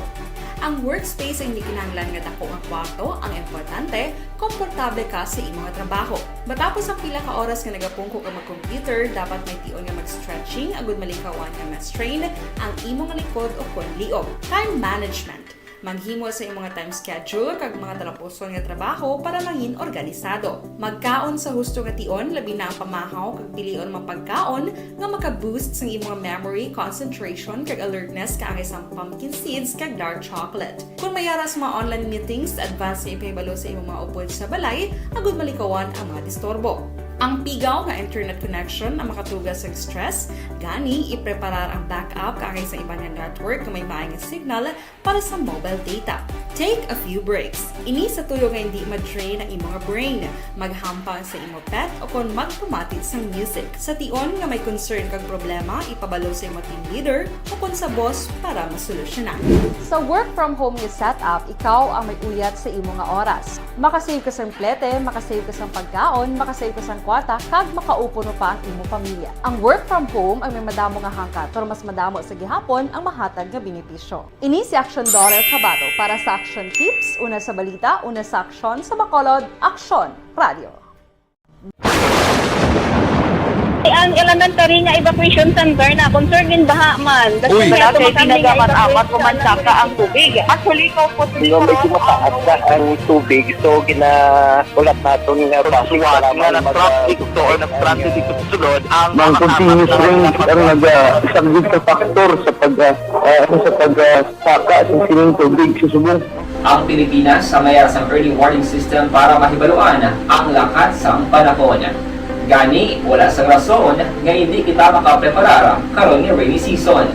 Ang workspace ay hindi kinahanglan nga dako nga kwarto ang importante, komportable ka sa imo nga trabaho. Matapos ang pila ka oras nga nagapungko ka mag-computer, dapat may tion nga mag-stretching agud malikawan nga ma-strain ang imo nga likod o kon liog. Time management. Maghimo sa imo nga time schedule kag mga talapuson nga trabaho para mangin organisado. Magkaon sa husto nga tion, labi na ang pamahaw kag pilion mga pagkaon nga maka-boost sang imo nga memory, concentration kag alertness kaangay sang pumpkin seeds kag dark chocolate. Kon may ara sa mga online meetings, advance nga ipahibalo sa imo mga upod sa balay agud malikawan ang mga disturbo. Ang pigaw nga internet connection ang makatuga sa stress, gani ipreparar ang backup kaangay sa iban nga network nga may maay nga signal para sa mobile data. Take a few breaks. Ini sa tuyo nga hindi ma-drain ang imo nga brain. Maghampang sa imo pet o kon magpamati sang music. Sa tion nga may concern kag problema, ipabalo sa imo team leader o kon sa boss para masolusyonan. Sa work from home nga setup, ikaw ang may uyat sa imo nga oras. Makasave ka sang plete, makasave ka sang pagkaon, makasave ka sang kwarta, kag makaupo pa ang imo pamilya. Ang work from home ang may madamo nga hangkat, pero mas madamo sa gihapon ang mahatag nga benepisyo. Ini si Aksyon Dorel Cabato para sa Aksyon Tips, una sa balita, una sa aksyon, sa Bacolod, Aksyon Radio. Ang elementary nga evacuation center na concern din baha man. Uy. Wala kay pinagamat-amat o mansaka ang tubig. Actually, ko po. Di ba, medyo mataas na ang tubig, so ginaulat naton nga basi nga nag-traffic to or nag-transit dito sa sulod ang mga continuous rain ang nag-, ah, isang big factor sa pag, ah, ah, sa pag, ah, saka sa sining tubig sa subong. Ang Pilipinas sa mayar sang early warning system para mahibaluan ang lakat sang panahon. Gani, wala sang rason nga hindi kita makapreparar karon nga rainy season.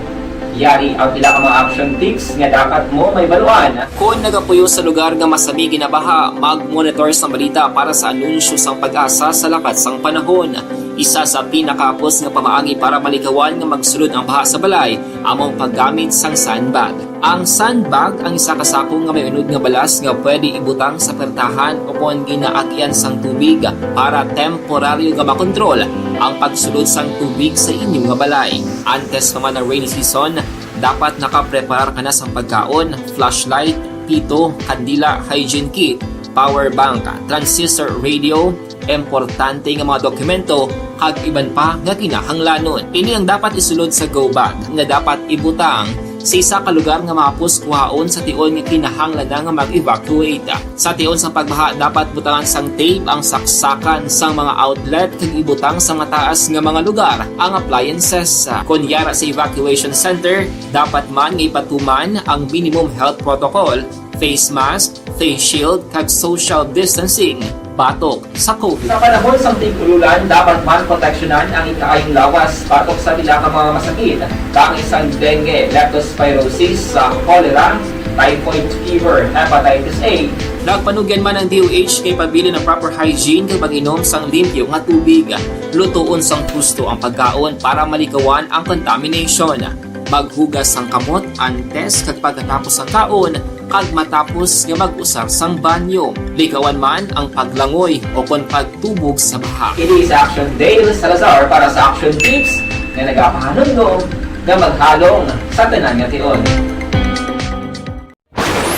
Yari ang pila ka mga action tips nga dapat mo mahibaluan. Kon nagapuyo sa lugar nga masami ginabaha, mag-monitor sang balita para sa anunsyo sang PAGASA sa lakat sang panahon. Isa sa pinakahapos nga pamaagi para malikawan nga magsulod ang baha sa balay amo ang paggamit sang sandbag. Ang sandbag ang isa ka sako nga may unod nga balas nga pwede ibutang sa pertahan o kon ginaagian sang tubig para temporaryo nga makontrol ang pagsulod sang tubig sa inyo nga balay. Antes pa man ang rainy season, dapat nakapreparar ka na sang pagkaon, flashlight, pito, kandila, hygiene kit, power bank, transistor radio, importante nga mga dokumento, kag iban pa nga kinahanglanon. Ini ang dapat isulod sa go bag nga dapat ibutang sa isa ka lugar nga mahapos kuhaon sa tion nga kinahanglan na nga mag-evacuate. Sa tion sang pagbaha, dapat butangan sang tape ang saksakan sang mga outlet kag ibutang sa mataas nga mga lugar ang appliances. Kon yara sa evacuation center, dapat man nga ipatuman ang minimum health protocol, face mask, face shield, kag social distancing batok sa COVID. Sa panahon sang tig-ululan, dapat man proteksyonan ang ikaayong lawas batok sa pila ka mga masakit, kaangay sang dengue, leptospirosis, sa cholera, typhoid fever, hepatitis A. Nagpanugyan man ang D O H nga ipabilin ang proper hygiene kag pag-inom sang limpyo nga tubig. Lutoon sang husto ang pagkaon para malikawan ang contamination. Maghugas sang kamot antes kag pagkatapos sang kaon, kag matapos nga mag-usar sang banyo. Likawan man ang paglangoy o kon pagtubog sa baha. Ini si Action Dale Salazar para sa Action Tips nga nagapahanumdom nga maghalong sa tanan nga tion.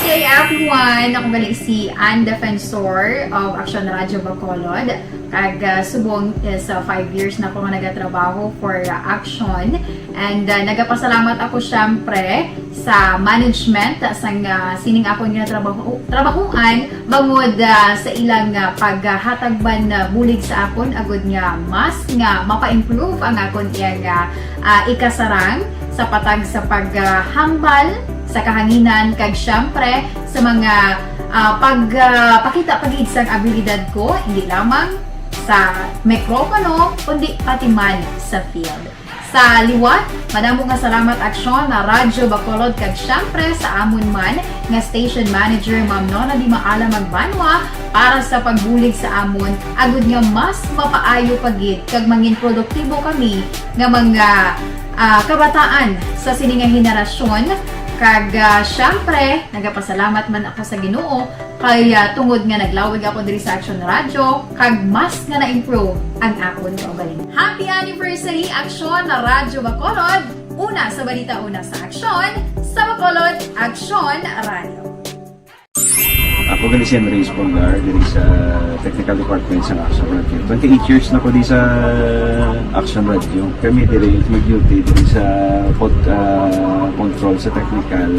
Good day, everyone! Ako gali si Ann Defensor of Action Radio Bacolod. Kag, ah, subong is, ah, five years na ko nga nagatrabaho for, ah, Action. And, ah, nagapasalamat ako, syempre, sa management, ah, sang, ah, sining akon nga trabaho, trabahoan, bangod, ah, sa ilang, ah, paghatag man, ah, bulig sa akon, agud nga mas nga mapa-improve ang akon iyang, ah, ah, ikasarang sa patag sa paghambal sa kahanginan, kag siyempre sa mga, ah, pag, ah, pakita pa gid sang abilidad ko, hindi lamang sa mikropono, kundi pati man sa field. Sa liwat, madamo nga salamat, Aksyon na Radyo Bacolod, kag siyempre sa amon man nga station manager, Ma'am Nona Di Maala Magbanwa, para sa pagbulig sa amon, agud nga mas mapaayo pa gid kag mangin produktibo kami nga mga, ah, kabataan sa sini nga henerasyon. Kag, ah, siyempre, nagapasalamat man ako sa Ginoo kay, ah, tungod nga naglawig ako diri sa Action Radio, kag mas nga na-improve ang akon kaugalingon. Happy anniversary, Aksyon na Radyo Bacolod! Una sa balita, una sa aksyon, sa Bacolod, Aksyon Radio. Ako gali si Andres Polgar diri sa technical department sa Action Radio. Twenty-eight years na ko di sa Action Radio. Kami diri mag-duty diri sa pod, ah, control sa technical.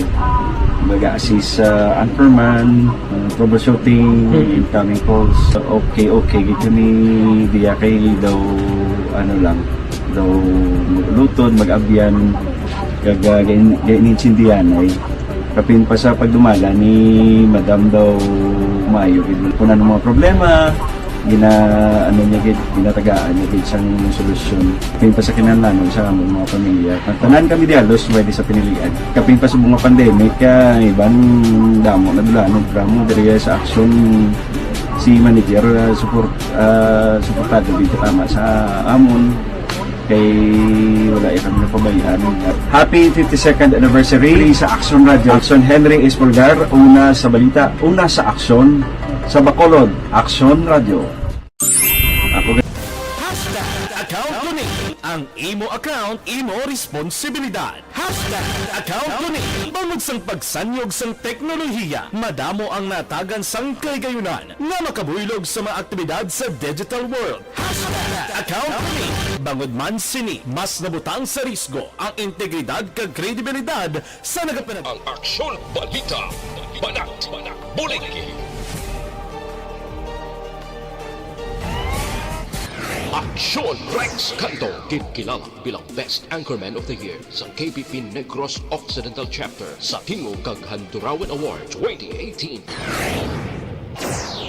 Mag-assist sa anchorman, ah, troubleshooting, incoming calls. Okay, okay. Gid kami diya kay daw ano lang, daw mag-ulutod, mag-abyan, kag, ah, gain-, gainintindihan ay kapin pa sa pagdumala ni Madam daw maayo gid. Kung ano mga problema, gina, ano niya gid, ginatagaan niya gid sang solusyon. Kapin pa sa kinahanglanon sa among mga pamilya. Ang tanan kami di halos pwede sa pinilian. Kapin pa sa mga pandemic, ah, iban damo na dulanon, drama diri sa aksyon si manager, ah, support, ah, suportado gid tama sa amon. Kay wala kami napabayaan. Happy fifty-second anniversary sa Action Radio. Action Henry Espolgar, una sa balita, una sa aksyon, sa Bacolod, Action Radio. Ako Hashtag account ko ni. Ang imo account, imo responsibilidad. Hashtag account ko ni. Bangod sang pagsanyog sang teknolohiya, madamo ang natagan sang kahigayunan nga makabuylog sa mga aktibidad sa digital world. Hashtag account ko ni. Bangod man sini, mas nabutang sa risgo ang integridad kag kredibilidad sa nagapanag- Ang Aksyon Balita, Banat, Bulig. Aksyon Rex Canto, ginkilala bilang Best Anchorman of the Year sang K B P Negros Occidental Chapter sa Tingog kag Handurawan Award twenty eighteen.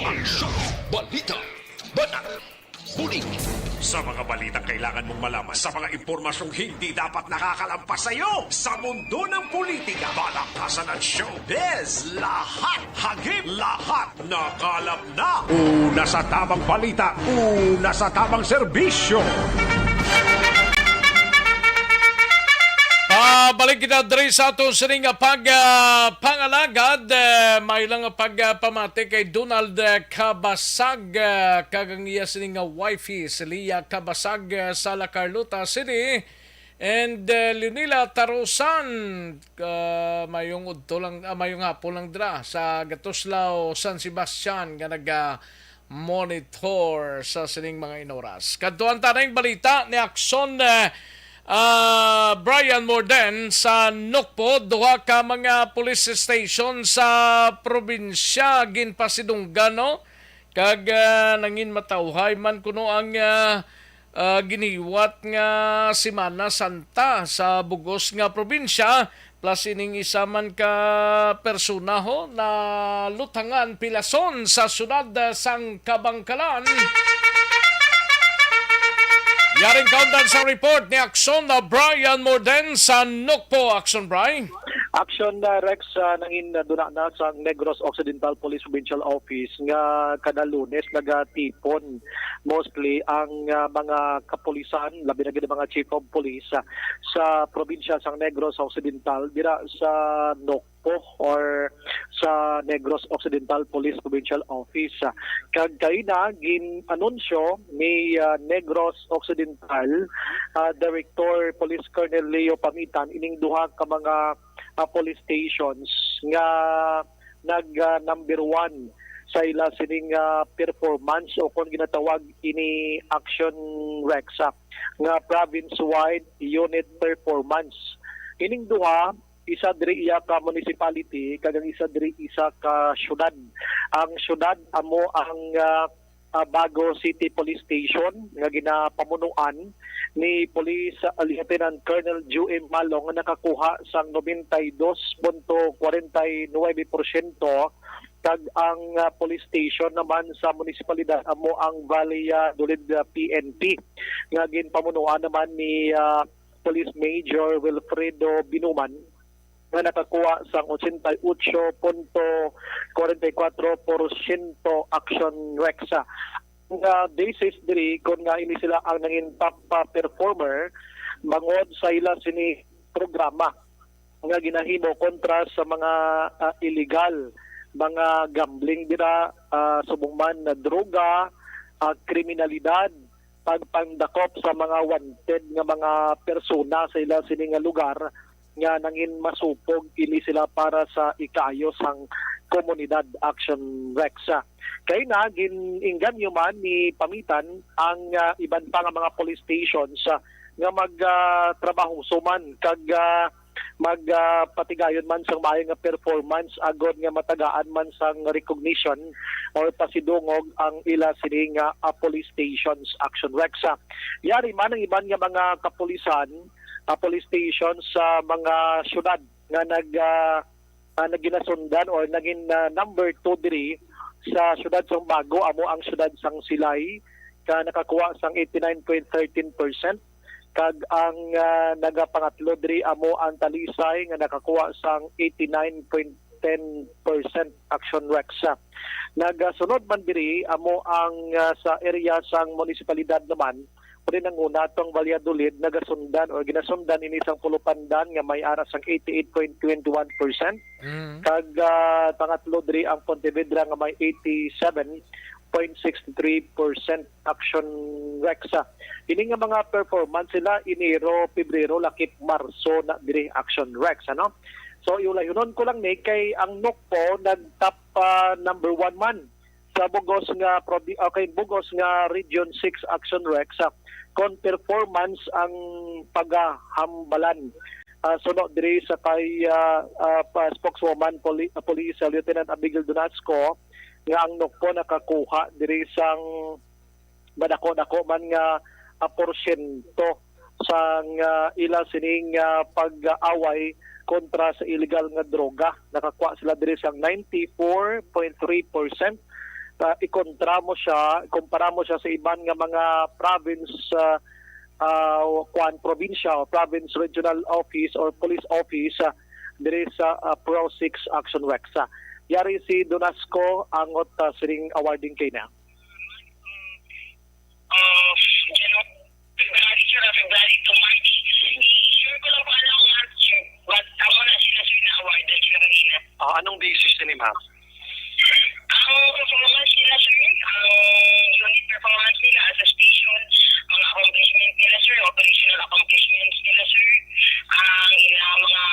Aksyon Balita, Banat, Bulig. Sa mga balitang kailangan mong malaman, sa mga impormasyong hindi dapat nakakalampas sa iyo, sa mundo ng politika, balakasan at showbiz, lahat, hagip, lahat, nakalap na. Una sa tamang balita, una sa tamang serbisyo. Pabalik kita diri sa aton sining nga pag, ah, pangalagad. Eh, may lang nga pagpamati kay Donald, eh, Cabasag, eh, kag ang iya sining nga wifey, si Leah Cabasag, eh, sa La Carlota City. And, eh, Leonila Tarosan, ah, mayong udto lang, ah, mayong hapon lang dira sa Gatuslao, San Sebastian, nga naga-monitor sa sining mga inoras. Kadtuan ta na ang balita ni Aksyon, eh, ah, Brian Morden sa Nokpo, duha ka mga police station sa probinsya ginpasidunggan, no? Kag, ah, nangin matawhay man kuno ang, ah, ah, ginihiwat nga Semana Santa sa bugos nga probinsya, plus ining isa man ka persona ho nalutangan pilason sa syudad sang Kabangkalan. Yaring kaundan sa report ni Aksyon na Brian Morden sa Nokpo. Aksyon, Bri. Aksyon, uh, Rex, uh, nangin uh, duna na sa Negros Occidental Police Provincial Office nga kada Lunes nagatipon mostly ang uh, mga kapulisan, labi na gid ang mga chief of police uh, sa probinsya sang Negros Occidental dira sa Nokpo or sa Negros Occidental Police Provincial Office. Uh, kag kaina gin-anunsyo ni uh, Negros Occidental uh, Director Police Colonel Leo Pamitan ining duha ka mga uh, police stations nga nag uh, number one sa ila sining uh, performance o kung ginatawag ini Action Rex uh, nga province-wide unit performance. Ining duha, isa diri iya ka municipality kag ang isa diri isa ka syudad. Ang syudad amo ang uh, uh, Bago City Police Station nga ginapamunuan ni Police Lieutenant Colonel Ju M Malong nga nakakuha sang nobenta y dos punto kwarenta y nuwebe porsyento, kag ang, ah, police station naman sa munisipalidad amo ang Valladolid, ah, P N P, nga ginpamunuan naman ni, ah, Police Major Wilfredo Binuman, nga nakakuha sang ochenta y ocho punto kwarenta y kwatro porsyento action rex. Nga basis diri, kung nga ini sila ang nangin top, ah, performer, bangod sa ila sini programa nga ginahimo kontra sa mga, ah, illegal, mga gambling dira, ah, subong man na droga, ah, kriminalidad, pagpangdakop sa mga wanted nga mga persona sa ila sini nga lugar, nga nangin masupog ini sila para sa ikaayo sang komunidad, Action Rex. Kay na gin-inganyo man ni Pamitan ang, ah, iban pa nga mga police stations, ah, nga mag, ah, trabahoso man kag, ah, mag, ah, patigayon man sang maayo nga performance agod nga matagaan man sang recognition or pasidungog ang ila sini nga, ah, police stations, Action Rex. Yari man ang iban nga mga kapulisan, ah, police stations sa mga syudad nga nag, ah, ah, naginasundan or naging, ah, number two diri sa syudad sang Bago, amo ang syudad sang Silay, ka nakakuha sang eighty nine point thirteen percent, kag ang, ah, nagapangatlo diri amo ang Talisay nga nakakuha sang eighty nine point ten percent, Action Rex. Nagasunod man diri amo ang, ah, sa area sang munisipalidad naman, pwede nang una atong Valladolid, nagasundan or ginasundan ini sang Pulupandan nga may ara sang eighty eight point twenty one percent, Mm. kag, ah, pangatlo diri ang Pontevedra nga may eighty seven point six three percent, Action Rex. Ini nga mga performance sila Enero, Pebrero, lakip Marso na diri, Action Rex, ano? So, iulayunon ko lang ni kay ang Nokpo nag-top, ah, number one man sa bugos nga probi-, okay, bugos nga Region six, Action Rex, ah, kon performance ang pagahambalan. Ah, suno diri sa kay, ah, ah, pa-, spokeswoman poli-, ah, Police, ah, Lieutenant Abigail Donasco, nga ang Nokpo nakakuha diri sang madako-dako man nga, ah, porsyento sang, ah, ila sining, ah, pag-away kontra sa illegal nga droga. Nakakuha sila diri sang ninety four point three percent. Ah, ikontra mo siya, kumpara mo siya sa iban nga mga province, ah, ah, kuan, probinsya o province regional office or police office, ah, diri sa, ah, Pro six Action Rex. Ah, yari si Donasco angot, ah, sining awarding kay na. Uh, Janu-, February, sir, February to March. I-sure ko lang kung anong month, sir. But amo na sila, sir, na-award, sir, kanina. Ah, anong basis ni, ma'am? Ang performance nila, sir, ang unit performance nila as a station, mga accomplishment nila, sir, operational accomplishments nila, sir, ang ilang mga,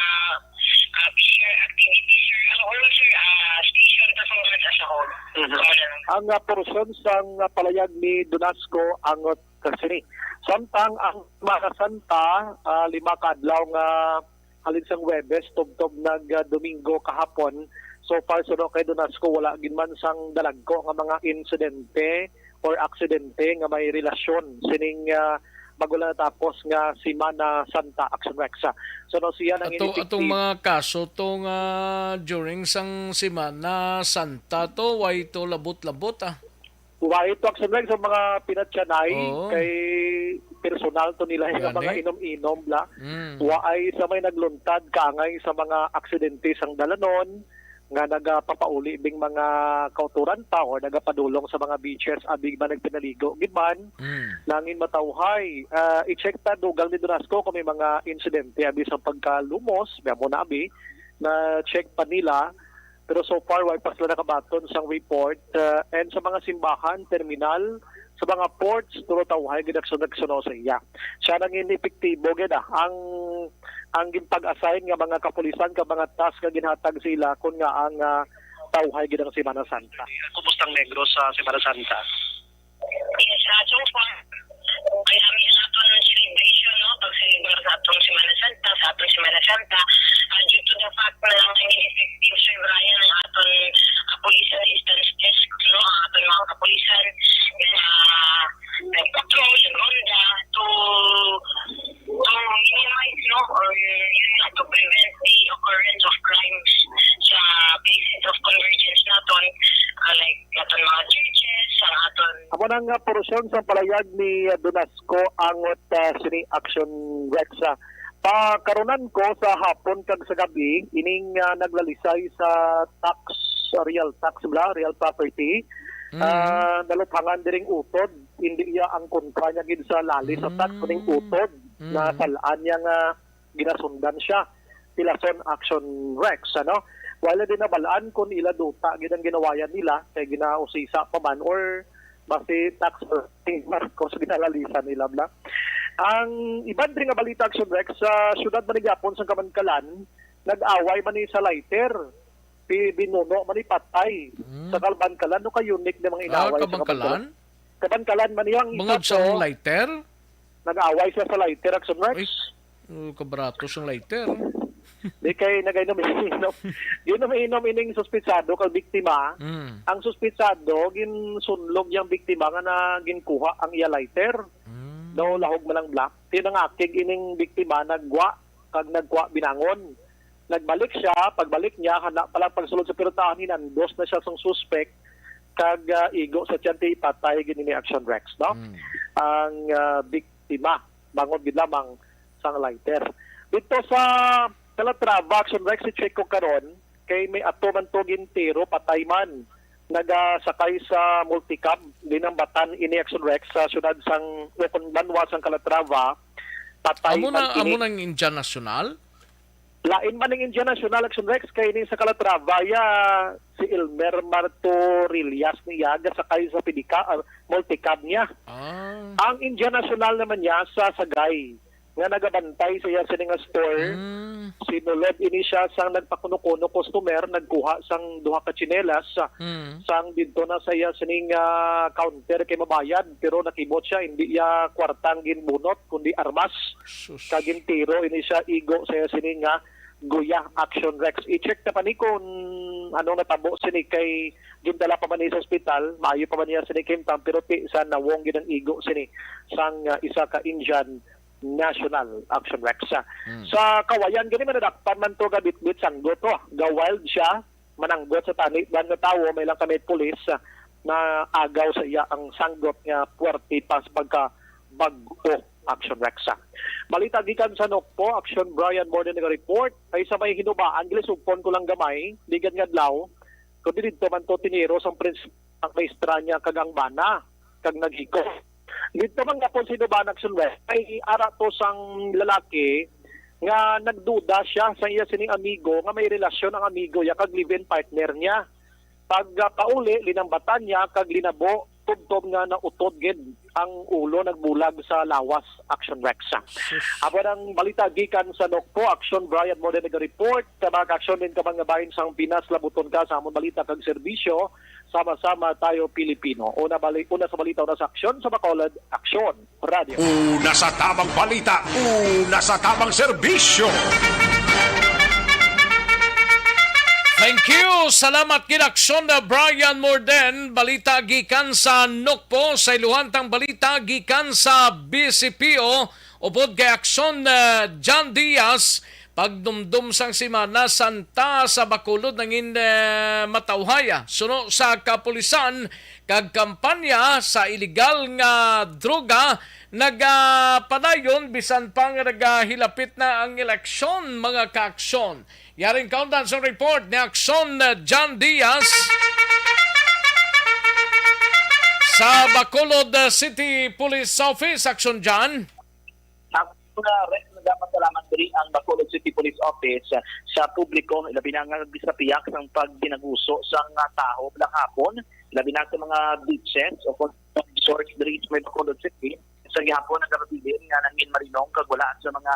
ah, P R activities, sir, ang all, sir, ah, station performance as a whole. Mhm. Amo na lang. Ang, ah, porsyon sang, ah, palayag ni Donasco angot ka sini. Samtang ang Semana Santa, ah, lima ka adlaw nga halin sang Huwebes tubtob nag, ah, Domingo kahapon. So far, suno kay Donasco, wala gid man sang dalagko nga mga insidente or aksidente nga may relasyon sining, ah, bago lang natapos nga Semana Santa, Action Rex. So, no, siya nang Ato, atong ineffective mga kaso to nga during sang Semana Santa to, way to labot-labot, ah. Wa ito, Action Rex, sa mga pinatyanay Oo. kay personal to nila nga Gani. mga inom-inom la. Mm. Wa ay sa may nagluntad kaangay sa mga aksidente sang dalanon nga nagapapauli bing mga kauturan pa or nagapadulong sa mga beaches abi man nagpinaligo gid man. Mm. Nangin matawhay, ah, i-check ta dugang ni Donasco kung may mga insidente abi sa pagkalumos, may amo na abi na check pa nila. Pero so far, wala pa sila nakabaton sang report, uh, and sa mga simbahan, terminal, sa mga ports, puro tawhay gid ang sunog-sunog sa iya. Siya nang inepektibo gid, ah, ang, ang ginpag-assign nga mga kapulisan ka mga task nga ginhatag sa ila kun nga ang, ah, tawhay gid ang Semana Santa. Kumusta ang Negros sa Semana Santa? Yes, ah, so far, kaya may aton celebration, no? Pag-celebrar sa atong Semana Santa, sa atong Semana Santa, ah, due to the fact na ang effective, Sir Brian, ang aton, ah, police assistance desk, no? Ang aton mga kapulisan, na nag-patrol, nag-ronda, to Mao na nga portion sang palayag ni, ah, Donasco angot, ah, sini Action Rex. Ah, pakarunan ko sa hapon kag sa gabi ining, ah, naglalisay sa tax, real tax bala, real property. Mm. Ah, naluthangan diring utod, hindi iya ang kontra niya gid sa lali sa tax, Mm. kuning utod na Mm. salaan niya nga ginasundan siya. Tilason Action Rex, ano? Wala din nabalaan kung ila duta gid ang ginawayan nila kay ginausisa pa man or basi tax ni Marcos ginalalisan nila bla. Ang iban diri nga balita, Action Rex, sa siyudad man ni gyapon sang Kabankalan, nag-away man ni sa lighter. Pi-, binuno man ni patay. Hmm. Sa Kabankalan, no, ka-unique na mga Ah, inaway sa Kabankalan? Kabankalan. Kabankalan man niya ang isa Bungod sa to. Lighter? Nag-away siya sa lighter, Action Rex. Ay, oh, kabarato sang lighter. Di kay nagainom-inom. Ginom-inom ining suspitsado kag biktima. Mm. Ang suspitsado, ginsunlog yang biktima nga na ginkuha ang iya lighter. Mm. Daw lahog man ang black. Tinangakig ining biktima, nagwa kag nagkuha binangon. Nagbalik siya, pagbalik niya, hana pa lang pagsulod sa pirtahan, hinandos na siya sang suspek kag, ah, igo sa tiyan ti patay gid ni Action Rex, no? Mm. Ang, ah, biktima, bangod gid lamang sang lighter. Dito sa Calatrava, Action Rex, si Chico karon, kay may ato man to gintiro, patay man. Nagasakay sa multicab, dinambatan ini, Action Rex, sa siyudad sang, o kung banwa sang Calatrava, patay Amo man na, kini. Amo nang Indian National? Lain man ning Indian National, Action Rex, kay ning sa Calatrava, ya, si Elmer Martorillas niya, gasakay sa pedicab, ah, multicab niya. Ah. Ang Indian National naman niya sa Sagay, nga nagabantay sa iya sini nga store. Mm. Sinulod ini siya sang nagpakuno-kuno customer, nagkuha sang duha ka tsinelas, Mm. sang didto na sa iya sining, ah, counter kay mabayad, pero nakimot siya, hindi iya kwarta ang ginbunot, kundi armas. Sus. Kag gintiro ini siya, igo sa iya sini nga guya, Action Rex. I-check ta pa ni kung anong natabo sini kay gindala pa man ni sa ospital, maayo pa man niya sini kahimtang, pero ti sa nawong gid ang igo sini sang, ah, isa ka Indian National, Action Rex. Hmm. Sa Kawayan gani, manadakpan man to, gabitbit sanggot to. Ga-wild siya, mananggot sa taniban nga tawo, may lang kami pulis, ah, na agaw sa iya ang sanggot nga puwerte pa sa pagkabag-o, Action Rex. Balita gikan sa Nokpo, Action Brian Morden naga-report. Ay sa may hinubaan, gilisugpon ko lang gamay, ligad nga adlaw, kundi didto man to tiniro sang prinsipal ang maestra niya kag ang bana, kag naghikot. Didto man gapon sa hinubaan, Action Rex, ay ara to sang lalaki nga nagduda siya sa iya sining amigo nga may relasyon ang amigo niya kag live-in partner niya. Pag, ah, pauli, linambatan niya kag linabo, tubtob nga nautod gid ang ulo, nagbulag sa lawas, Action Rex. Sus. Amo ang balita gikan sa Nokpo, Action Brian Morden naga-report. Sa mga kaaksyon din ka mga bahin sang Pinas, labuton ka sa amon balita kag serbisyo. Sama-sama tayo, Pilipino. Una, bali, una sa balita, una sa aksyon, sa Bacolod, Aksyon Radio. Una sa tabang balita, una sa tabang serbisyo. Thank you. Salamat gid, Aksyon na Brian Morden. Balita gikan sa Nokpo, sa iluhan tang balita gikan sa B C P O, upod kay Aksyon, ah, John Diaz. Pagdumdom sang Semana Santa sa Bacolod nangin, eh, matawhay, ah, suno sa kapulisan kag kampanya sa iligal nga droga nagapadayon, bisan pa nga nagahilapit na ang eleksyon, mga kaaksyon. Yaring kaundan sa report ni Aksyon, eh, John Diaz sa Bacolod, eh, City Police Office. Aksyon, John. Ako nga, Rex, nagapasalamat diri ang Bacolod City Police Office sa publiko, labi na nga sa pihak sang pagdinaguso sang, ah, tawo lang hapon, labi na sa mga beaches o kung resorts diri sa may Bacolod City. Sa gihapon, nagapabilin nga nangin marinong kag wala sa mga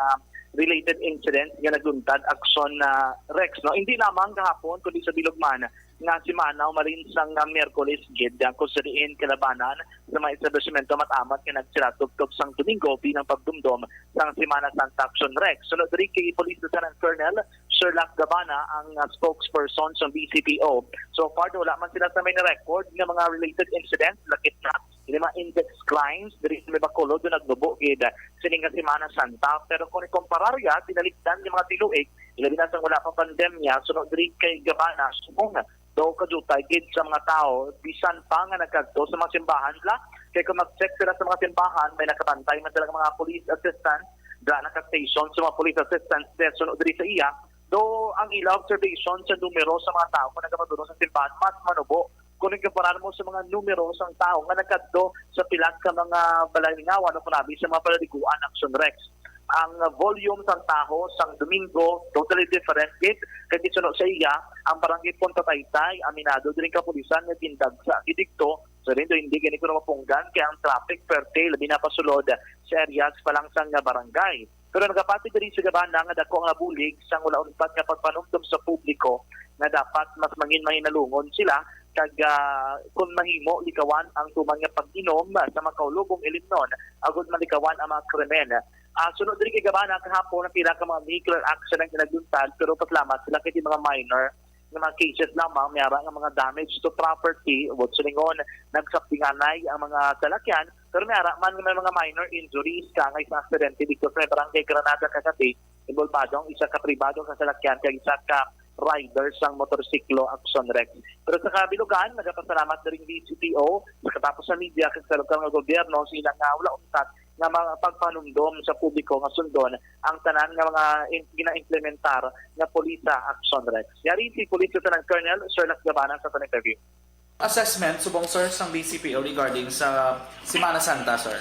related incident nga nagluntad, Aksyon, ah, Rex, no? Hindi lamang gahapon, kundi sa bilog man nga semana, umalin sang, ah, Miyerkules gid, ah, kung sa diin kalabanan sa mga establishmento mat-amat nga nagsira tubtob sang Domingo bilang pagdumdom sang Semana Santa, Aksyon Rex. Sunod diri kay Police Lieutenant Colonel Sherlock Gabana ang, ah, spokesperson sa B C P O. So far, wala man sila sa may record nga mga related incidents, lakip na ini mga index crimes diri sa may Bacolod nga nagnubo gid sini nga Semana Santa. Pero kung ikumparar ya, tinalikdan ni mga tiluig, ilabi na sang wala pa pandemya, sunod diri kay Gabana, subong daw kajutay gid sa mga tawo, bisan pa nga nagkadto sa mga simbahan sila. Kay kung mag-check sila sa mga simbahan, may nakabantay man sila nga mga police assistant, da naka-station sa mga police assistant station o diri sa iya. Daw ang ila observation sa numero sa mga tawo nga nagapadulong sa simbahan mas manubo kung ikumparar mo sa mga numero sang tawo nga nagkadto sa pila ka mga balay-lingawan o kunabi sa mga palaliguan, Action Rex. Ang volume sang tawo sang Domingo totally different gid, kay suno sa iya, ang barangay Punta Taytay, aminado diri ang kapulisan nga gindagsa gid didto, pero hindi gani kuno mapunggan kay ang traffic perte, labi na pasulod sa areas pa lang sang barangay. Pero nagapati diri si Gabana nga dako nga bulig sang wala untat nga pagpanumdom sa publiko nga dapat mas mangin mahinalungon sila kag, ah, kung mahimo, likawan ang tuman nga pag-inom sa makaulobong ilimnon agud malikawan ang mga krimen. Ah, sunod diri kay Gabana, kahapon ang pila ka mga vehicular accident nga nagluntad, pero pasalamat sila kay di mga minor nga mga cases lamang, may ara nga mga damage to property, ubot silingon, nagsaptinganay ang mga salakyan, pero may ara man nga may mga minor injuries kaangay sa aksidente dito sa may barangay Granada kagabi. Involbado ang isa ka pribado nga salakyan kag isa ka rider sang motorsiklo, Action Rex. Pero sa kabilugan, nagapasalamat na rin D C P O sa katapos sa media kag sa lokal nga gobyerno sa ilang nga wala untat nga mga pagpanumdom sa publiko nga sundon ang tanan nga mga in-, gina-implementar nga pulisa, Action Rex. Yari si Police Lieutenant Colonel Sherlock Gabana sa aton interview. Assessment subong, sir, sang D C P O regarding sa Semana Santa, sir?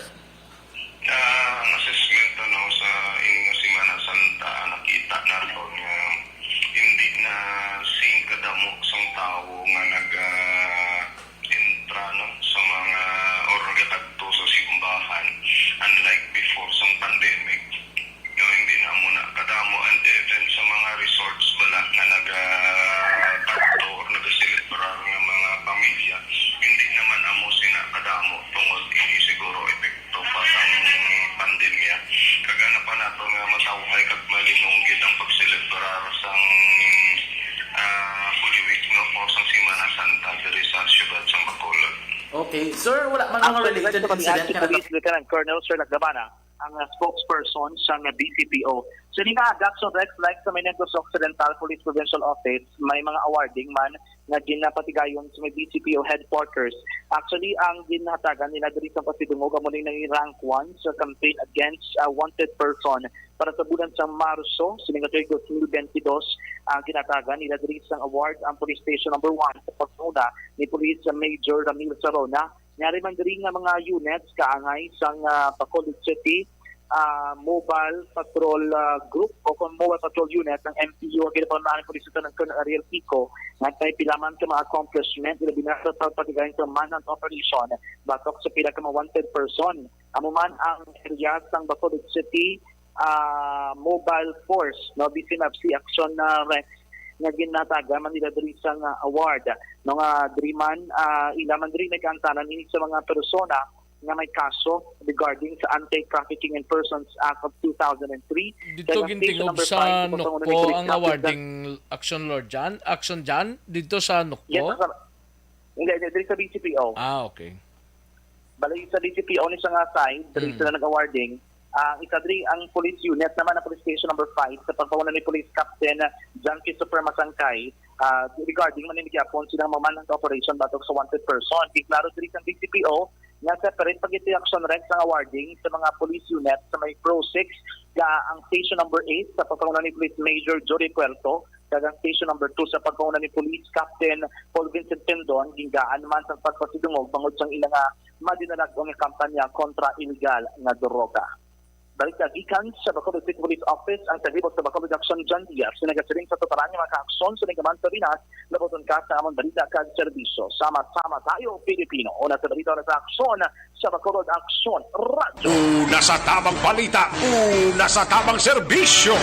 Ah, ang assessment, ano, sa ining Semana Santa, nakita naton nga hindi na sing kadamo sang tawo nga nag, ah, entra, no, sa mga, or nagakadto sa simbahan, unlike before sang pandemic. No, hindi na mo na kadamo, and even sa mga resorts bala nga nagakadto or nagaselebrar nga mga pamilya, hindi naman amo sina kadamo tungod ini siguro epekto pa sang pandemya. Kag ana pa nato nga matawhay kag malinong gid ang pagselebrar sang, ah, Holy Week, no, o sang Semana Santa diri sa siyudad sang Bacolod. Okay, sir, wala man mga Actually, related sa incident police nga nata- Lieutenant Colonel Sir Lagabana, ang, uh, spokesperson sang D C P O. Sa ninaagak sa Rex, like sa may Negros Occidental Police Provincial Office, may mga awarding man nga ginapatigayon sa may D C P O headquarters. Actually, ang ginhatagan nila diri sa pasidungog amo ni naging rank one sa campaign against a wanted person para sa bulan sa Marso, sining tuig dos mil bentidós, ang ginhatagan nila diri sang award ang Police Station Number One sa pagpanguna ni Police Major Ramil Sarona. Yari man diri nga mga units kaangay sang, ah, Bacolod City, ah, Mobile Patrol, ah, Group o kung Mobile Patrol Unit ng M P U ang ginapangunahan ni Police Lieutenant Colonel Ariel Pico, nga may pila man ka mga accomplishment, ilabi na sa pagpatigayon sa manhunt operation batok sa pila ka mga wanted person. Amo man ang area sang Bacolod City, ah, Mobile Force, no, bisan F C Action, ah, Rex, nga ginhatagan man nila diri sang, ah, award, no, nga diri man, ah, ila man diri may kaantanan ini sa mga persona nga may kaso regarding sa Anti-Trafficking in Persons Act of two thousand and three. Dito Kaya ang station gintingob number sa five, Nukpo ang Captain awarding action, Lord Jan? Action, Jan? Dito sa Nukpo? Yes, sir. Hindi, hindi, diri sa D C P O. Ah, okay. Bali, sa D C P O ni sa nga side, diri Mm. sila nag-awarding. Ah, isa diri ang police unit naman, ang police station number five, sa pagpanguna ni Police Captain John Christopher Masangkay, ah, regarding man ni gyapon silang mga manhunt operation batok sa wanted person. Giklaro diri sa D C P O nga separate pa gid action, Rex, ang awarding sa mga police unit sa may Pro six, ka ang station number eight sa pagpanguna ni Police Major Jory Puerto, kag ang station number two sa pagpanguna ni Police Captain Paul Vincent Tendon, ginggaan man sa pagpasidungog bangod sang ila nga madinalag-on nga kampanya kontra iligal nga droga. Balita gikan sa Bacolod City Police Office, ang taglibot sa Bacolod Action, John Diaz, nga nagasiling sa tuparan nga mga kaaksyon sa ligaman sa Pinas, labuton ka sa amon balita kag serbisyo. Sama-sama tayo, Pilipino. Una sa balita, una sa aksyon, sa Bacolod Action Radyo. Una sa tamang balita, una sa tamang serbisyo.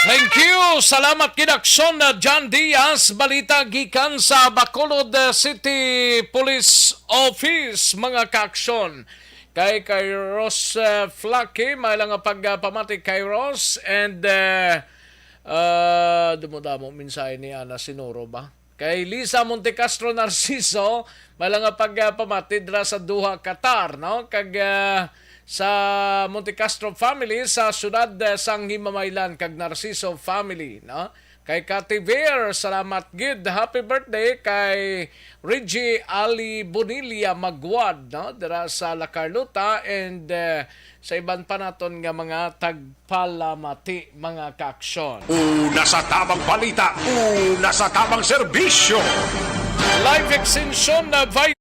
Thank you. Salamat gid, Aksyon na John Diaz. Balita gikan sa Bacolod, uh, City Police Office, mga kaaksyon. Kay Kairos, uh, Flaky, may lang nga pagpamati, Kairos, and, uh, uh, damo-damo mensahe ni Ana Sinuro ba? Kay Lisa Montecastro Narciso, may lang nga pagpamati dira sa Doha, Qatar, no? Kag, ah, sa Montecastro family sa siyudad, ah, sang Himamaylan kag Narciso family, no? Kay Kati Ver, salamat gid. Happy birthday kay Reggie Ali Bonilla Maguad, no? Dira sa La Carlota, and, eh, sa iban pa naton nga mga tagpalamati, mga kaaksyon. Una sa tamang balita, una sa tamang serbisyo. Life extension na vit-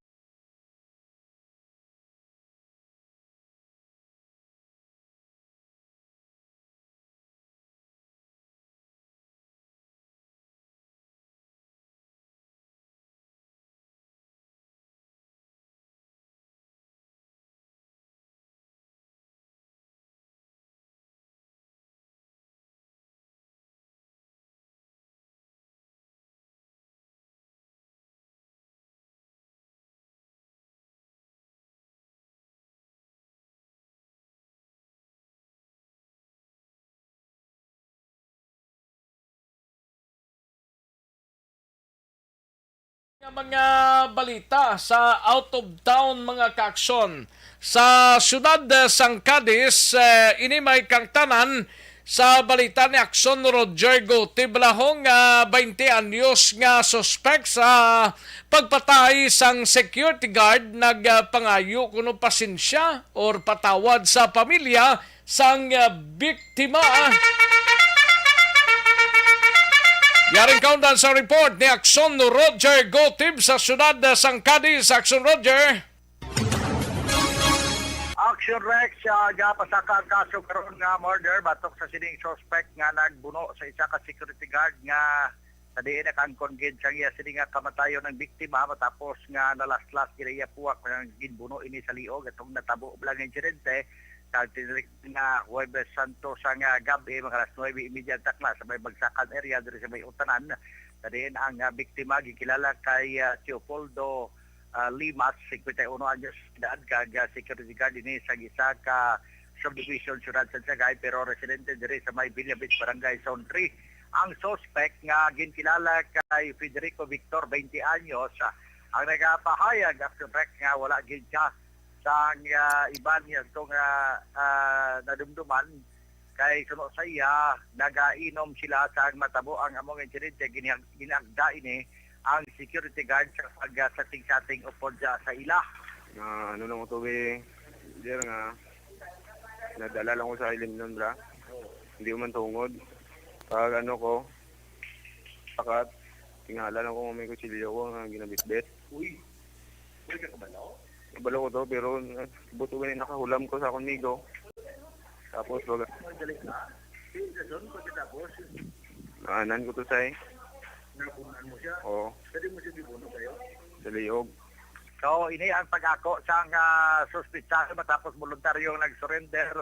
Nga mga balita sa out of town, mga kaaksyon. Sa siyudad, eh, sang Cadiz, eh, ini may kangtanan sa balita ni Aksyon Roger Gutib, lahong, ah, baynte anyos nga suspek sa pagpatay sang security guard nagpangayo kuno pasensya or patawad sa pamilya sang, ah, biktima. Yaring kaundan sa report ni Aksyon Roger Gutib sa siyudad, ah, sang Cadiz. Aksyon Roger. Action Rex, ah, gapasaka ang kaso karon nga murder batok sa sining suspect nga nagbuno sa isa ka security guard nga sa diin nakaangkon gid sang iya sini nga kamatayon ang biktima matapos nga nalaslas gid iya puwak nga ginbuno ini sa liog atong natabo lang ang insidente sa tinrik nga Huwebes Santo sa nga gab-i, mga alas nuebe y media ang takna sa may Bagsakan area diri sa may Utanan. Sa diin ang, ah, biktima gikilala kay, ah, Teopoldo, ah, Limas, singkwenta y uno anyos edad, kag, ah, security guard ini sa isa ka subdivision, Siyudad Santiagay, pero residente diri sa may Villa Beach, Barangay Zone three. Ang suspect nga ginkilala kay Federico Victor, twenty anyos, ah, ang nagapahayag, Action Rex, nga wala gid siya sang, ah, iban niya ito nga, ah, nadumduman kay suno sa iya, nagainom sila sang matabo ang among insidente. Ginag-, ginagda ini ang security guard sa pagsating-sating upod sa, sa ila. Nga ano lang ko to, be, sir, nga nadala lang ko sa ilim nun, bra. Hindi man tungod. Pag ano ko, sakat, tingala lang ko may kutsilyo ko nga ginabitbit. Uy, uy, ka kabalo? Kabalo ko to, pero, eh, buto gani nakahulam ko sa akong migo. Tapos, wag- Madali ka? Yung sasyon, pagkatapos? Naanan ko to, say. Napunan mo siya? Oo. Pwede mo siya gibuno kayo? Sa liog. So, ini ang pag-ako sang, ah, suspitsado matapos voluntaryong nag-surrender,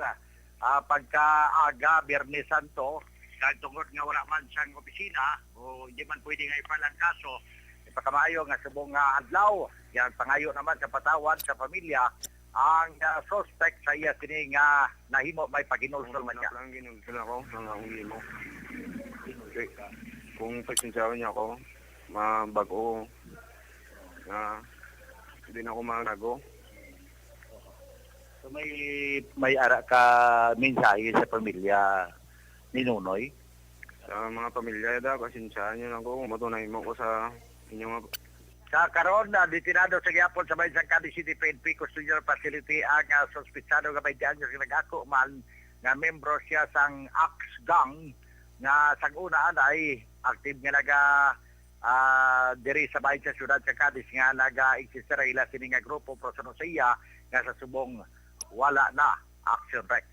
ah, pagkaaga Biyernes Santo, kag tungod nga wala man siyang opisina o hindi man pwede nga i-file ang kaso, ipakamayo nga subong nga adlaw, yang pangayo naman sa patawad sa pamilya ang, ah, suspect sa iya sini nga nahimo may paghinulsol man niya. Ang ginulsol ako, ang akong gihimo. Okay. Kung pasensyahan niyo ako, mabag-o nga di na ako magago. So, may, may ara ka mensahe sa pamilya ni Nonoy? Sa mga pamilya, da, pasensyahan niyo lang ko kung matunay mo ko sa inyong mga Sa karon, ah, detinado sa gihapon sa may Cadiz City P N P Custodial Facility ang, ah, suspitsado nga twenty anyos nga nag-ako man nga membro siya sang Axe Gang nga sang una anay active nga naga, ah, diri sa bahin sa siyudad sa Cadiz nga naga-exist sa ila sini nga grupo, pero suno sa iya nga sa subong wala na. Action Rex.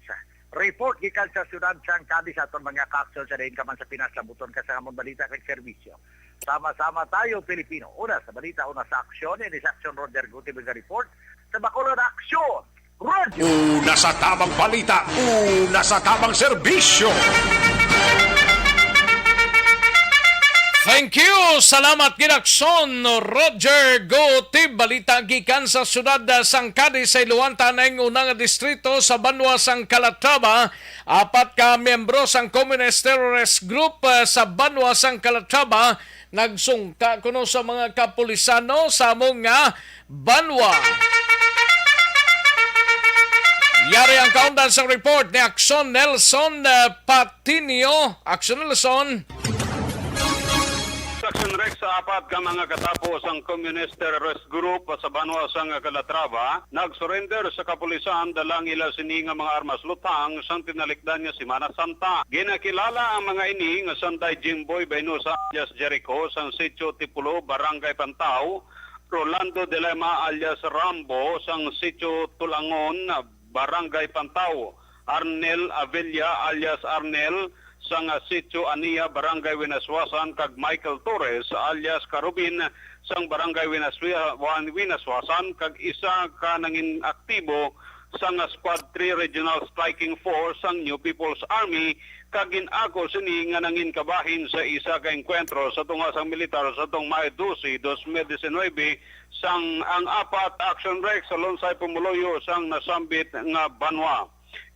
Report gikan sa siyudad sang Cadiz, aton mga ka-aksyon sa diin ka man sa Pinas, labuton ka sa amon balita kag serbisyo. Sama-sama tayo, Pilipino. Una sa balita, una sa aksyon, ini sa aksyon, Roger Gutierrez report sa Bacolod Aksyon. Roger! Una sa tamang balita, una sa tamang serbisyo. Thank you. Salamat gid, Aksyon Roger Gutib. Balita gikan sa siyudad, ah, sang Cadiz sa Iluanta, ang una nga distrito sa banwa sang Calatrava. Apat ka miyembro sang Communist Terrorist Group, ah, sa banwa sang Calatrava nagsungka kuno sa mga kapulisano sa among nga banwa. Yari ang kaundan sa report ni Aksyon Nelson, ah, Pat- Tinio, Action Nelson. Action Rex, sa apat ka mga katapo sang Communist Terrorist Group sa banwa sang Calatrava, nagsurrender sa kapulisan dala ang ila sini nga mga armas luthang sang tinalikdan nga Semana Santa. Ginakilala ang mga ini nga sanday Jimboy Baynosa alias Jericho sang Sitio Tipulo, Barangay Pantao, Rolando Dilema alias Rambo sang Sitio Tulangon, Barangay Pantao, Arnel Avella alias Arnel sang, ah, Sitio Ania, Barangay Winaswasan, kag Michael Torres alias Karubin sang Barangay Winaswi-, Wan-, Winaswasan, kag isa ka nangin aktibo sang, ah, Squad three Regional Striking Force sang New People's Army, kag gin-ako sini nga nangin kabahin sa isa ka engkwentro sa tunga sang militar sa tuong May dose, dos mil disinuybe, sang ang apat Action Rex sa lunsay pumuluyo sang nasambit nga banwa.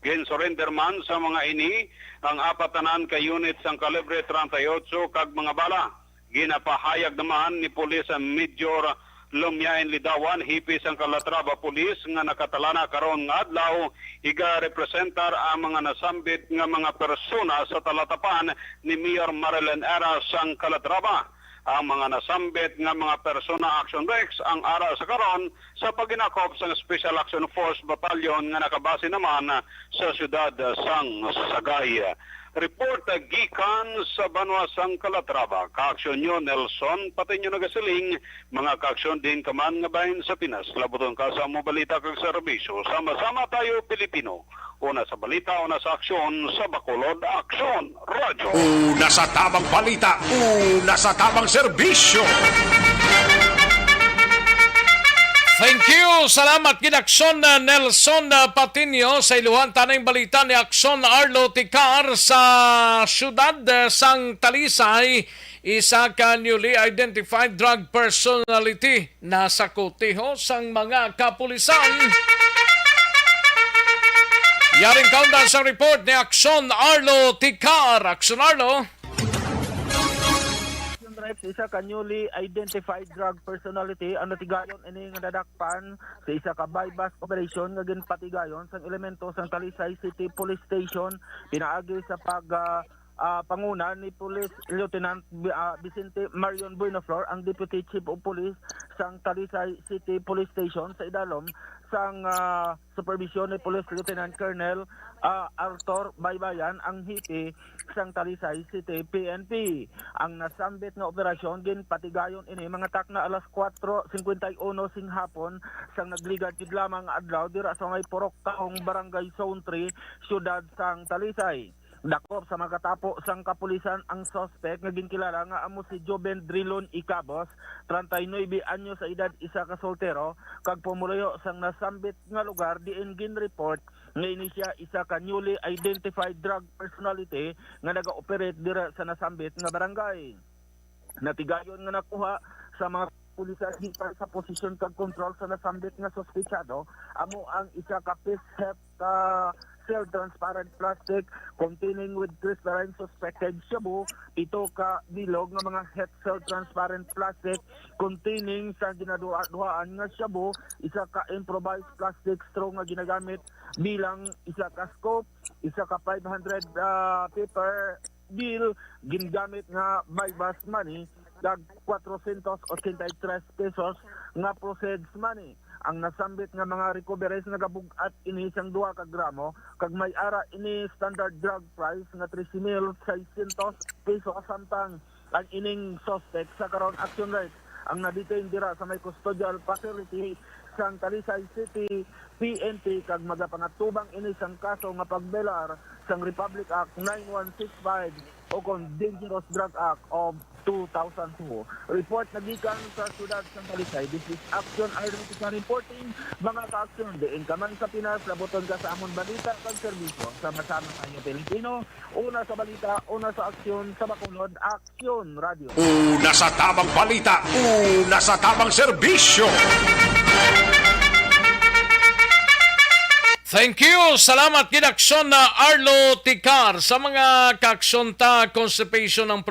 Gin-surrender man sa mga ini ang apat tanan ka unit sang kalibre treinta y ocho kag mga bala. Ginapahayag naman ni Police Major Lumiain Lidawan, hepe sang Calatrava Police, nga nakatalana karon nga adlaw igarepresentar ang mga nasambit nga mga persona sa talatapan ni Mayor Marilyn Era sang Calatrava. Ang mga nasambit nga mga persona, Action Rex, ang ara sa karon sa paghinakop sang Special Action Force Battalion nga nakabase naman sa siyudad sang Sagay. Report gikan sa banwa sang Calatrava, ka-aksyon niyo Nelson Patiño nagasiling, mga ka-aksyon din ka man nga bahin sa Pinas, labuton ka sa amo balita kag serbisyo. Sama-sama tayo, Pilipino. Una sa balita, una sa aksyon, sa Bacolod Aksyon Radyo. Una sa tabang balita, una sa tabang serbisyo. Thank you. Salamat gid, Aksyon, uh, Nelson, uh, Patiño. Sa iluhan, taning balita ni Aksyon Arlo Ticar sa siyudad, uh, sang Talisay. Isa ka newly identified drug personality nasa kuteho sang mga kapulisan. Yaring kaunda sang report ni Aksyon Arlo Ticar. Aksyon Arlo. Human rights, isa ka newly identified drug personality ang natigayon ini nga nadakpan sa isa ka buy-bust operation nga ginpatigayon sang elemento sang Talisay City Police Station pinaagi sa pag, ah, ah, panguna ni Police Lieutenant Bi-, ah, Vicente Marion Buenoflor, ang Deputy Chief of Police sang Talisay City Police Station, sa idalom sang, ah, superbisyon ni Police Lieutenant Colonel, ah, Arthur Baybayan, ang hepe sang Talisay City P N P. Ang nasambit nga operasyon ginpatigayon ini mga takna alas kuwatro singkwenta y uno sing hapon, sang nagligad gid lamang nga adlaw dira sa may Purok Tahong, Barangay Zone three, siyudad sang Talisay. Dakop sa mga katapo sang kapulisan ang suspect nga ginkilala nga amo si Joven Drilon Icabos, treinta y nuebe anyos sa edad, isa ka soltero, kag pumuluyo sang nasambit nga lugar, diin ginreport nga ini sia isa ka newly identified drug personality nga naga-operate dira sa nasambit nga barangay. Natigayon nga nakuha sa mga pulis ang gikan sa posisyon kag kontrol sa nasambit nga suspetsado amo ang isa ka piece heft ka sealed transparent plastic containing with crystalline suspected shabu, pito ka bilog nga mga heft sealed transparent plastic containing sa ginaduha-duhaan nga shabu, isa ka improvised plastic straw nga ginagamit bilang isa ka scoop, isa ka five hundred, ah, paper bill, gingamit nga buy-bust money, kag kwatrocientos ochenta y tres pesos nga proceeds money. Ang nasambit nga mga recoveries nagabug-at ini sang duha ka gramo, kag may ara ini standard drug price nga trese mil seiscientos pesos, samtang ang ining suspect sa karon, Action Rex, ang na-detain dira sa may custodial facility sang Talisay City P N P, kag magapangatubang ini sang kaso nga pag-violar sang Republic Act nine one six five o kon Dangerous Drug Act of two thousand two. Report nagikan sa siyudad sang Talisay. This is Action Arlo Ticar reporting. Mga ka-aksyon, diin ka man sa Pinas, labuton ka sa amon balita kag serbisyo. Sama-sama tayo, Pilipino. Una sa balita, una sa aksyon, sa Bacolod Aksyon Radio. Una sa tabang balita, una sa tabang serbisyo. Thank you. Salamat gid, Aksyon na Arlo Ticar, sa mga ka-aksyon ta, constipation ang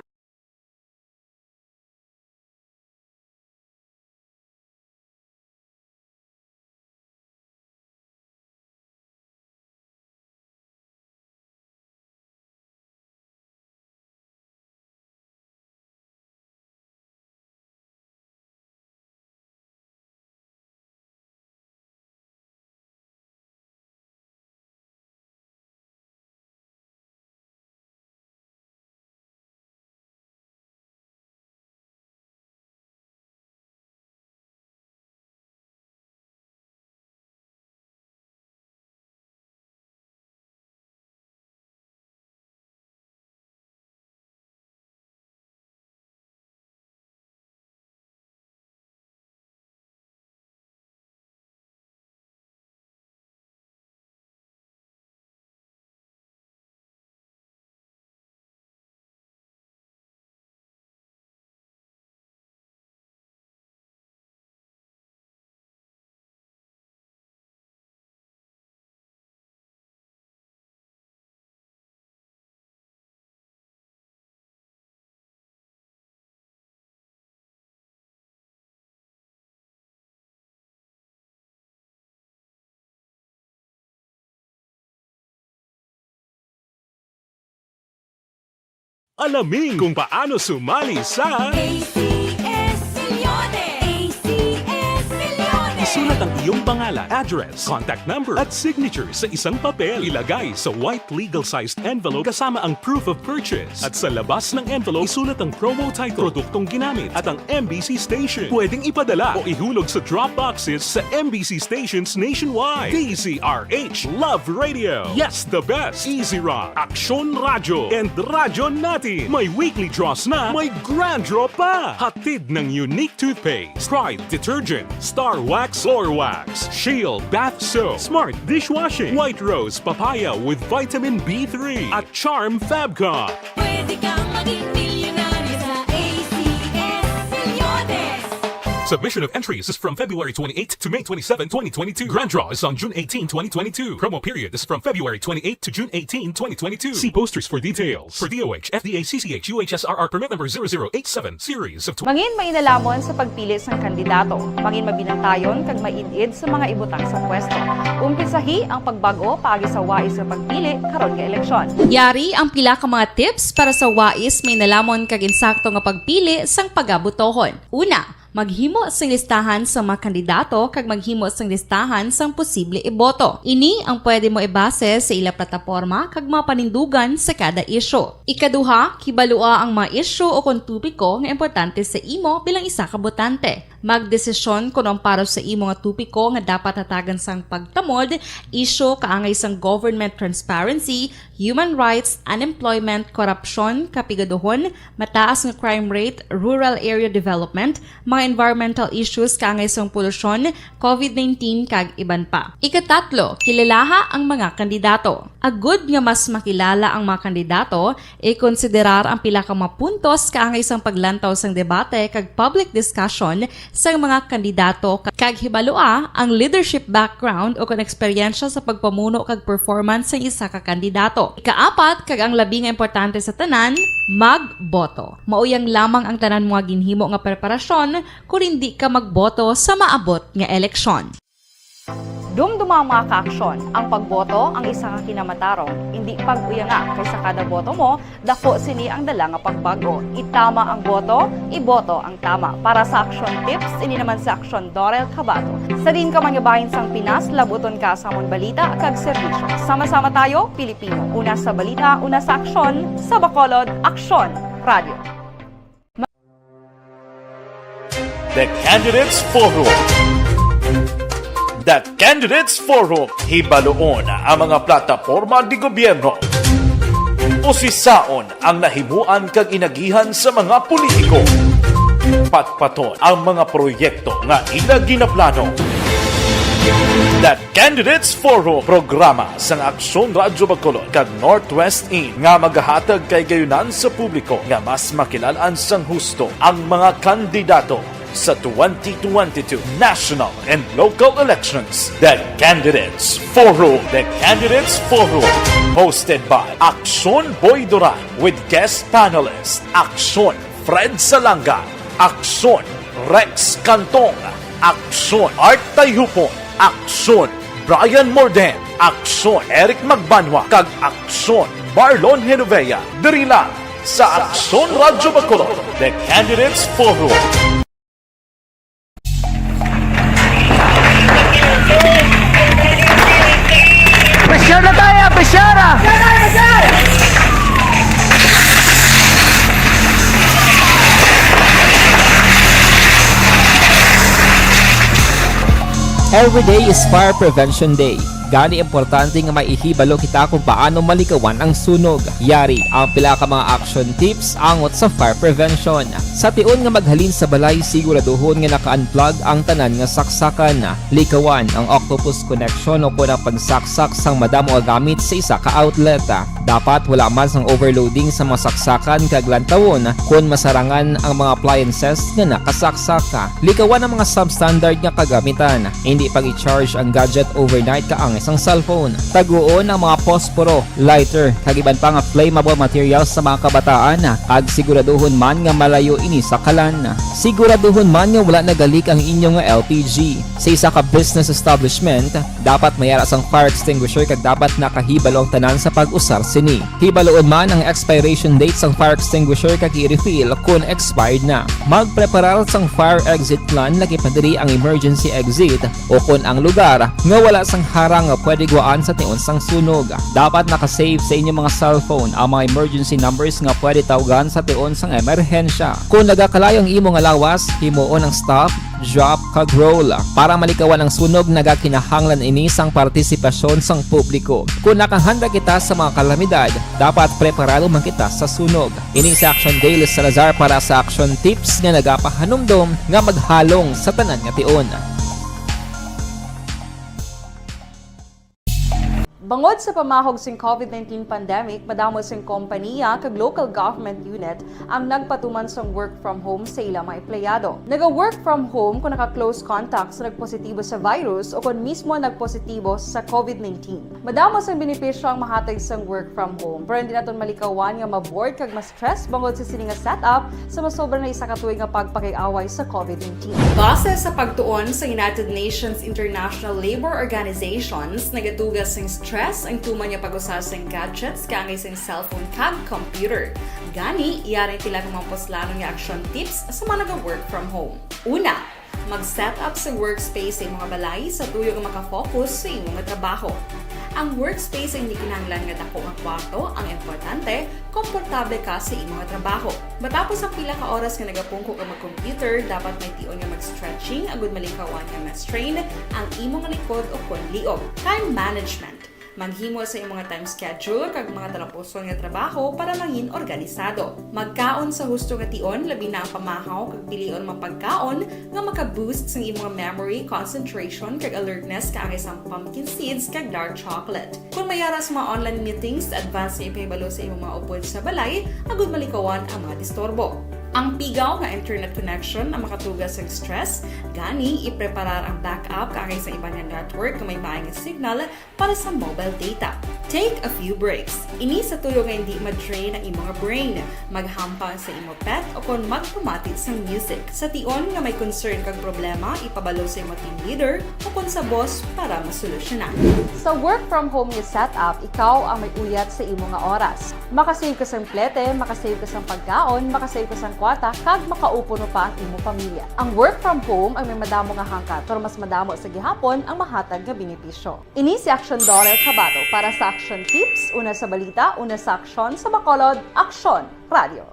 Alamin kung paano sumali sa A C S Milyones! A C S Milyones! Isulat ang iyong pangalan, address, contact number, at signature sa isang papel. Ilagay sa white legal-sized envelope kasama ang proof of purchase. At sa labas ng envelope, isulat ang promo title, produktong ginamit, at ang M B C station. Pwedeng ipadala o ihulog sa drop boxes sa M B C stations nationwide. D Z R H Love Radio. Yes, the best. Easy Rock, Aksyon Radyo, and Radyo Natin. May weekly draws na, may grand draw pa. Hatid ng Unique Toothpaste, Pride Detergent, Star Wax Floor Wax, Shield Bath Soap, Smart Dishwashing, White Rose Papaya with Vitamin B three, at Charm Fabcon. Pwede kang maging milyonaryo sa A C S Milyones. Submission of entries is from February twenty-eighth to May twenty-seven, twenty twenty-two. Grand draw is on June eighteen, twenty twenty-two. Promo period is from February twenty-eighth to June eighteen, twenty twenty-two. See posters for details. For D O H, F D A, C C H, U H S R R permit number zero zero eight seven, series of tw- Mangin mainalamon sa pagpili sang kandidato. Mangin mabinantayon kag maid-id sa mga ibutang sa pwesto. Umpisahi ang pagbag-o paagi sa wais nga pagpili karon nga eleksyon. Yari ang pila ka mga tips para sa wais mainalamon kag insakto nga pagpili sang pagabotohon. Una, maghimo sing listahan sa mga kandidato kag maghimo sing listahan sang posible iboto. Ini ang pwede mo ibase sa ila plataporma kag mga panindugan sa kada isyu. Ikaduha, kibalua ang mga isyu o kon topiko nga importante sa imo bilang isa ka botante. Magdesisyon kon ang para sa imo nga topiko nga dapat hatagan sang pagtamod, isyu kaangay sang government transparency, human rights, unemployment, korupsyon, kapigaduhon, mataas nga crime rate, rural area development, mga environmental issues kaangay sang polusyon, covid nineteen, kag iban pa. Ikatatlo, kilalaha ang mga kandidato. Agud nga mas makilala ang mga kandidato, ikonsiderar ang pila ka mga puntos kaangay sang paglantaw sang debate kag public discussion sang mga kandidato, kag hibalua ang leadership background o kon eksperyensya sa pagpamuno kag performance sang isa ka kandidato. Ikaapat, kag ang labi nga importante sa tanan, magboto. Mao yang lamang ang tanan mo nga ginhimo nga preparasyon kon indi ka magboto sa maabot nga eleksyon. Dumduma, mga kaaksyon, ang pagboto ang isa ka kinamatarong, indi pag-uyanga, kay sa kada boto mo, daku sini ang dala nga pagbag-o. Itama ang boto, iboto ang tama. Para sa Aksyon Tips, ini naman si Aksyon Dorel Cabato. Sa diin ka man nga bahin sang Pinas, labuton ka sa amon balita kag serbisyo. Sama-sama tayo, Pilipino. Una sa balita, una sa aksyon, sa Bacolod, Aksyon Radio. The Candidates Forum. The Candidates Forum, hibaluon ang mga plataporma de gobyerno. Usisaon ang nahimuan kag inagihan sa mga politiko. Patpaton ang mga proyekto nga ila ginaplano. The Candidates Forum, programa sang Aksyon Radyo Bacolod kag Northwest In nga magahatag kay gayunan sa publiko nga mas makilal-an sang husto ang mga kandidato sa twenty twenty-two national and local elections. The Candidates Forum. The Candidates Forum, hosted by Aksyon Boy Duran with guest panelist Aksyon Fred Salanga, Aksyon Rex Cantong, Aksyon Art Tayhupon, Aksyon Brian Morden, Aksyon Eric Magbanwa, kag Aksyon Marlon Genovea. Diri lang sa Aksyon Radyo Bacolod, The Candidates Forum. Pressure na tayo, pressure na! Every day is Fire Prevention Day. Gani, importante nga maihibalo kita kung paano malikawan ang sunog. Yari ang pila ka mga action tips angot sa fire prevention. Sa tion nga maghalin sa balay, siguraduhon nga naka-unplug ang tanan nga saksakan. Likawan ang octopus connection o kon ang pagsaksak sang madamo nga gamit sa isa ka outlet. Dapat wala man sang overloading sa mga saksakan kag lantawon kon masarangan ang mga appliances nga nakasaksak. Likawan ang mga substandard nga kagamitan. Indi pag-i-charge ang gadget overnight kaangay sang cellphone. Taguon ang mga posporo, lighter, kag iban pa nga flammable materials sa mga kabataan, kag siguraduhon man nga malayo ini sa kalan. Siguraduhon man nga wala nagalik ang inyo nga L P G. Sa isa ka business establishment, dapat may ara sang fire extinguisher kag dapat nakahibalo ang tanan sa pag-usar sini. Hibaluon man ang expiration date sang fire extinguisher kag i-refill kon expired na. Magpreparar sang fire exit plan, laki pa diri ang emergency exit o kon ang lugar nga wala sang harang nga pwede guwaan sa tion sang sunog. Dapat naka-save sa inyo mga cellphone ang mga emergency numbers nga pwede tawgan sa tion sang emerhensya. Kon nagakalayo ang imo nga lawas, himuon ang stop, drop, kag roll. Para malikawan ang sunog, nagakinahanglan ini sang partisipasyon sang publiko. Kon nakahanda kita sa mga kalamidad, dapat preparado man kita sa sunog. Ini si Action Daily Salazar para sa Action Tips nga nagapahanumdom nga maghalong sa tanan nga tion. Bangod sa pamahog sing COVID nineteen pandemic, madamo sing kompaniya kag local government unit ang nagpatuman sang work from home sa ila mga empleyado. Naga-work from home kung naka-close contact sa nagpositibo sa virus o kon mismo nagpositibo sa COVID nineteen. Madamo sang benepisyo ang mahatag sang work from home, pero hindi naton malikawan nga ma-bored kag ma-stress bangod sa sini nga setup sa masobra na isa ka tuig nga pagpakig-away sa COVID nineteen. Base sa pagtuon sa United Nations International Labour Organizations, nagatuga sing stress ang tuman nga pag-usa sing gadgets kaangay sing cellphone kag computer. Gani, yari ang pila ka mga puslanon nga action tips sa mga naga-work from home. Una, mag-set up sa workspace sa imong balay sa tuyo nga makafocus sa imong trabaho. Ang workspace ay hindi kinahanglan nga dako nga kwarto, ang importante, komportable ka sa imong trabaho. Matapos ang pila ka oras nga nagapungko ka mag-computer, dapat may tion nga mag-stretching agud malikawan nga ma-strain ang imong likod o kon liog. Time management. Maghimo sa imong time schedule kag mga talapuson nga trabaho para mangin organisado. Magkaon sa husto nga tion, labi na ang pamahaw kag pilion mga pagkaon nga maka-boost sang imong memory, concentration, kag alertness kaangay sang pumpkin seeds kag dark chocolate. Kon may ara sa mga online meetings, advance nga ipahibalo sa imong mga upod sa balay agud malikawan ang mga disturbo. Ang pigaw nga internet connection ang makatuga sang stress, gani ipreparar ang backup kaangay sa iban nga network nga may maayo nga signal para sa mobile data. Take a few breaks. Ini sa tuyo nga hindi ma-drain ang imo nga brain. Maghampang sa imo pet o kon magpamati sang music. Sa tion nga may concern kag problema, ipabalo sa imo team leader o kon sa boss para masolusyonan. Sa work from home nga setup, ikaw ang may uyat sa imo nga oras. Makasave ka sang plete, makasave ka sang pagkaon, makasave ka sang kwarta, kag makaupuno pa ang imo pamilya. Ang work from home ang may madamo nga hangkat, pero mas madamo sa gihapon ang mahatag nga benepisyo. Ini si Action Daughter Kabato para sa Action Tips, una sa balita, una sa aksyon, sa Bacolod, Aksyon Radio.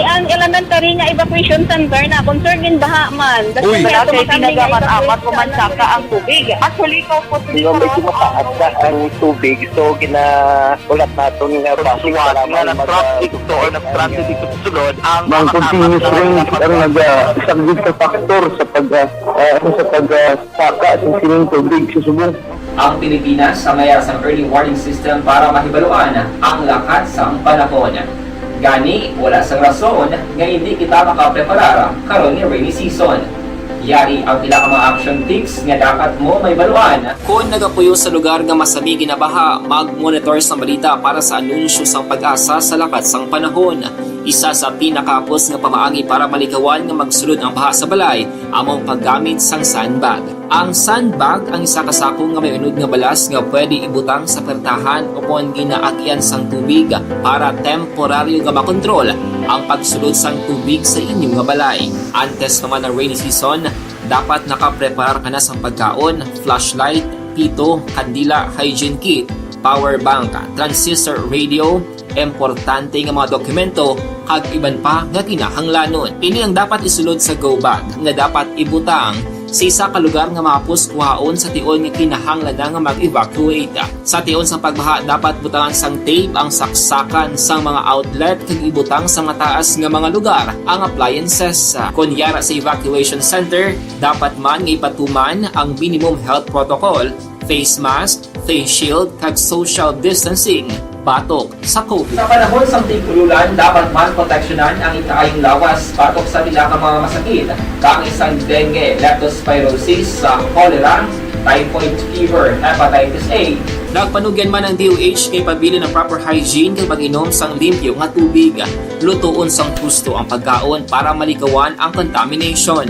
Ang elementary nga evacuation center na concern gid baha man. Uy. Wala kay tinaga man amat ko man saka ang tubig. Actually, ko po. Di ba, medyo mataas na ang tubig, so ginaulat naton nga traffic nga nag-traffic to or nag-transit dito sa sulod ang mga continuous rain ang nag-, ah, isa gid sa factor sa pag, ah, ah, sa pag, ah, saka sa sining tubig sa subong. Ang Pilipinas sa mayar sang early warning system para mahibaluan ang lakat sang panahon. Gani, wala sang rason nga hindi kita makapreparar karon nga rainy season. Yari ang pila ka mga action tips nga dapat mo mahibaluan. Kon nagapuyo sa lugar nga masami ginabaha, mag-monitor sa balita para sa anunsyo sang PAGASA sa lakat sang panahon. Isa sa pinakahapos nga pamaagi para malikawan nga magsulod ang baha sa balay amo ang paggamit sang sandbag. Ang sandbag ang isa ka sako nga may unod nga balas nga pwede ibutang sa pertahan o kon ginaagian sang tubig para temporaryo nga makontrol ang pagsulod sang tubig sa inyo nga balay. Antes pa man ang rainy season, dapat nakapreparar ka na sang pagkaon, flashlight, pito, kandila, hygiene kit, power bank, transistor radio, importante nga mga dokumento, kag iban pa nga kinahanglanon. Ini ang dapat isulod sa go bag nga dapat ibutang sa isa ka lugar nga mahapos kuhaon sa tion nga kinahanglan na nga mag-evacuate. Sa tion sang pagbaha, dapat butangan sang tape ang saksakan sang mga outlet kag ibutang sa mataas nga mga lugar ang appliances. Kon yara sa evacuation center, dapat man nga ipatuman ang minimum health protocol, face mask, face shield, kag social distancing. batok sa COVID. Sa panahon sang tig-ululan, dapat man proteksyonan ang ikaayong lawas batok sa pila ka mga masakit, kaangay sang dengue, leptospirosis, sa cholera, typhoid fever, hepatitis A. Nagpanugyan man ang D O H nga ipabilin ang proper hygiene kag pag-inom sang limpyo nga tubig. Lutoon sang husto ang pagkaon para malikawan ang contamination.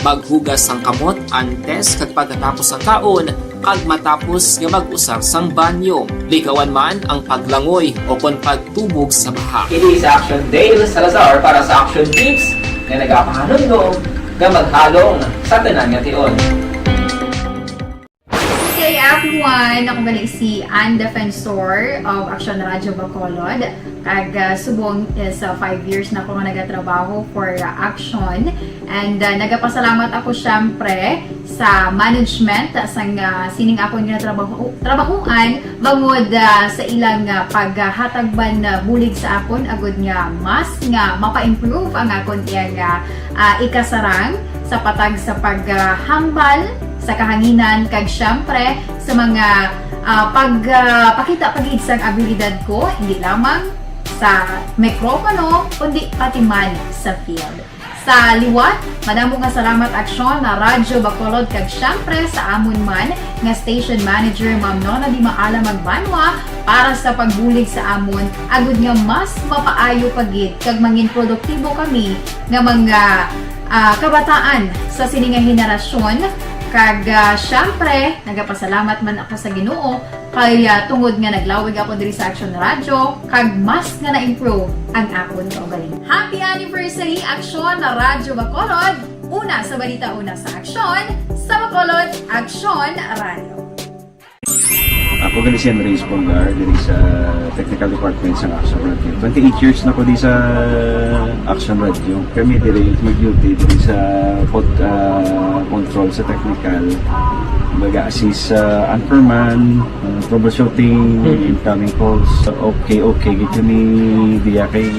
Maghugas sang kamot antes kag pagkatapos sang kaon, kag matapos nga mag-usar sang banyo. Likawan man ang paglangoy o kon pagtubog sa baha. Kini si Action Dale Salazar para sa Action Tips nga nagapahanumdom nga maghalong sa tanan nga tion. Good day, everyone! Ako gali si Ann Defensor of Action Radio Bacolod. Kag ah, subong is ah, five years na ako nga nagatrabaho for ah, Action. And ah, nagapasalamat ako syempre sa management sang ah, sining akon nga trabaho, trabahuan bangod ah, sa ilang ah, paghatag man ah, bulig sa akon agud nga mas nga mapa-improve ang akon iyang ah, ah, ikasarang sa patag sa paghambal sa kahanginan kag syempre sa mga ah, pagpakita pa gid sang abilidad ko, hindi lamang sa mikropono kundi pati man sa field. Sa liwat, madamo nga salamat Aksyon na Radyo Bacolod kag syempre sa amon man nga station manager, Ma'am Nona Di Maala Magbanwa, para sa pagbulig sa amon agud nga mas mapaayo pa gid kag mangin produktibo kami nga mga ah, kabataan sa sini nga henerasyon. Kag ah, syempre, nagapasalamat man ako sa Ginoo kay ah, tungod nga naglawig ako diri sa Action Radio kag mas nga na-improve ang akon kaugalingon. Happy anniversary, Aksyon na Radyo Bacolod! Una sa balita, una sa aksyon, sa Bacolod, Aksyon Radio. Ako gali si Andres Polgar diri sa Technical Department sa Action Radio. Twenty-eight years na ko di sa Action Radio. Kami diri mag-duty diri sa pod, ah, control sa technical. Mag-assist sa anchorman, ah, troubleshooting, incoming calls. Okay, okay, gid kami diya kay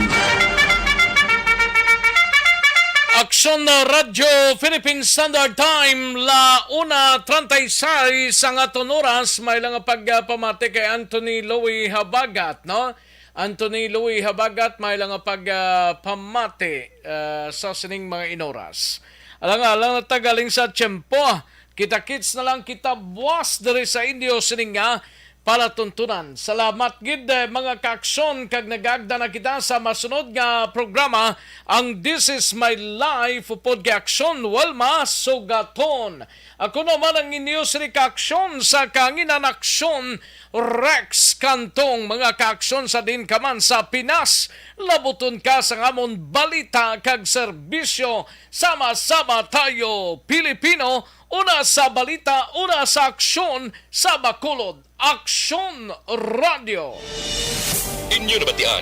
Aksyon na Radyo Philippine Standard Time, la una treinta y seis ang aton oras. May lang pagpamati kay Anthony Louie Habagat, no? Anthony Louie Habagat, may lang pagpamati ah, sa sining mga inoras. Alang-alang na tagaling sa tiyempo. Kita-kits na lang kita buwas diri sa inyo sining nga palatuntunan. Salamat gid, eh, mga kaaksyon, kag nagagda na kita sa masunod nga programa, ang This Is My Life, upod kay Aksyon Wilma Sugaton. Ako naman ang inyo sini kaaksyon sa kanginan, Aksyon Rex Cantong. Mga kaaksyon, sa din ka man sa Pinas, labuton ka sa amon balita kag serbisyo. Sama-sama tayo, Pilipino, una sa balita, una sa aksyon, sa Bacolod. Aksyon Radio. Inyo nabatian